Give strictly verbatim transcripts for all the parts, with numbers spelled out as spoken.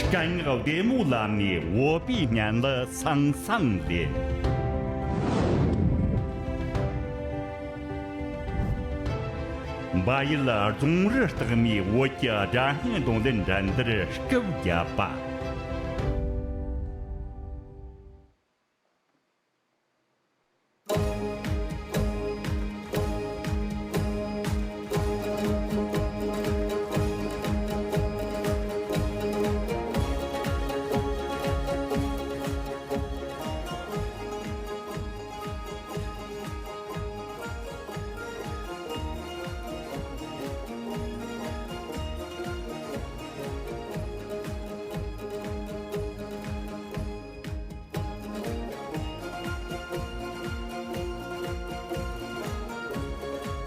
སྐད་ངག་བདེ་མོ་ལ་ནི་བོད་པའི་སྙན་ལ་སང་སང་ལེན། བལ་ཡུལ་རྫོང་རི་སྟག་མའི་བོད་ཀྱི་སྒྲ་སྙན་རྡུང་ལེན་འགྲན་བསྡུར་སྐབས་བརྒྱད་པ།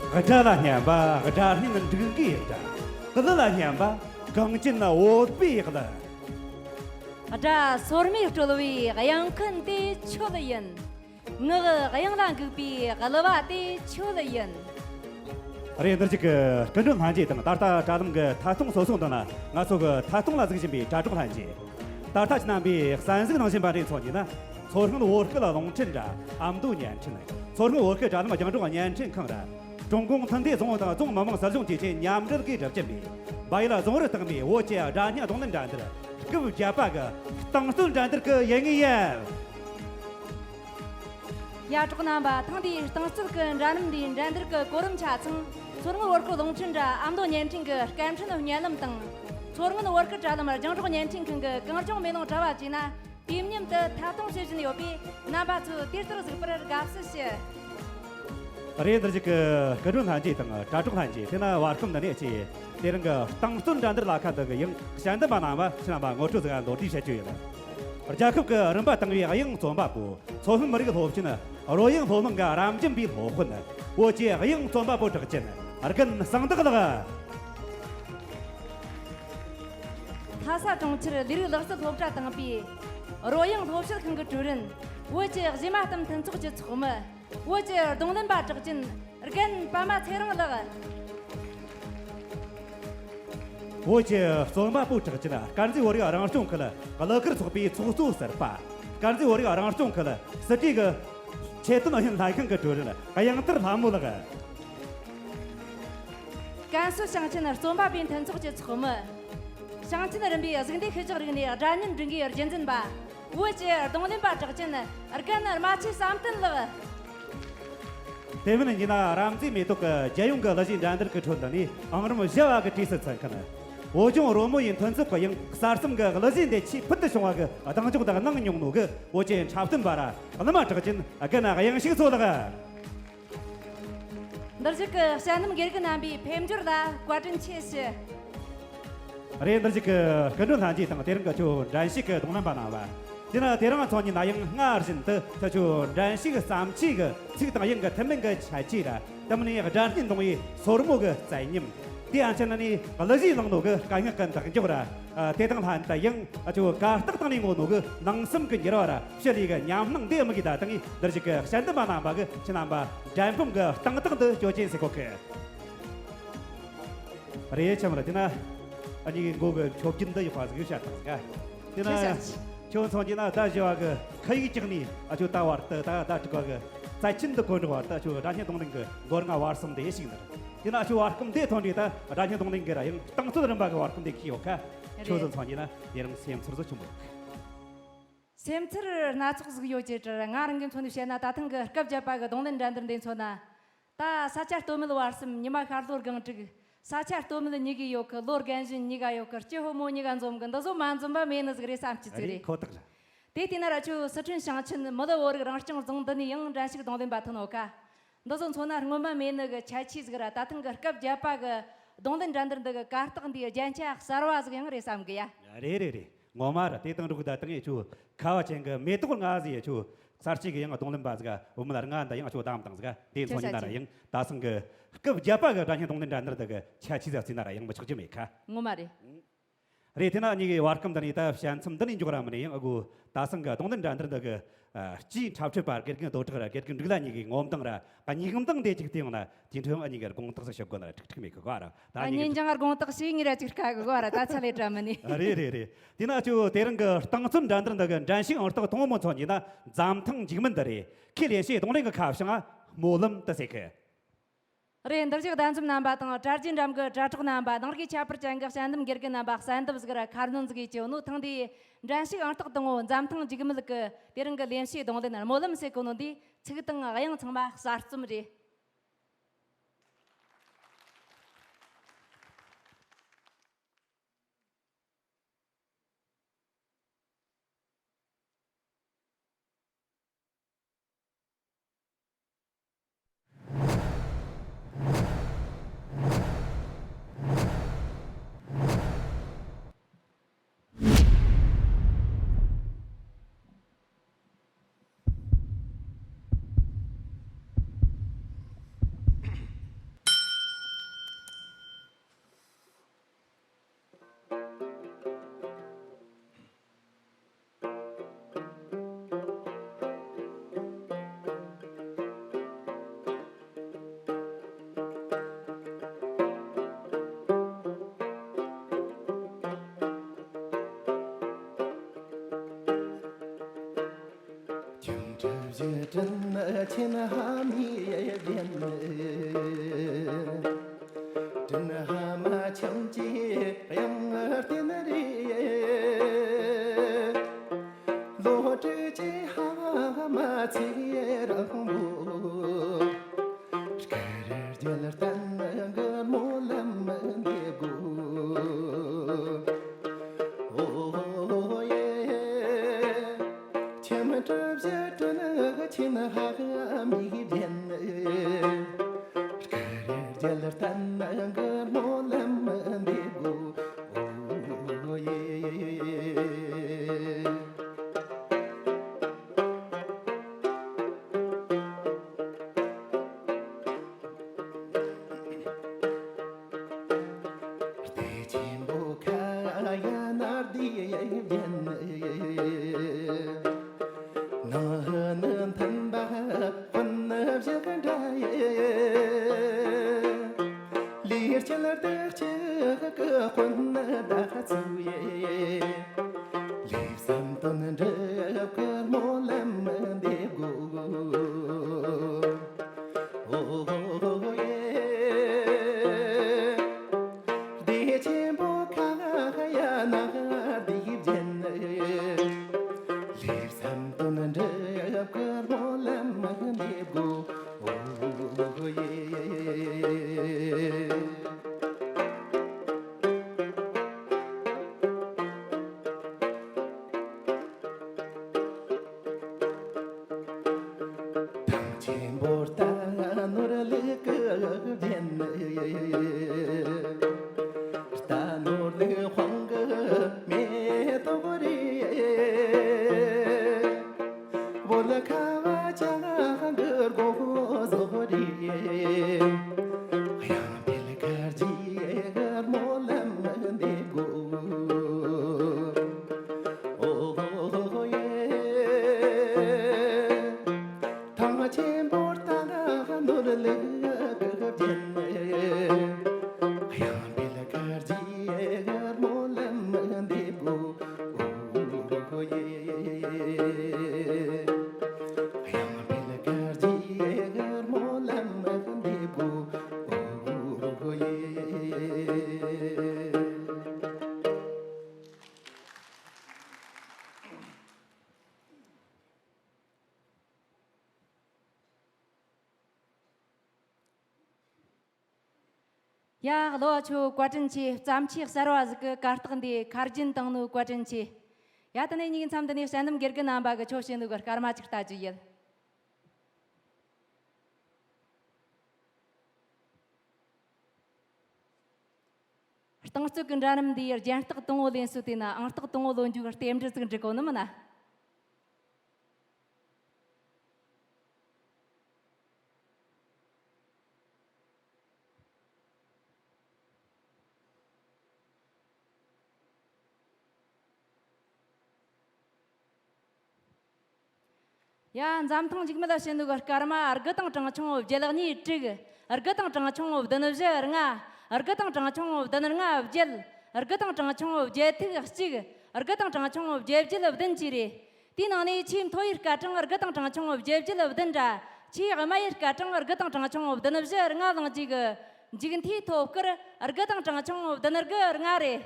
སྒྲ་ལ་སྙན་པ་སྒྲ་སྙན་འབྲུག་གི་སྒྲ། གླུ་ལ་སྙན་པ་གངས་ཅན་བོད་པའི་གླུ། སྒྲ་སོར་མོས་དཀྲོལ་བའི་དབྱངས་མཁན་དེ་ཁྱོད་ཡིན། ངག་དབྱངས་ལ་འགུག་པའི་གླུ་བ་དེ་ཁྱོད་ཡིན། རེད། འདིར་གཅིག་གི་སྐུ་མགྲོན་ལྷན་རྒྱས་དང་། ད་ལྟ་དྲ་ལམ་གྱི་ཐད་གཏོང་སོ་སོ་འདི་ན་ང་ཚོ་གི་ཐད་གཏོང་ལ་གཟིགས་བཞིན་པའི་དྲ་གྲོགས་ལྷན་རྒྱས། ད་ལྟ་ཁྱེད་རྣམ་པས་གསན་གཟིགས་གནང་བཞིན་པ་འདི་མཚོན་གྱི་ན། མཚོ་སྔོན་བོད་སྐད་རླུང་འཕྲིན་དྲ་ཨ་མདོ་བརྙན་འཕྲིན། མཚོ་སྔོན་བོད་སྐད་དྲ་ལམ་རྒྱང་སྒྲོག་བརྙན་འཕྲིན་ཁང་ར། ཀྲུང་གུང་མཐུན་སྡེ་རྫོང་དང་རྫོང་མི་དམངས་སྲིད་གཞུང་བཅས་ཀྱི་མཉམ་འབྲེལ་གྱིས་སྒྲུབ་བཞིན་པའི་བལ་ཡུལ་རྫོང་རི་སྟག་མའི་བོད་ཀྱི་སྒྲ་སྙན་རྡུང་ལེན་འགྲན་བསྡུར་སྐབས་བརྒྱད་པ་གི་རྟིང་རྩོད་འགྲན་བསྡུར་གྱི་ཡུལ་དངོས་ཡིན། ཡ། གྲོགས་རྣམ་པ། ཐེངས་འདིའི་རྟིང་རྩོད་ཀྱི་འགྲན་རིམ་འདིའི་འགྲན་བསྡུར་གྱི་གོ་རིམ་ཆ་ཚང་མཚོ་སྔོན་བོད་སྐད་རླུང་འཕྲིན་དྲ་ཨ་མདོ་བརྙན་འཕྲིན་གྱི་སྐད་འཕྲིན་བརྙན་ལམ་དང་། མཚོ་སྔོན་བོད་སྐད་དྲ་ལམ་རྒྱང་སྒྲོག་བརྙན་འཕྲིན་ཁང་གི་གངས་ལྗོངས་མེ་ལོང་དྲ་བ་བཅས་ན་དུས་མཉམ་དུ་ཐད་གཏོང་བྱེད་བཞིན་ཡོད་པས། རྣམ་པ་ཚོས་དུས་ལྟར་གཟིགས་པར་དགའ་བསུ་ཞུ། རེད། འདིར་གཅིག་གི་སྐུ་མགྲོན་ལྷན་རྒྱས་དང་དྲ་གྲོགས་ལྷན་རྒྱས། དེ་ན་བར་སྐབས་འདི་ནས་ཀྱི་དེ་རིང་གི་རྟིང་རྩོད་འགྲན་བསྡུར་ལ་ཁ་འདི་གི་ཡང་དཔྱད་འདེམས་པ་རྣམ་པ་ཁྱེད་རྣམ་པ་ངོ་སྤྲོད་ཟིག་མདོར་བསྡུས་བྱེད་རྒྱུ་ཡིན། རྒྱལ་ཁབ་ཀྱི་རིམ་པ་དང་བའི་དབྱངས་རྩོམ་པ་པོ། མཚོ་སྔོན་མི་རིགས་སློབ་ཆེན་རོལ་དབྱངས་སློབ་གླིང་གི་རབ་འབྱམས་པའི་སློབ་དཔོན། བོད་ཀྱི་དབྱངས་རྩོམ་པ་པོ་གྲགས་ཅན་རྒན་གསང་བདག་ལགས། ལྷ་ས་གྲོང་ཁྱེར་ལས་རིགས་ལག་རྩལ་སློབ་གྲྭ་དང་པའི་རོལ་དབྱངས་སློབ་བྱེད་ཁང་གི་ཀྲུའུ་རིན། བོད་ཀྱི་གཞས་མ་གཏམ་མཐུན་ཚོགས་ཀྱི་ཚོགས་མི། བོད་ཀྱི་རྡུང་ལེན་པ་གྲགས་ཅན་རྒན་པདྨ་ཚེ་རིང་ལགས། བོད་ཀྱི་རྩོམ་པ་པོ་གྲགས་ཅན་དཀར་མཛེས་བོད་རིགས་རང་སྐྱོང་ཁུལ་གླུ་གར་ཚོགས་པའི་ཚོགས་གཙོ་ཟུར་པ། དཀར་མཛེས་བོད་རིགས་རང་སྐྱོང་ཁུལ་སྲིད་གྲོས་ཀྱི་ཆེད་དོན་ཨུ་ཡོན་ལྷན་ཁང་གི་ཀྲུའུ་རིན་དབྱངས་མཐར་ལྷ་མོ་ལགས། ཀན་སུའུ་ཞིང་ཆེན་རྩོམ་པ་པོའི་མཐུན་ཚོགས་ཀྱི་ཚོགས་མི། ཞིང་ཆེན་རིམ་པའི་གཟུགས་འདས་ཤུལ་བཞག་རིག་གནས་སྒྲ་སྙན་སྒྲིག་འགའི་རྒྱུན་འཛིན་པ། བོད་ཀྱི་རྡུང་ལེན་པ་གྲགས་ཅན་རྒན་རྨ་ཆུ་བསམ་གཏན་ལགས། དེ་མིན་ཡིན་ན་རབ་མཛེས་མེ་ཏོག་གི་རྒྱལ་ཡོངས་ཀྱི་གླུ་གཞས་འགྲན་བསྡུར་གྱི་ཁྲོད་འདི་ནས་ཨང་རིམ་བཞི་བ་གི་གྲས་སུ་ཚུད་མཁན། བོད་ལྗོངས་རོལ་མོ་ཡི་མཐུན་ཚོགས་ཀྱི་ཡང་གསར་རྩོམ་གྱི་གླུ་གཞས་འདི་ཆེས་ཕུལ་དུ་བྱུང་བ་གི་གདེང་འཇོག་དང་གནང་མྱོང་ནོ་གི་བོད་ཀྱི་འཁྲབ་སྟོན་པ་ར་གླུ་མ་གྲགས་ཅན་རྒན་དབྱངས་ཞིག་མཚོ་ལགས། འདིར་བཞུགས་ཀྱི་དཔྱད་འདེམས་དགེ་རྒན་རྣམ་པའི་ཕེབས་འབྱོར་ལ་བཀའ་དྲིན་ཆེ་ཞུ། རེད། འདིར་བཞུགས་ཀྱི་སྐུ་མགྲོན་ལྷན་རྒྱས་དང་དེ་རིང་གི་ཁྱོད་འགྲན་ཞུགས་ཀྱི་རྡུང་ལེན་པ་རྣམ་པ། དེ་ན་དེ་རིང་ཚོགས་ཉིན་ན་ཡང་སྔར་བཞིན་དུ་ཁྱོད་ཁྱོད་འགྲན་ཞུགས་ཀྱི་བརྩམས་ཆོས་ཀྱི་ཚིག་དང་དབྱངས་ཀྱི་ཐུན་མིན་གྱི་ཁྱད་ཆོས་ར། དེ་མིན་ནི་སྒྲ་སྙན་རྡུང་བའི་སོར་མོ་གི་རྩལ་ཉམས། དེ་ཡང་ཆ་ན་ནི་གླུ་གཞས་བླངས་ནོ་གི་སྐད་ངག་གི་འདེགས་འཇོག་ར། ཨ། དེ་དང་ལྷན་དུ་ཡང་ཨ་ཆོ་གར་སྟེགས་སྟེང་ནས་ངོ་ནོ་གི་ལང་གསུམ་གྱི་འགྱུར་བ་ར་ཕྱི་ལས་གི་ཉམས་སྣང་འདི་དམིགས་ཀྱི་ད་དང་ངས་འདིར་ཞིག་གི་དཔྱད་འདེམས་པ་རྣམ་པ་གི་ཁྱེད་རྣམ་པ་འགྲན་ཕམ་གི་སྟེང་ཐག་ཏུ་སྐྱོད་ཅན་ཟེར་གོ་གི། རེད། ཆམ་ར་དེ་ན་ཨ་ནི་མགོ་གི་མཆོད་རྒྱུན་འདི་ཡོད་པ་ཟིག་ཡོད་བཤད་དང་ཟིག་དེ་ན་ཁྱོད་ཚོ་འདི་ན་ཟླ་བཞི་བ་གི་ཁ་ཡིག་བཅག་ནས་ཨ་ཆོ་ད་བར་དུ་ད་ཟླ་དྲུག་པ་གི་རྩ་ཆེན་འདི་གོ་འགྲོ་བར་དུ་ཨ་ཆོ་སྒྲ་སྙན་རྡུང་ལེན་གི་མགོ་རྔ་བར་གསུམ་དེ་ཞིག་ནི། དེ་ན་ཨ་ཆོ་བར་སྐུམ་དེ་ཐོན་རེ་ད་སྒྲ་སྙན་རྡུང་ལེན་གི་ར་ཡང་རྟིང་རྩོད་རིམ་པ་གི་བར་སྐུམ་དེ་ཁྱི་ཡོད་ཁ། ཁྱོད་ཚོ་ཚང་གི་ན་དེ་རིང་སེམས་ཚོར་བཟོ་ཆུང་མོ་ཡོད་ཁ། སེམས་ཚོར་སྣ་ཚོགས་ཟིག་ཡོད་ཅེས་དྲིས། ང་རང་གི་མཚོན་དུ་བཤད་ན་ད་ཐེངས་གི་སྐབས་བརྒྱད་པ་གི་རྡུང་ལེན་འགྲན་བསྡུར་འདི་མཚོན་ན། ད་ས་ཆ་སྟོད་སྨད་བར་གསུམ་ཉི་མ་ཤར་ལྷོ་སྒང་དྲུག་ས་ཆ་སྟོད་སྨད་གཉིས་ཀ་ཡོད་གི། ལོ་རྒན་གཞོན་གཉིས་ཀ་ཡོད་གི། སྐྱེ་ཕོ་མོ་གཉིས་ཀ་འཛོམས་གི། འདི་ཚོ་མ་འཛོམས་པ་མེད་ནི་ཟིག་རེད་བསམ་གྱི་ཟིག་རེད། ཁོ་ཐག་རེད། དེ་བལྟས་ན་ར་ཆུ་སི་ཁྲོན་ཞིང་ཆེན་མི་ལི་བོད་རིགས་རང་སྐྱོང་རྫོང་འདི་ནས་ཡང་འགྲན་ཞུགས་རྡུང་ལེན་པ་ཐོན་ཡོད་ཀ། འདི་ཚོ་མཚོན་ན་སྔོན་མ་མེད་ནི་གི་ཁྱད་ཆོས་ཟིག་ར། ད་ཐེངས་གི་སྐབས་བརྒྱད་པ་གི་རྡུང་ལེན་འགྲན་བསྡུར་འདི་གི་གར་སྟེགས་འདིའི་རྒྱན་ཆ་གསར་བ་ཟིག་ཡང་རེད་བསམ་གི་ཡ། རེད་རེད་རེད། ངོ་མ་ར་དེ་དང་འགྲོགས་ད་དང་ཡེ་ཆུ་ཁ་བ་ཅན་གི་མེ་ཏོག་ལྔ་ཟིག་ཡེ་ཆུ་གསར་སྐྱེས་གི་ཡང་རྡུང་ལེན་པ་ཟིག་བུ་མོ་ལ་ལྔ་འདི་ཡང་ཆུ་དམ་དང་ཟིག་དེ་མཚོན་ཡིན་ན་ར་ཡང་ད་སང་གི་སྐབས་བརྒྱད་པ་གི་སྒྲ་སྙན་རྡུང་ལེན་འགྲན་བསྡུར་འདི་གི་ཁྱད་ཆོས་ཟིག་བརྩིས་ན་ར་ཡང་མི་ཆོག་རྒྱུ་མེད་ཁ། ངོ་མ་རེད། རེད། དེ་ན་ཨ་ཉི་གི་བར་སྐབས་འདི་ནས་ད་བཤད་མཚམས་འདི་ནས་འཇོག་ར་མིན་ཡང་ཨ་གོ་ད་སང་གི་རྡུང་ལེན་འགྲན་བསྡུར་འདི་གི་ཨ་སྤྱིའི་འཁྲབ་ཁྲིད་པ་དགེ་རྒན་རྡོ་གྲགས་ར་དགེ་རྒན་འབྲུག་ལྷ་གཉིས་ཀྱི་ངོ་མདངས་ར་ཨ་སྙིང་མདངས་དེ་ཅིག་བལྟས་ཡོང་ན་དེ་འཕྲོ་ཨ་ཉི་གི་དགོངས་དག་ཟིག་ཞུ་དགོས་ན་ར་ཁྲིག་ཁྲིག་མེད་གི་གོ་ར། ད་ཨ་ཉི་ཉིན་ཀྱང་དགོངས་དག་ཞིག་ངེད་ར་ཅིག་དཀའ་གི་གོ་ར། ད་ཚ་ལས་བྲ་མི་ནི། རེད་རེད་རེད། དེ་ན་ཨ་ཅོ་དེ་རིང་གི་རྟིང་རྩོད་འགྲན་བསྡུར་འདི་གི་འགྲན་ཞུགས་ཨང་རྟགས་དང་པོ་མཚོན་གྱི་ན་འཛམ་ཐང་འཇིགས་མེད་འདི་རེད། ཁས་ལེན་བྱས་རྡུང་ལེན་གི་ཁ་བྱང་ང་སྨོན་ལམ་དུ་ཟེར་གི། རེད། འདིར་བཞུགས་གདན་འཛོམས་རྣམ་པ་དང་གྲྭ་རྒྱུན་འགྲམ་གྱི་དྲ་གྲོགས་རྣམ་པ། ནང་གི་ཁྱད་པར་ཅན་གྱི་དཔྱད་འདེམས་དགེ་རྒན་རྣམ་པ། གསན་འདེབས་ཟིག་ར་ཁ་སྣོན་ཟིག་ཡེད་ཀྱི་ཡོད་ནོ། ཐེངས་འདིའི་འགྲན་ཞུགས་ཨང་རྟགས་དང་པོ་འཛམ་ཐང་འཇིགས་མེད་ཀྱི་དེ་རིང་གི་ལེན་བྱའི་རྡུང་ལེན་སྨོན་ལམ་ཟེར་གོ་ནོ་འདིའི་ཚིག་དང་དབྱངས་ཚང་མ་གསར་རྩོམ་རེད། ཁྱིམ་གྲུ་བཞི་སྤྲིན་ཆེན་ཧ་མི་ལྡན། སྤྲིན་ཧ་མ་ཁྱིམ་གྱི་དབྱངས་བསྟན་རེ། ལོ་དྲུག་ཅུ་ཧ་མ་ཚེ་རིང་པོ། སྐུ་རྒྱལ་བསྟན་གྱི་སྨོན་ལམ་འདེབས་དགོས། ཨོ་ཡེ། ཁྱིམ་གྲུ་བཞི་སྤྲིན་ཆེན་ཧ་མི་ལྡན། སྐུ་རྒྱལ་བསྟན་གྱི་སྨོན་ལམ་འདེབས་དགོས། ཨོ་ཡེ། བདེ་ཆེན་པོ་ཁ་ཡ་ནར་དེ་ཡན། ནང་ནི་མཐུན་པ་དཔོན་བཞི་འདྲ་ཡེ། ལས་རྒྱུ་བདག་ཅག་གི་དཔོན་བདག་ཚུ་ཡེ། ལས་བསམ་དོན་འགྲུབ་ཀྱི་སྨོན་ལམ་འདེབས་དགོས། ཨོ་ཡེ། བདེ་ཆེན་པོ་ཁ་ཡ་ན་དེ་བྱེད། ལས་བསམ་དོན་འགྲུབ་ཀྱི་སྨོན་ལམ་འདེབས་དགོས། ཨོ་ཡེ། ཐང་ཆེན་པོ་རྟ་ནོར་ལུག་གི་རྒྱན། རྟ་ནོར་ལུག་དཔུང་གི་མེ་ཏོག་རེད། བོད་ཁ་བ་ཅན་གྱི་སྒོ་ཟོག་རེད། གཡང་འཕེལ་དཀར་རྗེས་སྨོན་ལམ་འདེབས་དགོས། ཨོ་ཡེ། ཐང་ཆེན་པོ་རྟ་ནོར་ལུག་གི་རྒྱན། གཡང་འཕེལ་དཀར་རྗེས་སྨོན་ལམ་འདེབས་དགོས། ཨོ་ཡེ། གཡང་འཕེལ་དཀར་རྗེས་སྨོན་ལམ་འདེབས་དགོས། ཨོ་ཡེ། ཡ། ལོ་ཆོ་བཀའ་དྲིན་ཆེ། བརྩམས་ཆོས་གསར་བ་ཟིག་གི་གར་སྟེགས་འདི་ཁ་རྒྱུན་བཏང་ནོ་བཀའ་དྲིན་ཆེ། ཡ། དེ་ནས་ཉིན་མཚམས་འདི་ནས་དཔྱད་འདེམས་དགེ་རྒན་རྣམ་པ་གི་ཆོ་བྱིན་ནོ་གི་སྐར་མ་ཅིག་ལྟ་རྒྱུ་ཡིན། རྟིང་རྩོད་ཀྱི་འདྲ་རིམ་འདིའི་རྒྱན་རྟགས་དང་པོ་ལེན་སྲོལ་དེ་ན་ཨང་རྟགས་དང་པོ་ལོན་རྒྱུ་གི་རྟེན་འབྲེལ་ཟིག་འགྲིག་གོ་ནི་མིན་ན། ཡ། འཛམ་ཐང་མཇུག་མེད་ལ་ཕྱིན་ནུ་གི་སྐར་མ། དགུ་དང་གྲངས་ཆུང་བརྒྱད་གཉིས་དྲུག་དགུ་དང་གྲངས་ཆུང་བདུན་བཞི་ལྔ། དགུ་དང་གྲངས་ཆུང་བདུན་ལྔ་བརྒྱད། དགུ་དང་གྲངས་ཆུང་བརྒྱད་ཐིག་གཅིག་དགུ་དང་གྲངས་ཆུང་བརྒྱད་བརྒྱད་བདུན་བཅས་རེད། དེའི་ནང་ནས་ཆེས་མཐོ་བའི་སྐར་གྲངས་དགུ་དང་གྲངས་ཆུང་བརྒྱད་བརྒྱད་བདུན་ར། ཆེས་དམའ་བའི་སྐར་གྲངས་དགུ་དང་གྲངས་ཆུང་བདུན་བཞི་ལྔ་བླངས་རྗེས་ཀྱི་མཇུག་མཐའི་ཐོབ་སྐར་དགུ་དང་གྲངས་ཆུང་བདུན་དགུ་ལྔ་རེད།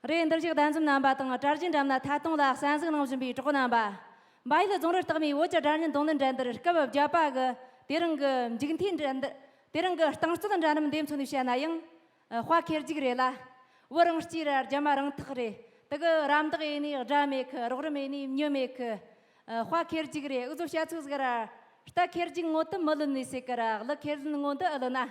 རེད། འདིར་བཞུགས་གདན་འཛོམས་རྣམ་པ་དང་གྲྭ་བཞིན་འགྲམ་ན་ཐད་གཏོང་ལ་གསན་གཟིགས་གནང་བཞིན་པའི་གྲོགས་རྣམ་པ། འབའ་ཡུལ་རྫོང་རི་སྟག་མའི་བོད་ཀྱི་སྒྲ་སྙན་རྡུང་ལེན་འགྲན་བསྡུར་སྐབས་བརྒྱད་པ་གི་དེ་རིང་གི་མཇུག་མཐའི་འགྲན་བསྡུར། དེ་རིང་གི་རྟིང་རྩོད་འདྲ་མཉམ་འདེམས་ཚོ་ནས་བཤད་ན་ཡང་། ཨ། དཔའ་ཁེར་རྒྱུག་རེད་ལ། བུ་རང་གཅེས་ར་རྒྱ་མ་རང་ཐག་རེད། དེ་གི་རམ་འདེགས་ཡེ་ནས་དགྲ་མེད་གི། རོགས་རམ་ཡེ་ནས་མྱི་མེད་གི། ཨ། དཔའ་ཁེར་རྒྱུག་རེད། འུ་ཚོ་བཤད་ཚུལ་ཟིག་ར། རྟ་ཁེར་རྒྱུག་ངོ་དེ་མི་ལོན་ནི་ཟེར་གི་ར། གླུ་ཁེར་ལེན་ངོ་འདི་ཨེ་ལོན་ན།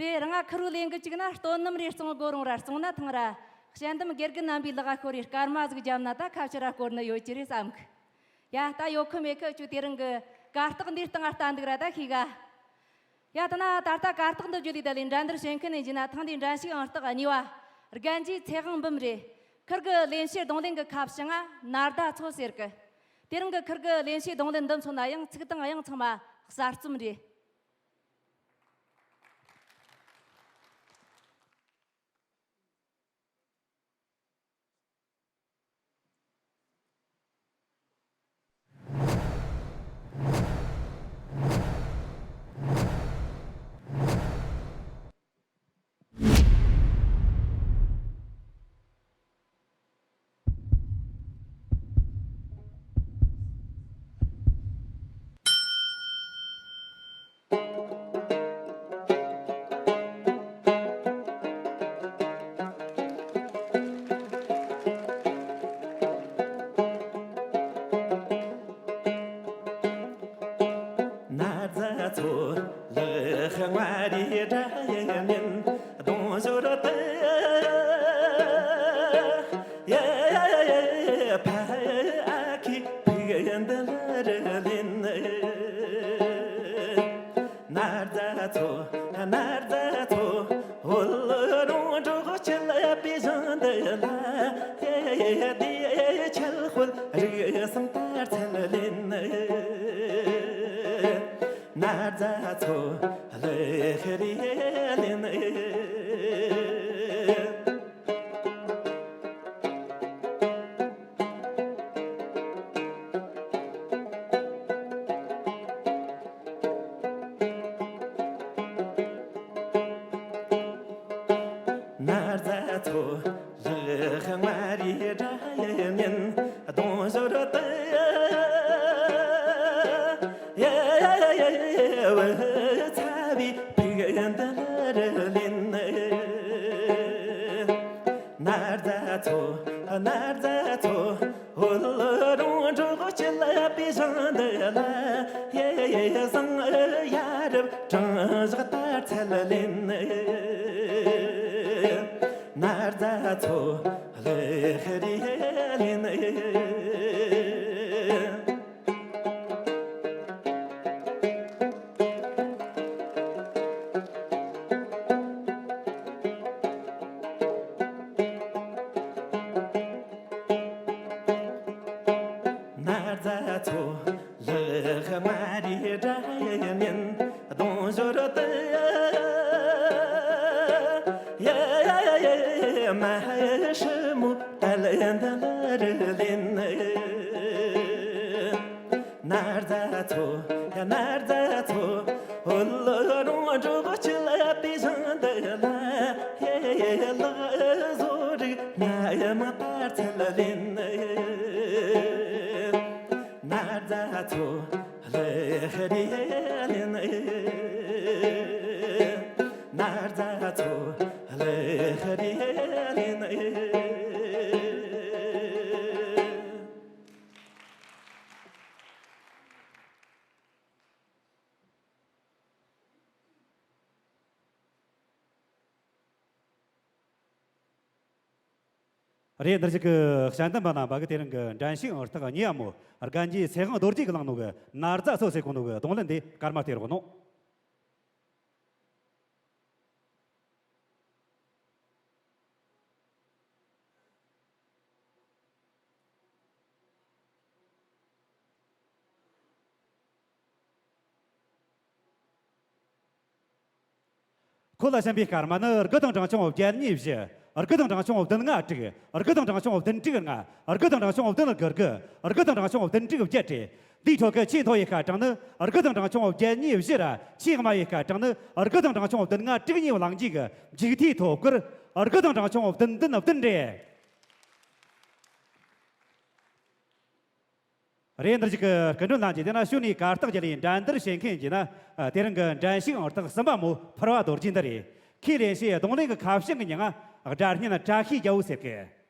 རེད། རང་ང་ཁུར་བོ་ལེན་གི་བཅུག་ན་སྟོན་ནམ་རེ་བཙོང་དགོས་རུང་ར་བཙོང་ན་ཐང་ར། དཔྱད་འདེམས་དགེ་རྒན་རྣམ་པའི་ལག་ཤོར་རེ་སྐར་མ་ཟིག་བརྒྱབ་ན་ད་ཁ་ཕྱིར་ར་སྐོར་ནི་ཡོད་ཀྱི་རེད་བསམ་གི། ཡ། ད་ཡོད་ཁུ་མེད་ཁུ་ཁྱོད་དེ་རིང་གི་གར་སྟེགས་འདིའི་སྟེང་ང་ལྟ་འདུག་ར། ད་ཤེས་ག། ཡ། ད་ན་ད་ལྟ་གར་སྟེགས་འདི་བརྒྱུད་ལས་ད་ལས་འགྲན་བསྡུར་བྱེད་མཁན་ནས་བརྒྱུད་ན་ཐེངས་འདིའི་འགྲན་ཞུགས་ཨང་རྟགས་གཉིས་པ། རྒན་རྒྱའི་ཚེ་དབང་འབུམ་རེད། ཁུར་གི་ལེན་བྱེད་རྡུང་ལེན་གི་ཁ་བྱང་ང་ནར་ཟླ་མཚོ་ཟེར་གི། དེ་རིང་གི་ཁུར་གི་ལེན་བྱེད་རྡུང་ལེན་འདི་མཚོན་ན་ཡང་ཚིག་དང་དབྱངས་ཚང་མ་གསར་རྩོམ་རེད། ན་ཛ་ཚོ་ལག་ང་རི་དྲ་ཡ་ཉན་གདོང་ཞོར་དུ་ཡ་ཡ་ཡ་ཡ་ཕ་ཨ་ཁི་ཕི་ཡན་དུ་ལ་རི་ལིན། ན་ཛ་ཚོ་ན་ཛ་ཚོ་ཧོ་ལོ་རོང་འབྲོག་ཆེ་ལ་པི་ཞང་དུ་ལ་ཡ་ཡ་ཡ་དེ་ཆལ་ཧོལ་རི་སམ་དར་ཚལ་ལིན། ན་ཛ་ཚོ་ལེ་ཧེ་རི་ལེ་ནེ། ན་ཛ་ཚོ་ལག་ང་རི་དྲ་ཡ་ཉན་གདོང་ཞོར་དུ་ཡ་ཡ་ཡ་ཡ་བུ་ཚ་བའི་ཕི་ག་ཡན་དུ་ལ་རི་ལིན། ན་ཛ་ཚོ་ན་ཛ་ཚོ་ཧོ་ལོ་རོང་འབྲོག་ཆེ་ལ་པི་ཞང་དུ་ལ་ཡེ་ཡེ་ཟང་ཡ་རབ་དྲང་བཞག་དར་ཚལ་ལིན། ན་ཛ་ཚོ་ལེ་ཧེ་རི་ལིན། ན་ཛ་ཚོ་ལག་མ་རི་དྲ་ཡ་ཉན་གདོང་ཞོར་དུ་ཡ་ཡ་ཡ་ཡ་མ་ཧ་ཧྲི་མོ་ཏ་ལ་ཡ་འདི་ལ་རི་ལིན། ན་ཛ་ཚོ་ཡ་ན་ཛ་ཚོ་ཧོ་ལོ་རོང་འབྲོག་ཆེ་ལ་པི་ཞང་འདི་ལ་ཡ་ཡ་ལག་བཟོ་རིག་ན་ཡ་མ་དར་ཚལ་ལིན། ན་ཛ་ཚོ་ལེ་ཧ་རི་ལིན། ན་ཛ་ཚོ་ལེ་ཧ་རི་ལིན། རེད། འདིར་ཞིག་གི་དཔྱད་འདེམས་པ་རྣམ་པ་གི་དེ་རིང་གི་འགྲན་ཞུགས་ཨང་རྟགས་གཉིས་པ་མོ་རྒན་རྒྱའི་ཚེ་དབང་རྡོ་རྗེ་གི་བླངས་ནོ་གི་ན་ཛ་ཚོ་ཟེར་གོ་ནོ་གི་རྡུང་ལེན་དེ་སྐར་མ་སྟེར་རོགས་གནང་། ཁོ་ལ་གསན་པའི་སྐར་མ་ནི་དགུ་དང་གྲངས་ཆུང་བརྒྱད་གཉིས་བཞི། དགུ་དང་གྲངས་ཆུང་བདུན་ལྔ་དྲུག། དགུ་དང་གྲངས་ཆུང་བདུན་དྲུག་ལྔ། དགུ་དང་གྲངས་ཆུང་བདུན་དགུ་དགུ། དགུ་དང་གྲངས་ཆུང་བདུན་དྲུག་བརྒྱད་རེད། འདིའི་ཁྲོད་ཀྱི་ཆེས་མཐོ་བའི་སྐར་གྲངས་ནི་དགུ་དང་གྲངས་ཆུང་བརྒྱད་གཉིས་བཞི་ར། ཆེས་དམའ་བའི་སྐར་གྲངས་ནི་དགུ་དང་གྲངས་ཆུང་བདུན་ལྔ་དྲུག་གཉིས་ལངས་རྗེས་ཀྱི་མཇུག་མཐའི་ཐོ་སྐར་དགུ་དང་གྲངས་ཆུང་བདུན་བདུན་བདུན་རེད། རེད། འདིར་ཞུགས་ཀྱི་སྐུ་མགྲོན་ལྷན་རྒྱས་དེ་ན་ཞུ་ནས་གར་སྟེགས་བརྒྱུད་ལས་འགྲན་བསྡུར་བྱེད་མཁན་གྱི་ན་དེ་རིང་གི་འགྲན་ཞུགས་ཨང་རྟགས་གསུམ་པ་མོ་ཕུར་བ་རྡོ་རྗེ་འདི་རེད། ཁོས་ལེན་བྱས་རྡུང་ལེན་གྱི་ཁ་བྱང་གི་མྱིང་ང་སྒྲ་སྙན་བཀྲ་ཤིས་རྒྱལ་པོ་ཟེར་གི།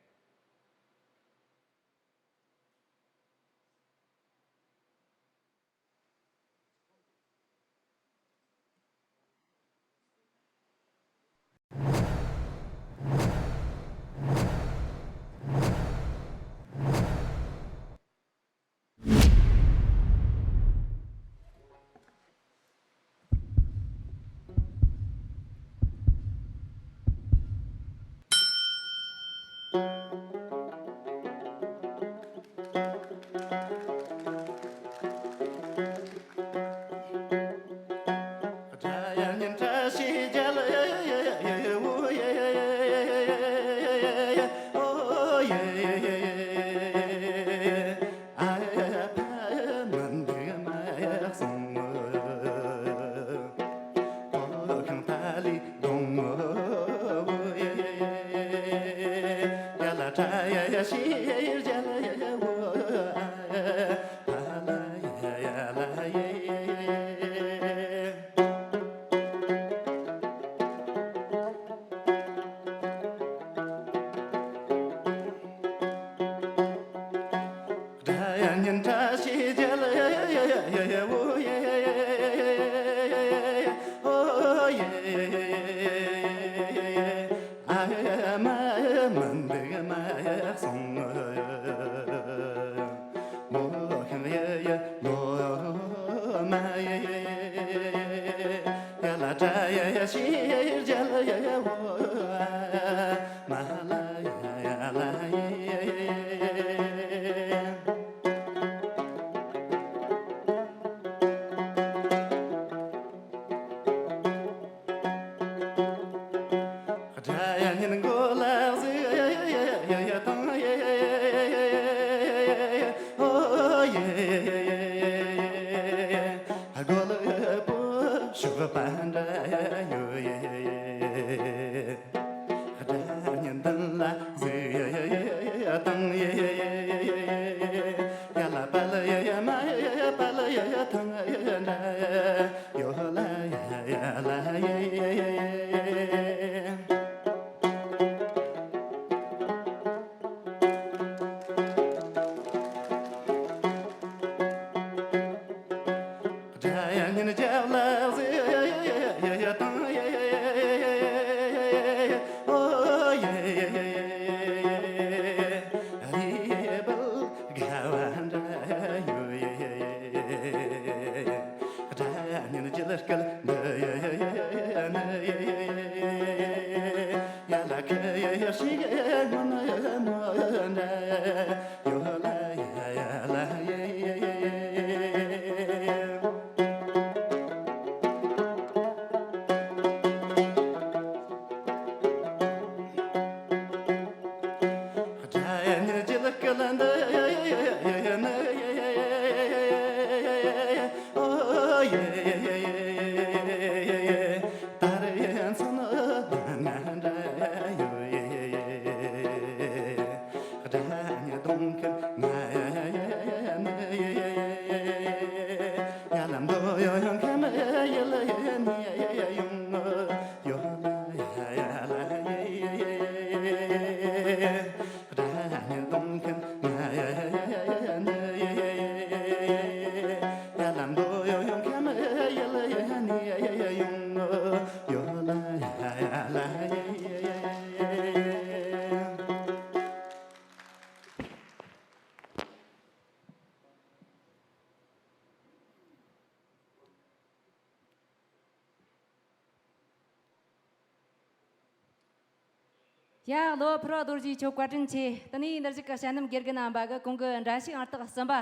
ཡ། གླུ་བ་ཕུར་བ་རྡོ་རྗེ་མཆོག་བཀའ་དྲིན་ཆེ། དེ་ནས་འདིར་བཞུགས་ཀྱི་ཞལ་ནམ་དགེ་རྒན་རྣམ་པ་གིས་གོང་གི་འགྲན་ཞུགས་ཨང་རྟགས་གསུམ་པ་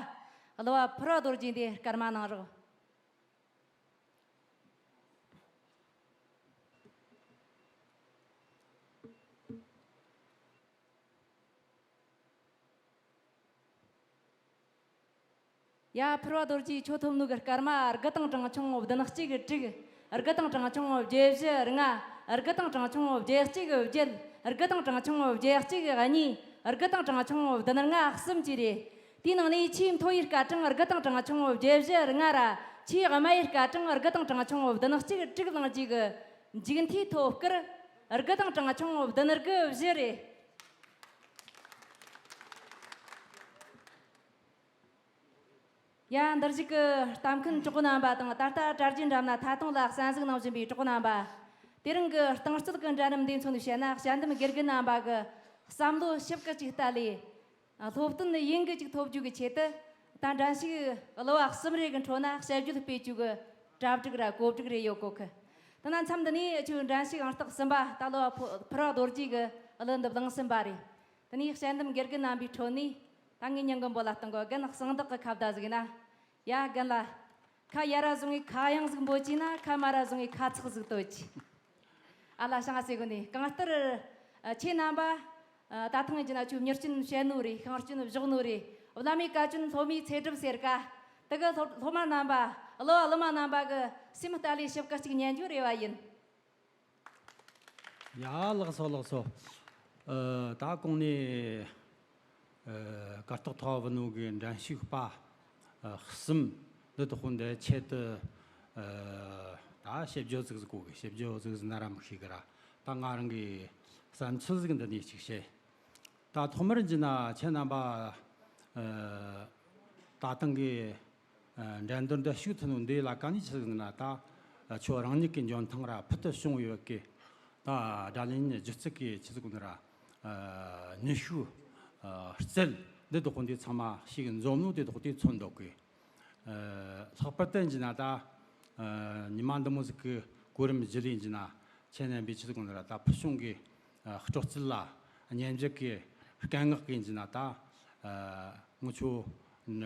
གླུ་བ་ཕུར་བ་རྡོ་རྗེ་འདི་སྐར་མ་གནང་རོགས། ཡ། ཕུར་བ་རྡོ་རྗེ་ཁྱོད་ཐོབ་ནོ་གི་སྐར་མ་དགུ་དང་གྲངས་ཆུང་བདུན་གཅིག་དྲུག་དགུ་དང་གྲངས་ཆུང་བརྒྱད་བཞི་ལྔ། དགུ་དང་གྲངས་ཆུང་བརྒྱད་གཅིག་བརྒྱད། དགུ་དང་གྲངས་ཆུང་བརྒྱད་གཅིག་གཉིས། དགུ་དང་གྲངས་ཆུང་བདུན་ལྔ་གསུམ་བཅས་རེད། དེའི་ནང་ནས་ཆེས་མཐོ་བའི་སྐར་གྲངས་དགུ་དང་གྲངས་ཆུང་བརྒྱད་བཞི་ལྔ་ར། ཆེས་དམའ་བའི་སྐར་གྲངས་དགུ་དང་གྲངས་ཆུང་བདུན་གཅིག་དྲུག་བླངས་རྗེས་ཀྱི་མཇུག་མཐའི་ཐོབ་སྐར་དགུ་དང་གྲངས་ཆུང་བདུན་དགུ་བཞི་རེད། ཡ། འདིར་བཞུགས་ཀྱི་ལྟ་མཁན་གྲོགས་པོ་རྣམ་པ་དང་། ད་ལྟ་དྲ་རྒྱའི་འགྲམ་ན་ཐད་གཏོང་ལ་གསན་གཟིགས་གནང་བཞིན་པའི་གྲོགས་པོ་རྣམ་པ། དེ་རིང་གི་རྟིང་རྩོད་ཀྱི་འགྲན་རིམ་འདིའི་མཚོན་དུ་བཤད་ན། དཔྱད་འདེམས་དགེ་རྒན་རྣམ་པ་གི་བསམ་བློ་ཞིབ་ཀྱི་ཅིག་ལྟ་ལས། སློབ་སྟོན་ཡིན་གི་ཅིག་ཐོབ་རྒྱུ་གི་ཆེད་དུ། ད་འགྲན་ཞུགས་གླུ་བ་གསུམ་རེ་གི་འཕྲོ་ན་དཔྱད་བརྗོད་སྤེལ་རྒྱུ་གི་གྲ་སྒྲིག་ར་གོ་སྒྲིག་རེ་ཡོད་གོ་གི། དེ་ན་མཚམས་འདི་ནས་ཁྱོད་འགྲན་ཞུགས་ཨང་རྟགས་གསུམ་པ་ད་གླུ་བ་ཕུ་ཕུར་བ་རྡོ་རྗེ་གི་གླུ་འདི་བླངས་ཟིན་པ་རེད། དེ་ནས་དཔྱད་འདེམས་དགེ་རྒན་རྣམ་པའི་ཁྲོད་ནས། ད་ངའི་མྱིང་གི་འབོད་ལ་གཏོང་གི་རྒན་གསང་བདག་གི་ཁ་བརྡ་ཟིག་ཡིན་ན། ཡ། རྒན་ལགས། ཁ་ཡར་ར་བཟུང་བའི་ཁ་གཡང་ཟིག་འབོད་ཀྱིས་ན། ཁ་མར་ར་བཟུང་བའི་ཁ་ཚག་ཟིག་གཏོད་ཀྱིས། ཨ་ལ་ཤང་ཟེར་གོ་ནི་གང་ལྟར། ཨ། ཁྱེད་རྣམ་པ། ཨ། ད་ཐེངས་ཡིན་གྱི་ན་ཁྱོད་མྱུར་སྐྱོན་བཤད་ནོ་རེད། ཤིང་སྐྱོན་བཞག་ནོ་རེད། བླ་མའི་བཀའ་བཀྱོན་སློབ་མའི་ཚེ་སྒྲུབ་ཟེར་ཀ། དེ་གི་སློབ་སློབ་མ་རྣམ་པ། གླུ་བ་གླུ་མ་རྣམ་པ་གི་སེམས་ལྟ་ལས་ཞིབ་ཀི་ཅིག་ཉན་རྒྱུ་རེ་བ་ཡིན། ཡ། ལགས་སོ་ལགས་སོ། ཨ། ད་གོང་ནས། ཨ། གར་སྟེགས་ཐོག་བུད་ནོ་གི་འགྲན་ཞུགས་པ། ཨ། གསུམ་འདི་དག་པོ་འདི་ཆེད་དུ། ཨ། ད་ཞིབ་བརྗོད་ཟིག་ཟིག་གོ་གི། ཞིབ་བརྗོད་ཟིག་ཟིག་ན་ར་མི་ཤེས་གི་ར། ད་ང་རང་གི་བསམ་ཚུལ་ཟིག་འདི་ནས་ཅིག་བཤད། ད་ཐོག་མར་ཡིན་གྱི་ན་ཁྱེད་རྣམ་པ། ཨ། ད་ཐེངས་གི། ཨ། འགྲན་བསྡུར་འདི་ཞུགས་ཐུབ་ནོ་འདི་ལ་ཀ་ནས་ཆི་ཟིག་ན་ད། ཨ། ཁྱོད་རང་ཉིད་ཀྱི་འཇོན་ཐང་ར་ཕུལ་དུ་བྱུང་ཡོད་གི། ད་སྒྲ་ལེན་སྒྱུ་རྩལ་གི་ཆི་ཟིག་ན་ར། ཨ། ནུས་ཤུགས། ཨ། རྩལ་འདི་དག་པོ་འདི་ཚང་མ་ཞིག་འཛོམས་ནོ་དེ་དག་དེ་མཚོན་འདུག་གི། ཨ། ལྷག་པར་དུ་ཡིན་གྱི་ན་ད། ཨ། ཉི་མ་འདི་མོ་ཟིག་གི་གོ་རིམ་བརྒྱུད་ལས་ཡིན་གྱི་ན་ཁྱེད་རྣམ་པས་ཆི་ཟིག་ན་ར་ད་ཕུལ་བྱུང་གི། ཨ། སྤྲོ་སྐྱིད་ལ་སྙན་འཇེབས་ཀྱི་སྐད་ངག་གི་ཡིན་གྱི་ན་ད། ཨ། ངུ་ཆོ། ཨ།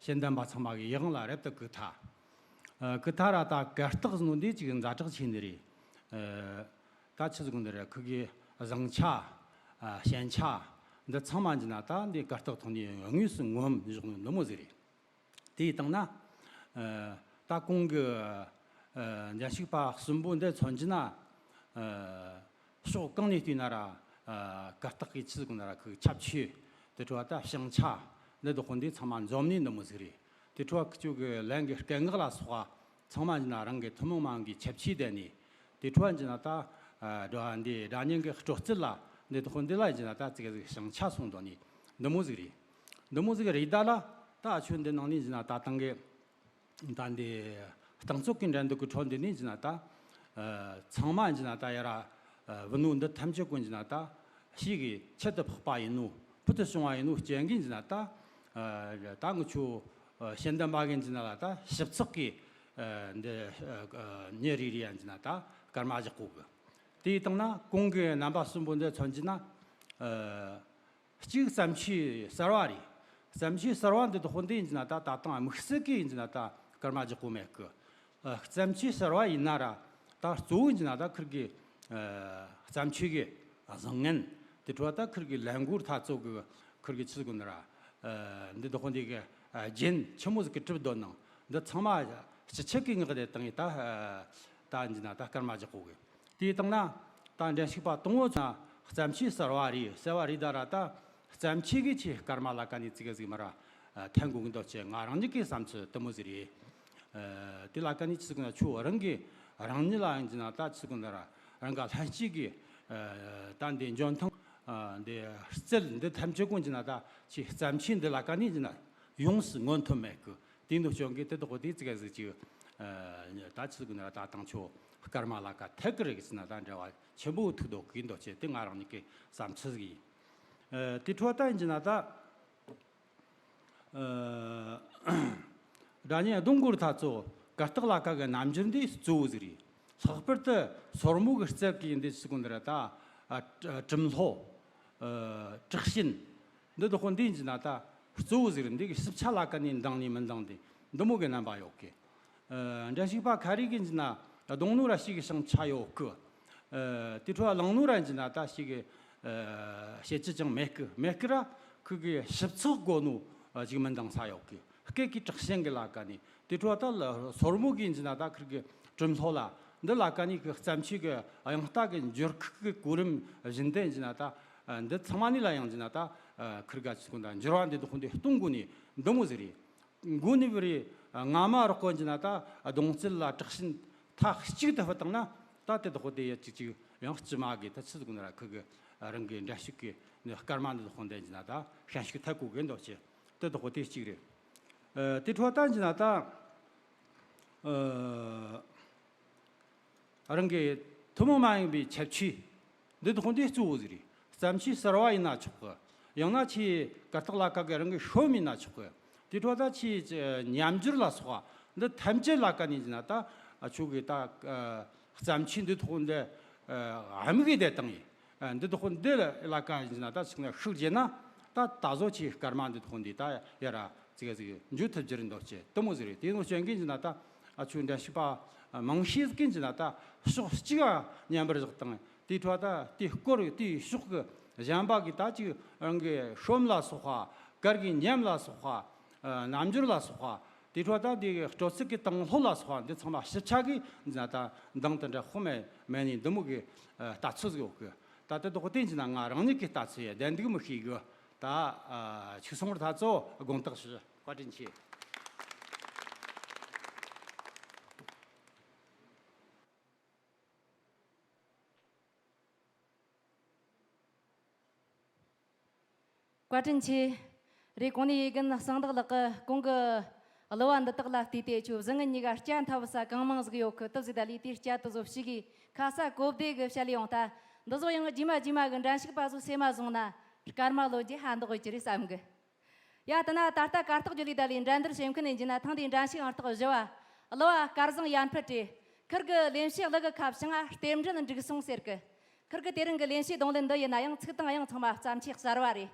ཤེས་ལྡན་པ་ཚང་མ་གི་ཡིད་དབང་ལ་རབ་ཏུ་བཀུག་ཐལ། ཨ། བཀུག་ཐལ་ར། ད་གར་སྟེགས་ཟེར་ནོ་འདི་ཅིག་ཛ་དྲག་ཆེ་ནི་རེད། ཨ། ད་ཆི་ཟིག་ན་ར་ཁུ་གི་བཟང་ཆ། ཨ། ཞན་ཆ་འདི་ཚང་མ་ཡིན་གྱི་ན་ད་འདི་གར་སྟེགས་ཐོག་ནས་དངོས་སུ་ངོམ་བཞག་ནོ་འདི་མོ་ཟིག་རེད། དེའི་སྟེང་ན། ཨ། ད་གོང་གི། ཨ། འགྲན་ཞུགས་པ་གསུམ་པོ་འདི་མཚོན་གྱི་ན། ཨ། ཕྱོགས་གང་ནས་བལྟས་ན་ར། ཨ། གར་སྟེགས་ཀྱི་ཆི་ཟིག་ན་ར་ཁུ་ཁྱབ་ཆེ། དེ་འཕྲོ་བ་ད་ཞན་ཆ་འདི་དག་པོ་འདི་ཚང་མ་འཛོམས་ནི་འདི་མོ་ཟིག་རེད། དེ་འཕྲོ་བ་ཁུ་ཆོ་གི་ལན་གི་སྐད་ངག་ལ་སོགས་པ་ཚང་མ་ཡིན་ན་རང་གི་ཐུན་མོང་མ་ཡིན་གི་ཁྱབ་ཆེ་བསྡད་ནི། དེ་འཕྲོ་བ་ཡིན་ན་ད། ཨ། སྒྲ་འདི་སྒྲ་སྙན་གི་སྤྲོ་སྐྱིད་ལ་འདི་དག་པོ་འདི་ལ་ཡིན་ན་ད་ཙི་གེ་ཟིག་ཞན་ཆ་སོང་འདུག་ནི་འདི་མོ་ཟིག་རེད། འདི་མོ་ཟིག་རེད། ད་ལ་ད་ཆོས་འདི་ནང་ནས་ཡིན་ན་ད་ཐེངས་གི། ད་འདི་རྟིང་རྩོད་ཀྱི་འགྲན་བསྡུར་གྱི་ཁྲོད་འདི་ནས་ཡིན་ན་ད། ཨ། ཚང་མ་ཡིན་ན་ད་ཡ་ར། ཨ། བུད་ནོ་འདི་ཐམས་ཅད་ཀུན་ཡིན་ན་ད། ཞིག་གི་ཁྱད་དུ་འཕགས་པ་ཡིན་ནོ། ཕུལ་དུ་བྱུང་བ་ཡིན་ནོ་རྐྱེན་གྱིས་ཡིན་ན་ད། ཨ། ད་ངུ་ཆོ། ཨ། ཤེས་ལྡན་པ་གི་ཡིན་ན་ལ་ད་ཞིབ་ཚགས་ཀྱི། ཨ། འདི། ཨ། ཨ། མྱི་རེ་རེ་ཡང་ཡིན་ན་ད་སྐར་མ་བཞག་གོ་གི། དེའི་སྟེང་ན་གོང་གི་རྣམ་པ་གསུམ་པོ་འདི་མཚོན་གྱི་ན། ཨ། གཅིག་བརྩམས་ཆོས་གསར་བ་རེད། བརྩམས་ཆོས་གསར་བ་འདི་དག་པོ་འདི་ཡིན་ན་ད་ད་དུང་དམིགས་བསལ་གྱི་ཡིན་ན་ད་སྐར་མ་རྒྱག་གོ་མེད་གི། ཨ། བརྩམས་ཆོས་གསར་བ་ཡིན་ན་ར་ད་གཙོ་བོ་ཡིན་ན་ད་ཁིར་གི། ཨ། བརྩམས་ཆོས་ཀྱི་བཟང་ངན་དེ་འཕྲོ་བ་ད་ཁིར་གི་ལས་འགུལ་འཐབ་རྩོད་གི་ཁིར་གི་ཆི་ཟིག་ན་ར། ཨ། འདི་དག་པོ་འདི་གི། ཨ། རྒྱན་ཆི་མོ་ཟིག་གི་གྲུབ་འདོད་ནང་འདི་ཚང་མ་སྤྱི་ཁྱབ་ཀྱི་ངག་དེ་དང་ཡིན་ད། ཨ། ད་ཡིན་ན་ད་སྐར་མ་རྒྱག་གོ་གི། དེའི་སྟེང་ན་ད་འགྲན་ཞུགས་པ་དང་པོ་ཚོ་བརྩམས་ཆོས་གསར་བ་རེད་ཟེར་བ་རེད། ད་ར་ད་བརྩམས་ཆོས་ཀྱི་ཆེད་སྐར་མ་ལ་ཀ་ནས་ཙི་གེ་ཟིག་མ་ར་འཐེན་དགོས་ཀྱི་འདུག་ཅེས་ང་རང་ཉིད་ཀྱི་བསམ་ཚུལ་དེ་མོ་ཟིག་རེད། ཨ། དེ་ལ་ཀ་ནས་ཆི་ཟིག་ན་ཁྱོད་རང་གི་རང་ཉིད་ལ་ཡིན་ན་ད་ཆི་ཟིག་ན་ར་རང་ག་ལྷན་སྐྱེས་ཀྱི། ཨ། ད་འདི་འཇོན་ཐང་། ཨ། འདི་རྩལ་འདི་ཐམས་ཅད་ཀུན་གྱི་ན་ད་ཆེ་བརྩམས་ཆོས་འདི་ལ་ཀ་ནས་ཡིན་ན་ཡོངས་སུ་མངོན་ཐུབ་མེད་གི། དེ་འདུག་ཅོང་གི་དེ་དག་དེ་ཙི་གེ་ཟིག་ཅིག་ཨ། ད་ཆི་ཟིག་ན་ར་ད་དང་ཆོ་སྐར་མ་ལ་ཀ་ཐད་ཀི་རེ་གི་ཟིན་ན་ད་འབྲེལ་བ་ཆེན་པོ་ཐུག་འདུག་གི་འདུག་ཅེས་དེ་ང་རང་ཉིད་ཀྱི་བསམ་ཚུལ་ཟིག་ཡིན། ཨ། དེ་འཕྲོ་ད་ཡིན་གྱི་ན་ད། ཨ། སྒྲ་སྙན་རྡུང་སྐོར་འཐབ་རྩོད་གར་སྟེགས་ལ་ཀ་གི་རྣམ་འགྱུར་འདི་གཙོ་བོ་ཟིག་རེད། ལྷག་པར་དུ་སོར་མོ་གི་རྩལ་གྱི་འདི་ཟིག་ན་ར་ད། ཨ། གྲིམ་ལྷོད། ཨ། དྲག་ཞན། འདི་དག་པོ་འདི་ཡིན་གྱི་ན་ད་གཙོ་བོ་ཟིག་རེད། འདི་གི་ཞིབ་ཆ་ལ་ཀ་ནས་འདང་ནས་མི་འདང་དེ་འདི་མོ་གི་རྣམ་པ་ཡོད་གི། ཨ། འགྲན་ཞུགས་པ་ཁ་རེ་གི་ཡིན་གྱི་ན་རྡུང་ནོ་ར་ཞིག་གི་ཞན་ཆ་ཡོད་གི། ཨ། དེ་འཕྲོ་བ་བླངས་ནོ་ར་ཡིན་གྱི་ན་ད་ཞིག་གི། ཨ། བྱེད་རྒྱུ་ཅང་མེད་གི། མེད་གི་ར་ཁུ་གི་ཞིབ་ཚགས་དགོས་ནོ་ ཅིག་མི་འདང་ས་ཡོད་གི། སྐད་ཀྱི་དྲག་ཞན་གི་ལ་ཀ་ནི། དེ་འཕྲོ་ད་ལ་སོར་མོ་གི་འཇི་ན་ད་ཁིར་གི་གྲུམ་ལྷོ་ལ། འདི་ལ་ཀ་ནི་གི་རྩམ་ཆུ་གི་དབྱངས་རྟ་གི་འགྱུར་ཁུག་གི་གོ་རིམ་བཞིན་དེ་འཇི་ན་ད། འདི་ཚང་མ་ནི་ལ་ཡང་འཇི་ན་ད། ཁིར་ག་ཅིག་གོ་ད་འགྱུར་བ་འདི་དུ་ཁོང་དེ་གཏོང་དགོས་ནི་འདི་མོ་ཟིག་རེད། མགོ་ནི་བུ་རེ། རྔ་མ་རོགས་གོ་འཇི་ན་ད་གདོང་རྩེ་ལ་དྲག་ཞན་མཐའ་གཅིག་ཏུ་ཕུད་བཏང་ན། ད་དེ་དག་དེ་ཡ་གཅིག་གཅིག་ཡང་སྤྱི་མ་གི་ད་ཆི་ཟིག་ན་ར་ཁུ་གི་རང་གི་འདྲ་ཤུགས་ཀྱི་ནི་སྐར་མ་འདི་དག་འདི་འཇི་ན་ད་ཤན་ཤུགས་ཐད་གོ་གི་འདོག་ཅེ། དེ་དག་དེ་གཅིག་རེད། ཨ་དེ་འཕྲོ་ད་འཇི་ན་ད། ཨ། རང་གི་ཐུན་མོང་མ་ཡིན་པའི་ཁྱད་ཆོས་འདི་དག་འདི་གཙོ་བོ་ཟིག་རེད། རྩམ་ཆུ་གསར་བ་ཡིན་ན་ཆོག་གི། ཡང་ན་ཆེས་གར་སྟེགས་ལ་ཀ་གི་རང་གི་ཤོམ་ཡིན་ན་ཆོག་གི། དེ་འཕྲོ་ད་ཆེས་ཉམས་འགྱུར་ལ་སོགས་པ་འདི་ཐམས་ཅད་ལ་ཀ་ནས་ཡིན་ན་ད་ཨ་ཆོག་གི། ད་ཨ་རྩམ་ཆུ་འདི་དག་འདི་ཨ་དམིགས་ཡེ་དེ་བཏང་ཡིན། ཨ་འདི་དག་འདི་ལ་ཀ་ཡིན་ན་ད་ཆིག་ན་ཤུགས་རྒྱས་ན། ད་ད་གཟོད་ཆེས་སྐར་མ་འདི་དག་འདི་ད་ཡ་ར། ཙི་ག་ཙི་ག་འཇུ་ཐུབ་རྒྱུ་རེད་འདོག་ཅེ་དེ་མོ་ཟིག་རེད། དེ་ནོ་སྤྱོད་མཁན་གྱི་ན་ད་ཨ་ཆུ་འདྲ་ཞིག་པ་མང་ཤས་ཀྱི་ན་ད་ཕྱོགས་གཅིག་མཉམ་པར་བཞག་དང་། དེའི་འཕྲོ་ད་དེའི་སྐོར་དེའི་ཕྱོགས་ཀྱི་གཞན་པ་གི་ད་ཅིག་རང་གི་ཤོམ་ལ་སོགས་པ། གར་གྱི་ཉམས་ལ་སོགས་པ། རྣམ་འགྱུར་ལ་སོགས་པ། དེའི་འཕྲོ་ད་དེ་གི་སྤྲོ་ཚིགས་ཀྱི་དང་ལྷོད་ལ་སོགས་པ་འདི་ཚང་མ་ཞིབ་ཆ་གི་ན་ད་འདང་དེ་འདྲ་ཧོ་མེ་མེ་ནི་འདི་མོ་གི་ལྟ་ཚུལ་ཟིག་ཡོད་གི། ད་དེ་དག་དེ་ཡིན་ན་ང་རང་ཉིད་ཀྱི་ལྟ་ཚུལ་ཡ་བདེན་འདུག་མི་ཤེས་གི། ད་ཨ་ཆིག་སོང་བར་ད་གཙོ་དགོངས་དག་ཞུ། བཀའ་དྲིན་ཆེ། བཀའ་དྲིན་ཆེ། རེས་གོང་ནས་ཡེ་རྒན་གསང་བདག་ལགས་ཀྱིས་གོང་གི་གླུ་བ་འདི་དག་ལ་བལྟས་ཏེ་ཁྱོད་བཟང་ངན་གཉིས་ཀ་སྐྱ་མཐའ་བུ་ས་གང་མང་ཟིག་ཡོད་གི། སྟབས་ཟིག་ད་ལས་དེ་སྐྱ་དུ་བཟོ་ཞིག་གིས་ཁ་ས་གོ་བདེ་གི་བཤད་ལས་ཡོང་ད། འདི་ཚོ་ཡང་རྗེས་མ་རྗེས་མ་གི་འགྲན་ཞུགས་པ་ཚོ་སེམས་མ་བཟུང་ན་སྐར་མ་ལོ་རྒྱུས་ཧ་འདོགས་ཡོད་ཀྱི་རེད་བསམ་གི། ཡ་དེ་ན་ད་ལྟ་གར་སྟེགས་བརྒྱུད་ལས་ད་ལས་འགྲན་བསྡུར་བྱེད་མཁན་ནས་འཇི་ན་ཐེངས་འདིའི་འགྲན་ཞུགས་ཨང་རྟགས་བཞི་བ་གླུ་བ་སྐལ་བཟང་ཡར་འཕེལ་རེད། ཁིར་གི་ལེན་བྱའི་གླུ་གི་ཁ་བྱང་ང་རྟེན་འབྲེལ་འགྲིག་སོང་ཟེར་གི། ཁིར་གི་དེ་རིང་གི་ལེན་བྱའི་རྡུང་ལེན་འདི་ཡིན་ན་ཡང་ཚིག་དང་དབྱངས་ཚང་མ་བརྩམས་ཆོས་གསར་བ་རེད།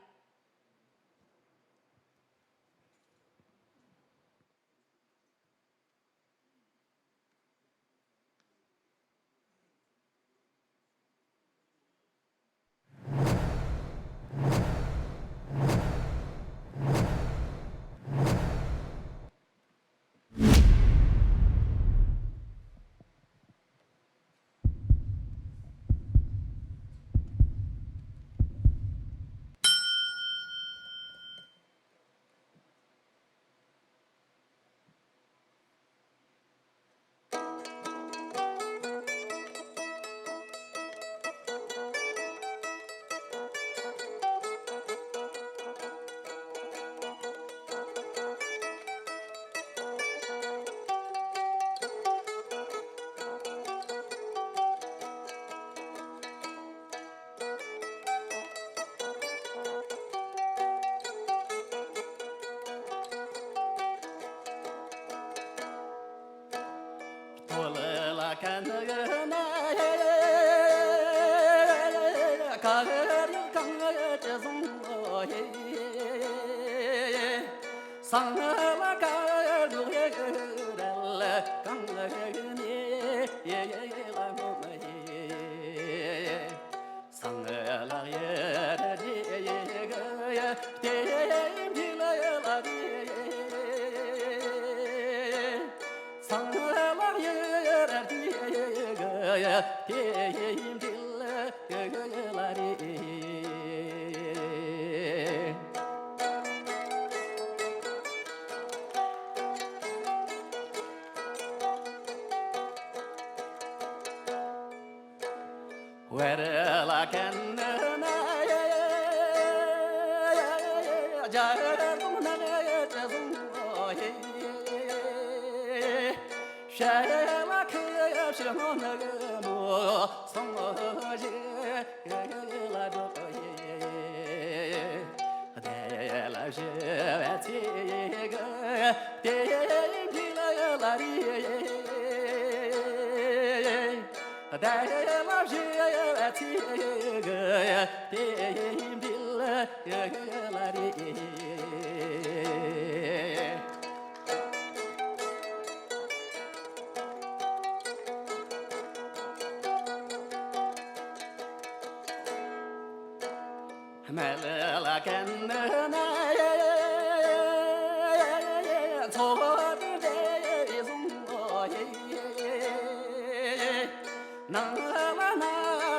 ལ་ན་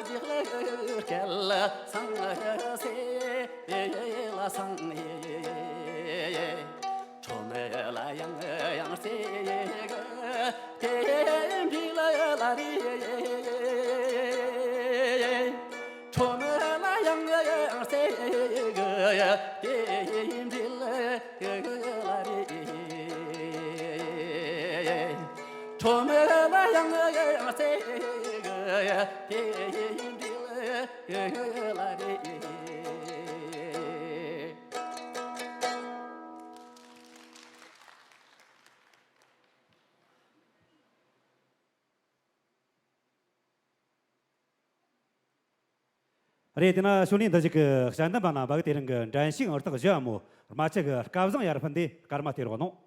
རྗེས་ལ་སྐལ་བཟང་སྲས་ལ་བཟང་ཡེ། ཁྲོམ་ལ་ཡང་ཡང་སྲས་གི་དེ་འབྲི་ལ་ལ་རེ། ཁྲོམ་ལ་ཡང་ཡང་སྲས་གི་དེ་འབྲི་ལ་ལ་རེ། ཁྲོམ་ལ་ཡང་ཡང་སྲས་གི་དེ་འབྲི་ལ་ལ་རེ། རེད། དེ་ན་ཞུ་ནས་འདི་ཞིག་གི་ཞལ་འདེབས་པ་རྣམ་པ་གི་དེ་རིང་གི་འགྲན་ཞུགས་ཨང་རྟགས་བཞི་བ་མོ་རྨ་ཆུ་གི་སྐལ་བཟང་ཡར་འཕེལ་འདི་སྐར་མ་སྟེར་རོགས་གནང་།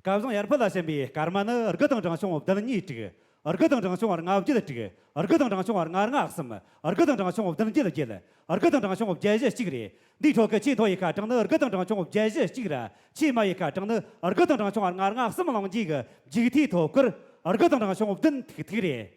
སྐལ་བཟང་ཡར་འཕེལ་ལ་བྱིན་པའི་སྐར་མ་ནི་དགུ་དང་དྲུག་ཆུང་བདུན་གཉིས་དྲུག་དགུ་དང་དྲུག་ཆུང་ལྔ་བརྒྱད་དྲུག་དགུ་དང་དྲུག་ཆུང་ལྔ་ལྔ་གསུམ། དགུ་དང་དྲུག་ཆུང་ལྔ་ལྔ་བརྒྱད་བརྒྱད། དགུ་དང་དྲུག་ཆུང་བརྒྱད་བཞི་གཅིག་རེད། འདིའི་ཁྲོད་ཀྱི་ཆེས་མཐོ་ཡི་ཁ་གྲངས་ནི་དགུ་དང་དྲུག་ཆུང་བརྒྱད་བཞི་གཅིག་ར། ཆེས་དམའ་ཡི་ཁ་གྲངས་ནི་དགུ་དང་དྲུག་ཆུང་ལྔ་ལྔ་གསུམ་བླངས་རྗེས་ཀྱི་མཇུག་མཐའི་ཐོབ་སྐར་དགུ་དང་དྲུག་ཆུང་བདུན་ཐུག་ཐུག་རེད།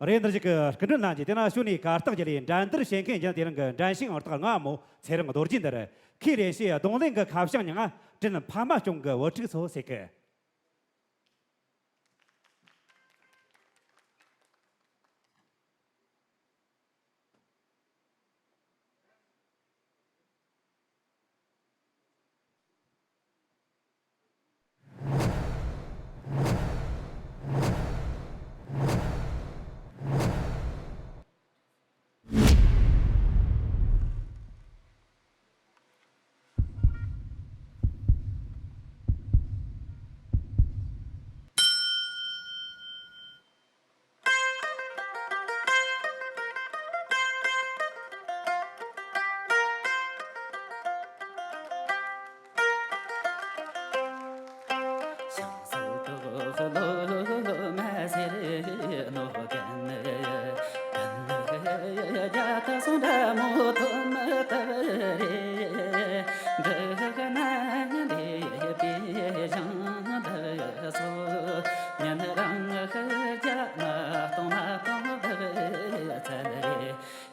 རེད། འདིར་ཞིག་གི་སྐུ་མགྲོན་ལྷན་རྒྱས། དེ་ན་ཞུ་ནས་གར་སྟེགས་བརྒྱུད་ལས་འགྲན་བསྡུར་བྱེད་མཁན་རྒྱུན་དེ་རིང་གི་འགྲན་ཞུགས་ཨང་རྟགས་ལྔ་བ་མོ་ཚེ་རིང་རྡོ་རྗེ་འདིར་ཁོས་རེ་ཞིག་རྡུང་ལེན་གྱི་ཁ་བྱང་ཉང་ང་དྲིན་ཕ་མ་སྐྱོང་གི་བུ་ཕྲུག་ཚོ་ཟེར་གི།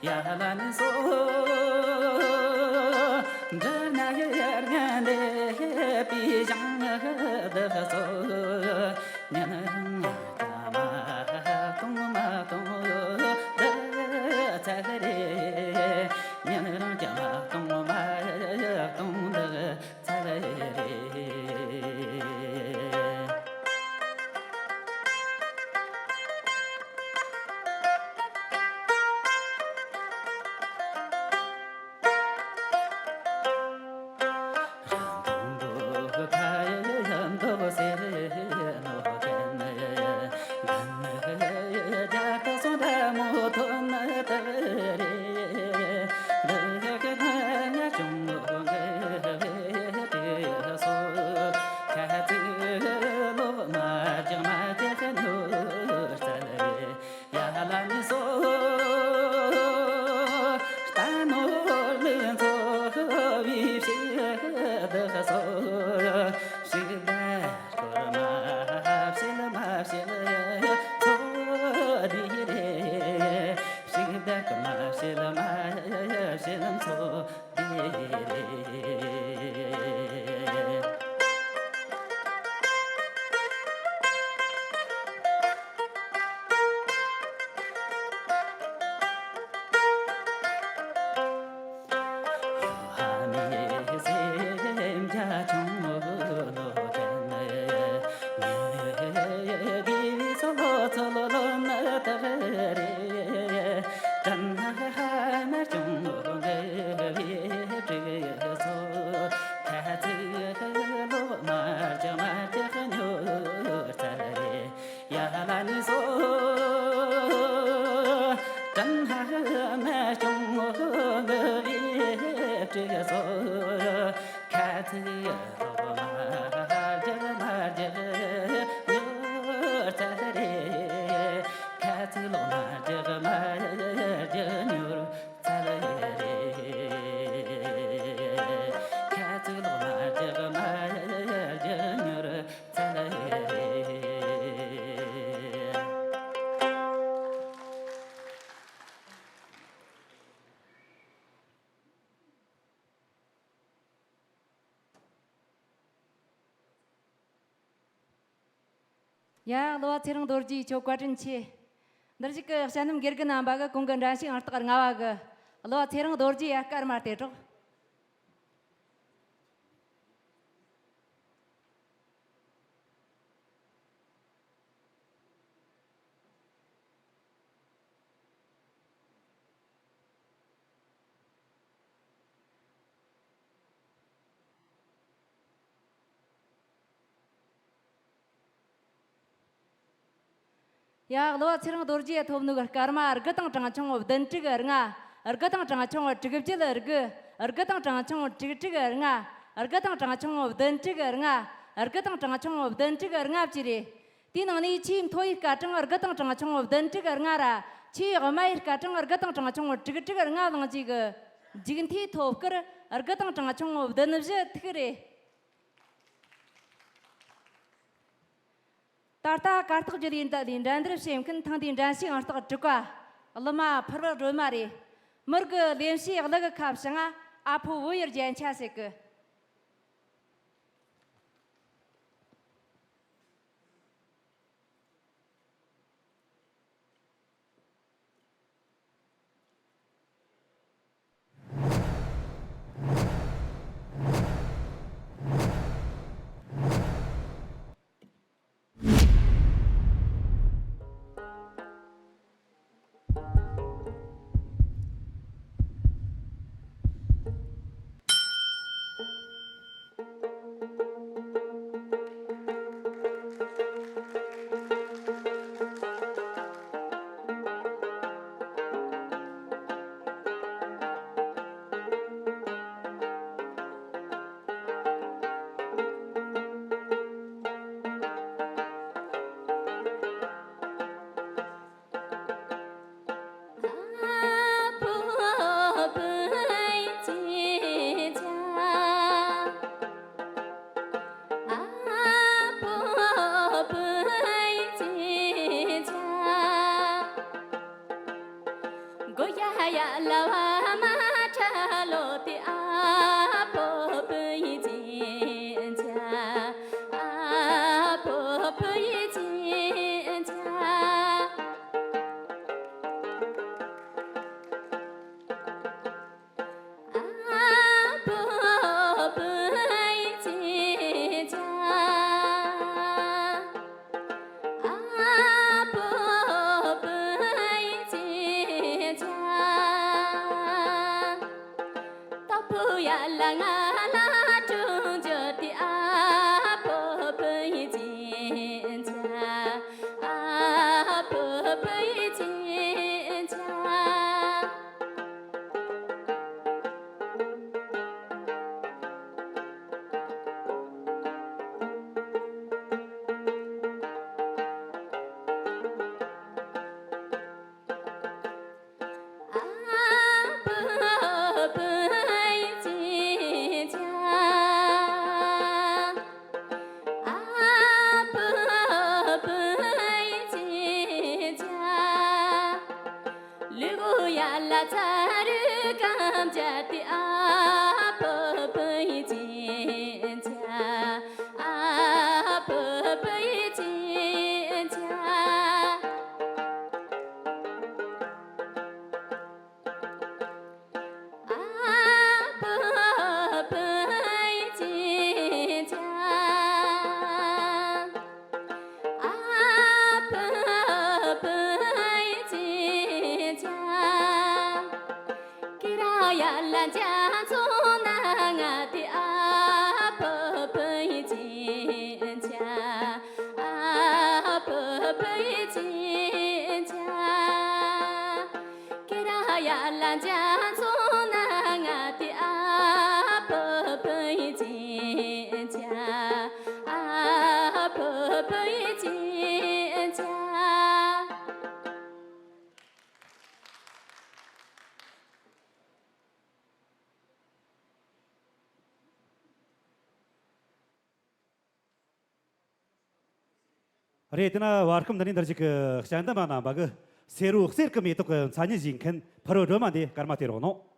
ཡ་ལ་ནི་སོ། འདི་ན་ཡི་ཡར་ངན་ལེ་པི་ཞང་འདི་སོ། ཉན་རང་ཀྱ་མ་གཏོང་མ་གཏོང་འདི་ཚ་རེ། ཉན་རང་ཀྱ་མ་གཏོང་མ་གཏོང་འདི་ཚ་རེ། ཡ་ལ་ནི་སོ། རྟ་ནོར་ལུས་འཚོ་བའི་ཕྱིར་དུ་སོ། ཕྱིར་དར་སྐོར་མ་བྱེད་མ་བྱེད་འཚོ་བའི་རེ། ཕྱིར་དར་སྐོར་མ་བྱེད་མ་བྱེད་འཚོ། དྲན་ཧ་མ་སྐྱོང་ངོ་གི་བའི་དྲུག་སོ། ཁ་ཚིག་ལོག་མ་རྒྱག་མ་རྒྱག་ཉོར་ཚ་རེད། ཁ་ཚིག་ལོག་མ་རྒྱག་མ་རྒྱག་ཉོར་ཚ་རེད། ཁ་ཚིག་ལོག་མ་རྒྱག་མ་རྒྱག་ཉོར་ཚ་རེད། ཡ། གླུ་བ་ཚེ་རིང་རྡོ་རྗེ་ཁྱོད་བཀའ་དྲིན་ཆེ། འདིར་བཞུགས་ཀྱི་ཞལ་ནམ་དགེ་རྒན་རྣམ་པ་གི་གོང་གི་འགྲན་ཞུགས་ཨང་རྟགས་ལྔ་བ་གི་གླུ་བ་ཚེ་རིང་རྡོ་རྗེ་ཡ་སྐར་མ་སྟེར་རོགས། ཡ། གླུ་བ་ཚེ་རིང་རྡོ་རྗེ་ཐོབ་ནོ་གི་སྐར་མ་དགུ་དང་གྲངས་ཆུང་བདུན་དྲུག་ལྔ། དགུ་དང་གྲངས་ཆུང་དྲུག་བརྒྱད་དགུ། དགུ་དང་གྲངས་ཆུང་དྲུག་དྲུག་ལྔ། དགུ་དང་གྲངས་ཆུང་བདུན་དྲུག་ལྔ། དགུ་དང་གྲངས་ཆུང་བདུན་དྲུག་ལྔ་བཅས་རེད། དེའི་ནང་ནས་ཆེས་མཐོ་བའི་སྐར་གྲངས་དགུ་དང་གྲངས་ཆུང་བདུན་དྲུག་ལྔ་ར། ཆེས་དམའ་བའི་སྐར་གྲངས་དགུ་དང་གྲངས་ཆུང་དྲུག་དྲུག་ལྔ་བླངས་རྗེས་ཀྱི་མཇུག་མཐའི་ཐོབ་སྐར་དགུ་དང་གྲངས་ཆུང་བདུན་བཞི་ཐུག་རེད། ད་ལྟ་གར་སྟེགས་བརྒྱུད་ལས་འདི་ལས་འགྲན་བསྡུར་བྱེད་མཁན་ཐེངས་འདིའི་འགྲན་ཞུགས་ཨང་རྟགས་དྲུག་པ། གླུ་མ་ཕུར་བུ་སྒྲོལ་མ་རེད། མི་དགེ་ལེན་བྱེད་གླུ་གི་ཁ་བྱང་ང་ཨ་ཕོ་བོད་ཡུལ་རྒྱན་ཆ་ཟེར་གི། རེད། དེ་ན་བར་སྐབས་འདི་ནས་འདིར་ཞིག་གི་དཔྱད་འདེམས་པ་རྣམ་པ་གི་སེ་རོ་གསེར་གི་མེ་ཏོག་གི་མཚན་སྙན་ཞུ་མཁན་ཕུ་རོ་སྒྲོལ་མ་འདི་སྐར་མ་སྟེར་རོགས་གནང་།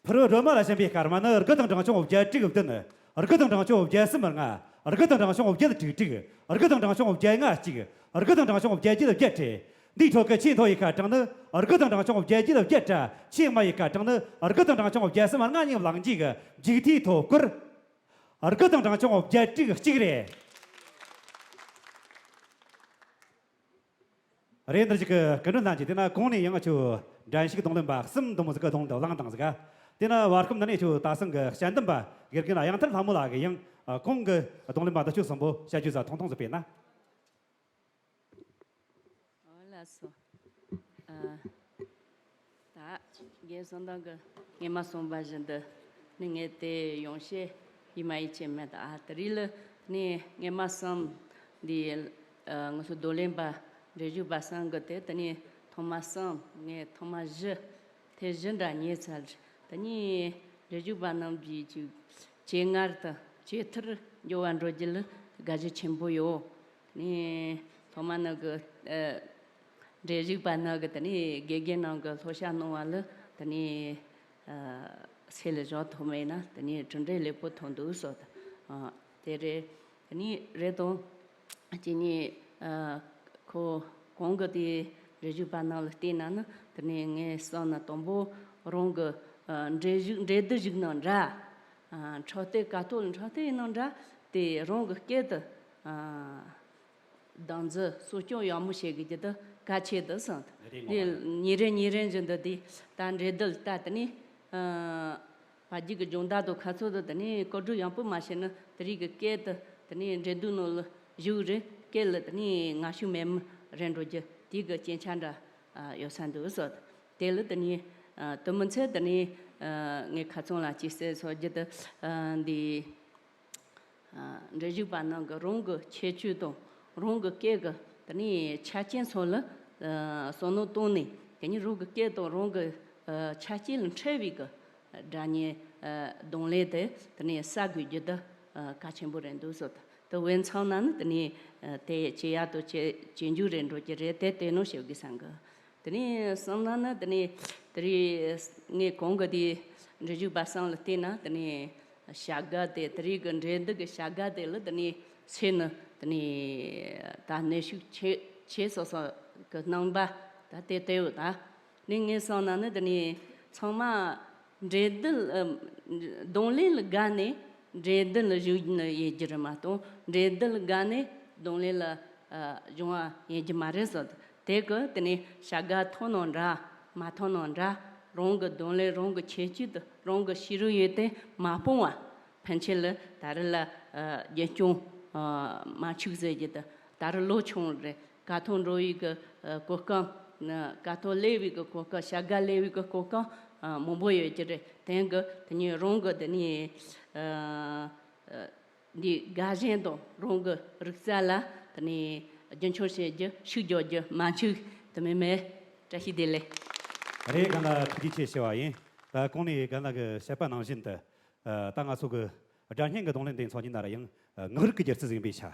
ཕུ་རོ་སྒྲོལ་མ་ལ་བྱིན་པའི་སྐར་མ་ནི་དགུ་དང་གྲངས་ཆུང་བརྒྱད་དྲུག་བདུན། དགུ་དང་གྲངས་ཆུང་བརྒྱད་གསུམ་ལྔ། དགུ་དང་གྲངས་ཆུང་བརྒྱད་དྲུག་དྲུག། དགུ་དང་གྲངས་ཆུང་བརྒྱད་ལྔ་གཅིག། དགུ་དང་གྲངས་ཆུང་བརྒྱད་བརྒྱད་བརྒྱད་བྲལ། འདིའི་ཁྲོད་ཀྱི་ཆེས་མཐོ་བའི་ཁ་གྲངས་ནི་དགུ་དང་གྲངས་ཆུང་བརྒྱད་བརྒྱད་བརྒྱད་བྲལ། ཆེས་དམའ་བའི་ཁ་གྲངས་ནི་དགུ་དང་གྲངས་ཆུང་བརྒྱད་གསུམ་ལྔ་གཉིས་བླངས་རྗེས་ཀྱི་མཇུག་མཐའི་ཐོ་སྐོར། དགུ་དང་གྲངས་ཆུང་བརྒྱད་དྲུག་གཅིག་རེད། རེད། འདིར་ཞིག་གི་སྐུ་མགྲོན་རྣམས་ཀྱིས་དེ་ན་གོང་ནས་ཡང་ཆུ་འགྲན་ཞུགས་རྡུང་ལེན་པ་གསུམ་འདི་མོ་ཟིག་གི་རྡུང་ལེན་དུ་བླངས་དང་ཟིག་དེ་ན་བར་སྐབས་འདི་ནས་ཆུ་ད་སང་གི་དཔྱད་འདེམས་པ་དགེ་རྒན་གཡང་ཐར་ལྷ་མོ་ལགས་ཀྱིས་ཡང་གོང་གི་རྡུང་ལེན་པ་འདི་ཆུ་གསུམ་པོ་བཤད་རྒྱུ་ཟ་ཐུང་ཐུང་ཟིག་སྤེལ་ན། ཨོ་ལགས་སོ། ཨ། ད་རྒན་བསམ་གཏན་གྱིས་སྔས་མ་གསུངས་པ་བཞིན་དུ་ནི་ངས་དེ་ཡོང་ཤེས་ཡིད་མ་ཡིད་ཆེས་མེད། ད་ཨ་དེ་རིང་ལ་ནི་སྔས་མ་གསུམ་འདི་ཨ་ང་ཚོ་རྡུང་ལེན་པ་འགྲན་ཞུགས་པ་གསུམ་གྱི་དེ་དེ་ནི་ཐོག་མ་གསུམ། ངས་ཐོག་མ་བཞི། དེ་བཞི་འདྲ་རྙེད་ཚར། དེ་ནི་འགྲན་ཞུགས་པ་རྣམས་ཀྱིས་ཅིག་ཇེ་ངར་དང་ཇེ་མཐོར་འགྱུར་བ་འགྲོ་རྒྱུ་ལ་དགའ་བཞི་ཆེན་པོ་ཡོད། ནི་ཐོག་མ་ནང་གི་ཨ། འགྲན་ཞུགས་པ་ནང་གི་དེ་ནས་དགེ་རྒན་ནང་གི་ལྷོད་ཤ་གནང་བ་ལ་དེ་ནས་ཨ་སེམས་ལ་བཞག་ཐུབ་མེད་ན་དེ་ནས་གྲུབ་འབྲས་ལེགས་པོ་ཐོན་འདུག་ཟེར། ཨ་དེ་རེད། དེ་ནས་རེད་དང་། གཅིག་ནས་ཨ་ཁོ་གོང་གི་དེ་འགྲན་ཞུགས་པ་ནང་ལ་བལྟས་ན་ནི་དེ་ནས་ངས་བསམ་ན་དང་པོ་རང་གི་ཨ་འགྲན་ཞུགས་འགྲན་བསྡུར་ཞུགས་ནང་འདྲ། ཨ་འཕྲོད་བསྟེན་དཀའ་ཐུབ་ལ་འཕྲོད་བསྟེན་ནང་འདྲ། དེ་རང་གི་སྐད་དུ་ཨ། བདག་འཛིན་གསོ་སྐྱོང་ཡག་མོ་བྱེད་དགོས་རྒྱུ་དེ་གལ་ཆེ་འདུག་བསམ། རེད་ངོ་མ་རེད། ཉིན་རེ་ཉིན་རེ་བཞིན་དུ་དེ་ད་འགྲན་བསྡུར་ལྟ་དེ་ནས་ཨ་བར་རྒྱུད་ཀྱི་སྦྱོང་བརྡར་དང་ཁ་ཚོན་དུ་དེ་ནས་བཀོད་སྒྲིག་ཡག་པོ་མ་བྱས་ན་དེ་རིགས་ཀྱི་སྐད་དུ་དེ་ནས་འགྲན་བསྡུར་ནང་ལ་ཞུགས་རེད། སྐད་ལ་དེ་ནས་ངར་ཤུགས་མེད་མི་རེད་འགྲོ་རྒྱུ་དེ་གི་སྐྱེན་ཆ་འདྲ་ཨ་ཡོད་ས་འདུག་བསམ། དེ་ལ་དེ་ནས་ཨ་དེ་མི་ཚད་དེ་ནས་ཨ་ངས་ཁ་ཚོན་ལ་ཅིག་གསལ་བཟོ་རྒྱུ་དེ་ཨ་འདི། ཨ་འགྲན་ཞུགས་པ་རྣམས་ཀྱིས་རང་གི་ཁྱད་ཆོས་དང་རང་གི་སྐད་ཀྱི་དེ་ནས་ཆ་རྐྱེན་སོགས་ལ་ཨ་བསམ་བློ་བཏང་ནས་དེ་ནས་རང་གི་སྐད་དང་རང་གི་ཨ་ཆ་རྐྱེན་ལ་འཕྲད་པའི་གི་སྒྲ་སྙན་ཨ་རྡུང་ལེན་དེ་དེ་ནས་གསལ་དགོས་རྒྱུ་དེ་ཨ་གལ་ཆེན་པོ་རེད་འདུག་བསམ། དེ་འོས་འཚམ་ན་ནི་དེ་ནས་ཨ་དེ་ཇེ་ཡག་ཏུ་ཇེ་ཇེ་མགྱོགས་རེད་འགྲོ་རྒྱུ་རེད། དེ་དེ་ནོ་ཞེས་གི་བསམ་གི། དེ་ནས་བསམ་ན་ནི་དེ་ནས་དེ་རིང་ངས་གོང་གི་དེ་འགྲན་ཞུགས་པ་གསུམ་ལ་བལྟས་ན་དེ་ནས་བྱ་དགའ་དེ་དེ་རིང་གི་འགྲན་བསྡུར་གི་བྱ་དགའ་དེ་ལ་དེ་ནས་སེམས་ནི་དེ་ནས་ད་གནོན་ཤུགས་ཆེ་ཆེ་སོ་སོ་གི་རྣམ་པ་ད་དེ་དེ་ཡོད་ད། ནི་ངས་བསམ་ན་ནི་དེ་ནས་ཚང་མ་འགྲན་བསྡུར་ཨ་རྡུང་ལེན་ལ་དགའ་ནས་འགྲན་བསྡུར་ལ་ཞུགས་ནི་ཡིན་རྒྱུ་རེད་མ་གཏོགས་འགྲན་བསྡུར་ལ་དགའ་ནས་རྡུང་ལེན་ལ་ཨ་སྦྱོང་བ་ཡིན་རྒྱུ་མ་རེད་ཟེར། དེ་གི་དེ་ནས་བྱ་དགའ་ཐོབ་ནའང་འདྲ་མ་ཐོབ་ནའང་འདྲ་རང་གི་རྡུང་ལེན་རང་གི་ཁྱད་ཆོས་དེ་རང་གི་ཤེས་རིག་ཡོད་དེ་མ་སྤོང་བ་ཕན་ཆད་ལ་ད་རེས་ལ་ཨ་རྒྱུན་སྐྱོང་ཨ་མ་འཆུག་ཟེར་རྒྱུ་དེ་ད་རེས་ལོ་ཆུང་རེད། དཀའ་ཐུབ་འགྲོ་བའི་གི་ཨ་གོ་སྐབས་ན་དཀའ་ཐུབ་སླེབས་པའི་གི་གོ་སྐབས་བྱ་དགའ་སླེབས་པའི་གི་གོ་སྐབས་ཨ་མང་པོ་ཡོད་ཀྱི་རེད། དེང་གི་དེ་ནས་རང་གི་དེ་ནས་ཨ་ཨ། འདི་དགའ་ཞེན་དང་རང་གི་རིག་རྩལ་ལ་དེ་ནས་རྒྱུན་འཁྱོངས་བྱེད་རྒྱུ་ཤུགས་རྒྱག་རྒྱུ་མ་འཆུག་དུ་མི་མེད། བཀྲ་ཤིས་བདེ་ལེགས། རེད། རྒན་ལགས་ཐུགས་རྗེ་ཆེ་ཞུ་བ་ཡིན། ད་གོང་ནས་རྒན་ལགས་ཀྱིས་བཤད་པ་ནང་བཞིན་དུ་ད་ང་ཚོ་གི་སྒྲ་སྙན་གྱི་རྡུང་ལེན་དེ་ཚོགས་ཉིན་ན་ར་ཡང་ངག་རིག་གི་སྒྱུ་རྩལ་ཟིན་པའི་ཆ།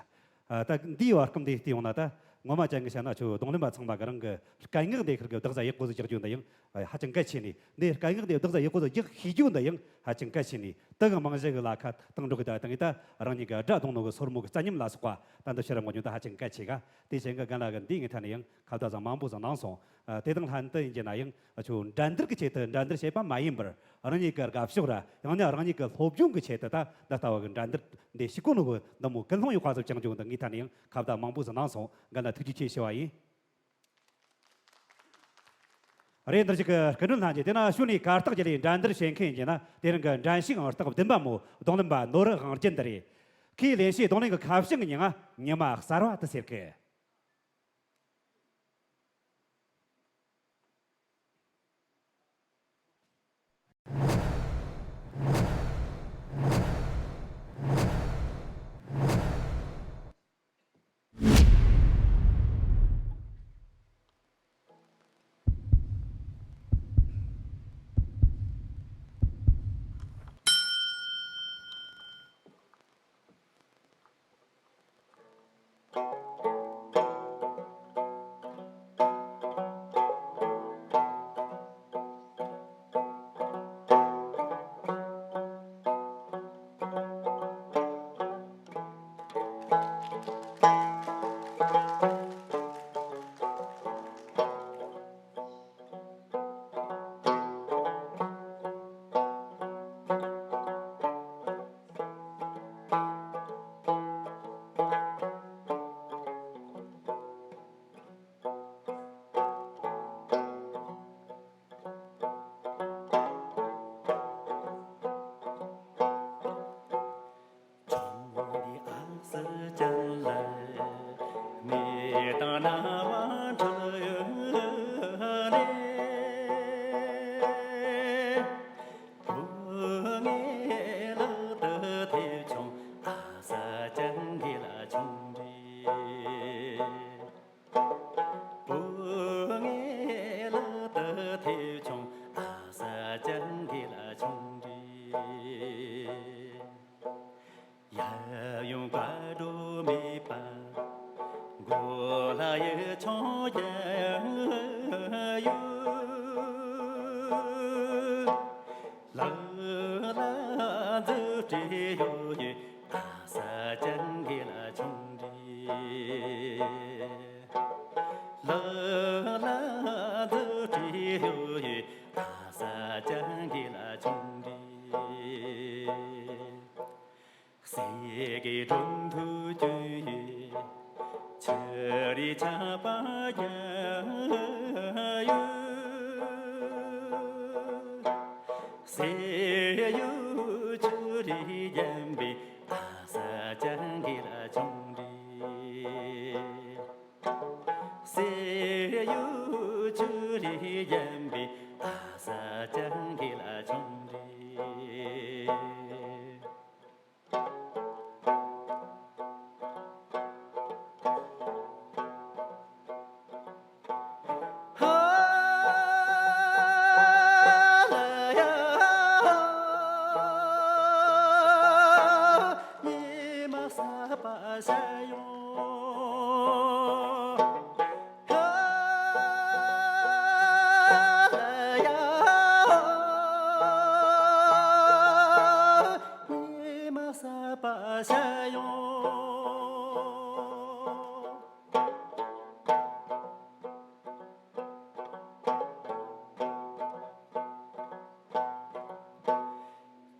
ད་འདིའི་བར་སྐབས་འདི་བལྟས་ཡོང་ན་ད་ངོ་མ་ཅན་གྱི་བཤད་ན་ཆོ་རྡུང་ལེན་པ་ཚང་མ་གི་རང་གི་སྐད་ངག་དེ་ཁིར་གི་བདག་ས་ཡག་པོ་ཟིག་རྒྱག་རྒྱུ་འདི་ཡང་ཧ་ཅང་གལ་ཆེ་ནི། འདི་སྐད་ངག་དེ་བདག་ས་ཡག་པོ་ཟིག་རྒྱག་ཤེས་རྒྱུ་འདི་ཡང་ཧ་ཅང་གལ་ཆེ་ནི། དེ་གི་རྨང་གཞི་གི་ལ་ཁ་བཏང་འགྲོ་གི་ད་དང་ད་རང་ཉིད་གི་སྒྲ་རྡུང་ནོ་གི་སོར་མོ་གི་རྩ་ཉམས་ལ་སོགས་པ་ད་འདི་ཕྱིར་མོ་ཉུང་ད་ཧ་ཅང་གལ་ཆེ་ག། དེ་བཞིན་གི་རྒན་ལགས་གི་འདིའི་ངའི་ཐད་ནས་ཡང་ཁ་བརྡ་ཟིག་མང་པོ་ཟིག་གནང་སོང་། དེ་དང་ལྷན་དུ་ཡིན་གྱི་ན་ཡང་ཆོ་འགྲན་བསྡུར་གི་ཆེད་དུ་འགྲན་བསྡུར་བྱེད་པ་མ་ཡིན་པར་ རང་ཉིད་ཀྱི་དགའ་ཕྱོགས་ར་ཡང་ན་རང་ཉིད་ཀྱི་སློབ་སྦྱོང་གི་ཆེད་དུ་ད་འདི་ལྟ་བུ་གི་འགྲན་བསྡུར་འདི་ཞུགས་གོ་ནོ་གི་འདི་མོ་ཀུན་སློང་ཡོད་པ་ཚོ་བྱང་ཆུབ་འདི་ངའི་ཐད་ནས་ཡང་ཁ་བརྡ་མང་པོ་ཟིག་གནང་སོང་། འགན་ལ་ཐུགས་རྗེ་ཆེ་ཞུ་བ་ཡིན། རེད། འདིར་ཞིག་གི་སྐུ་མགྲོན་ལྷན་རྒྱས་དེ་ན་ཞུ་ནས་གར་སྟེགས་ཀྱི་ལས་འགྲན་བསྡུར་བྱེད་མཁན་ཡིན་ན་དེ་རིང་གི་འགྲན་ཞུགས་ཨང་རྟགས་བདུན་པ་མོ་རྡུང་ལེན་པ་ནོར་དབང་རྒྱལ་འདི་རེད། ཁོས་ལེན་བྱའི་རྡུང་ལེན་གྱི་ཁ་བྱང་གི་མིང་ང་ཉི་མ་གསར་བ་དེ་ཟེར་གི། ཆུང་འདི་ཨ་སི་ཅན་ལ་མེ་དང་ན་བ་འཁྲུལ་ཡོད་ནས། བུ་ངའི་ལག་ཏུ་ཐེབས་བྱུང་ཨ་སི་ཅན་གྱི་ལ་ཆུང་འདི། བུ་ངའི་ལག་ཏུ་ཐེབས་བྱུང་ཨ་སི་ཅན་གྱི་ལ་ཆུང་འདི། ཡབ་ཡུམ་དགའ་སྤྲོ་མེད་པར་མགོ་ལ་ཡིག་ཆུང་རྒྱག་ཡོད། ལག་ལ་མཛུབ་དཀྲིས་ཡོད་ཡོད་ཨ་སི་ཅན་གྱི་ལ་ཆུང་འདི། ལག་ལ་མཛུབ་དཀྲིས་ཡོད་ཡོད་ཨ་སི་ཅན་གྱི་ལ་ཆུང་འདི། ཟས་ཀྱི་སྒྲོན་མཐུག་གྱོན་ཡོད། ཆུ་རུད་ཆར་པ་རྒྱག་ཡོད། ཟས་གཡོག་ཆུ་རུད་རྒྱན་པའི་ཨ་སི་ཅན་གྱི་ལ་ཆུང་འདི། ཟས་གཡོག་ཆུ་རུད་རྒྱན་པའི་ཨ་སི་ཅན་གྱི་ལ་ཆུང་འདི། ཧ་ལ་ཡ་ཧོ། ཉི་མ་གསར་པ་ཤར་ཡོང་། ཧ་ལ་ཡ་ཧོ། ཉི་མ་གསར་པ་ཤར་ཡོང་།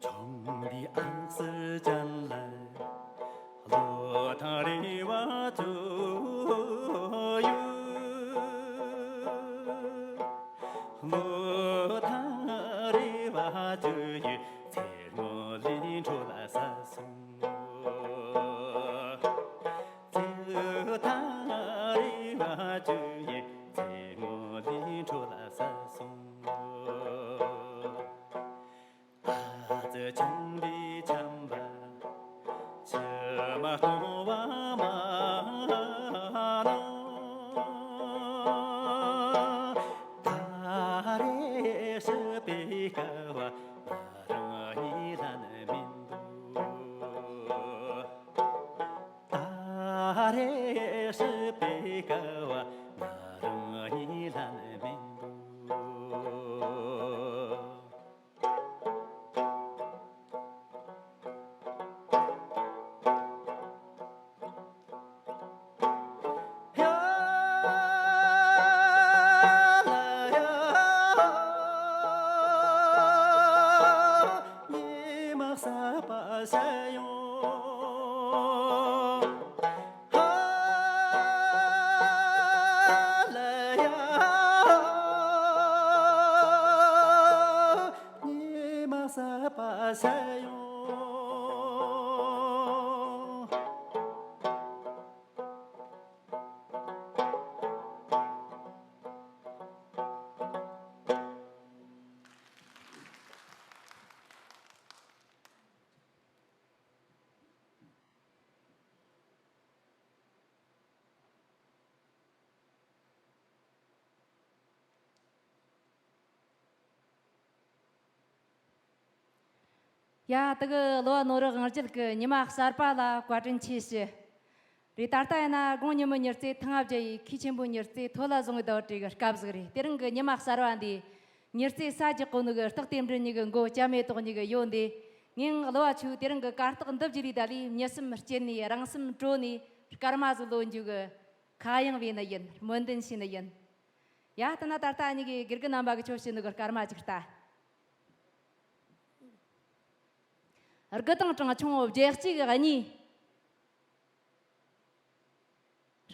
ཆུང་འདི་ཨང་སི་ཅན་ལ་ལོ་ཐང་རེ་བ་བཅུ་ཡོད། ལོ་ཐང་རེ་བ་བཅུ་ཡོད། ཚེར་མོ་ལི་འཕྲོ་ལ་ས་སོང་། ཚེར་ཐང་རེ་བ་བཅུ་ཡོད། ཚེར་མོ་ལི་འཕྲོ་ལ་ས་སོང་། ཨ་ཙི་ཆུང་འདི་ཆམ་པ་ཕྱི་མ་གཏོང་བ་མ་གནང་། ད་རེས་སྲིད་པའི་སྐལ་བ་ང་རང་གཉིས་ལ་ནི་མི་འདུག། ད་རེས་སྲིད་པའི་སྐལ་བ་ང་རང་གཉིས་ལ་ནི་མི་འདུག། ཡ། དེ་གི་གླུ་བ་ནོར་བུ་དབང་རྒྱལ་གི་ཉི་མ་གསར་པ་ལ་བཀའ་དྲིན་ཆེ་ཞུ། རེད། ད་ལྟ་ཡིན་ན་དགུང་ཉི་མའི་ཉི་རྩེ་ཐང་ང་བརྒྱ་ཡི་ཁུལ་ཆེན་པོའི་ཉི་རྩེ་མཐོ་ལ་བཟུང་གི་ཟླ་བ་དྲུག་གི་སྐབས་ཟིག་རེད། དེ་རིང་གི་ཉི་མ་གསར་བ་འདི་ཉི་རྩེ་ས་རྒྱག་གོ་ནོ་གི་སྟག་རྟེན་འབྲེལ་གཉིས་གི་མགོ་སྐྱ་མེ་ཏོག་གཉིས་གི་ཡོད་འདི། ངས་གླུ་བ་ཆོས་དེ་རིང་གི་གར་སྟེགས་འདི་བརྒྱུད་ལས་ད་ལས་མྱི་སེམས་རྐྱེན་ནས་རང་སེམས་དྲོ་ནས་སྐར་མ་ཟིག་ལོན་རྒྱུ་གི་ཁ་གཡང་བྱས་ནི་ཡིན། སྨོན་འདུན་ཞུས་ནི་ཡིན། ཡ། ད་ན་ད་ལྟ་ཉིད་ཀྱི་དགེ་རྒན་རྣམ་པ་གི་ཆོས་བྱེད་ནི་གི་སྐར་མ་ཅིག་ལྟ། དགུ་དང་གྲངས་ཆུང་བརྒྱད་གཅིག་གཉིས།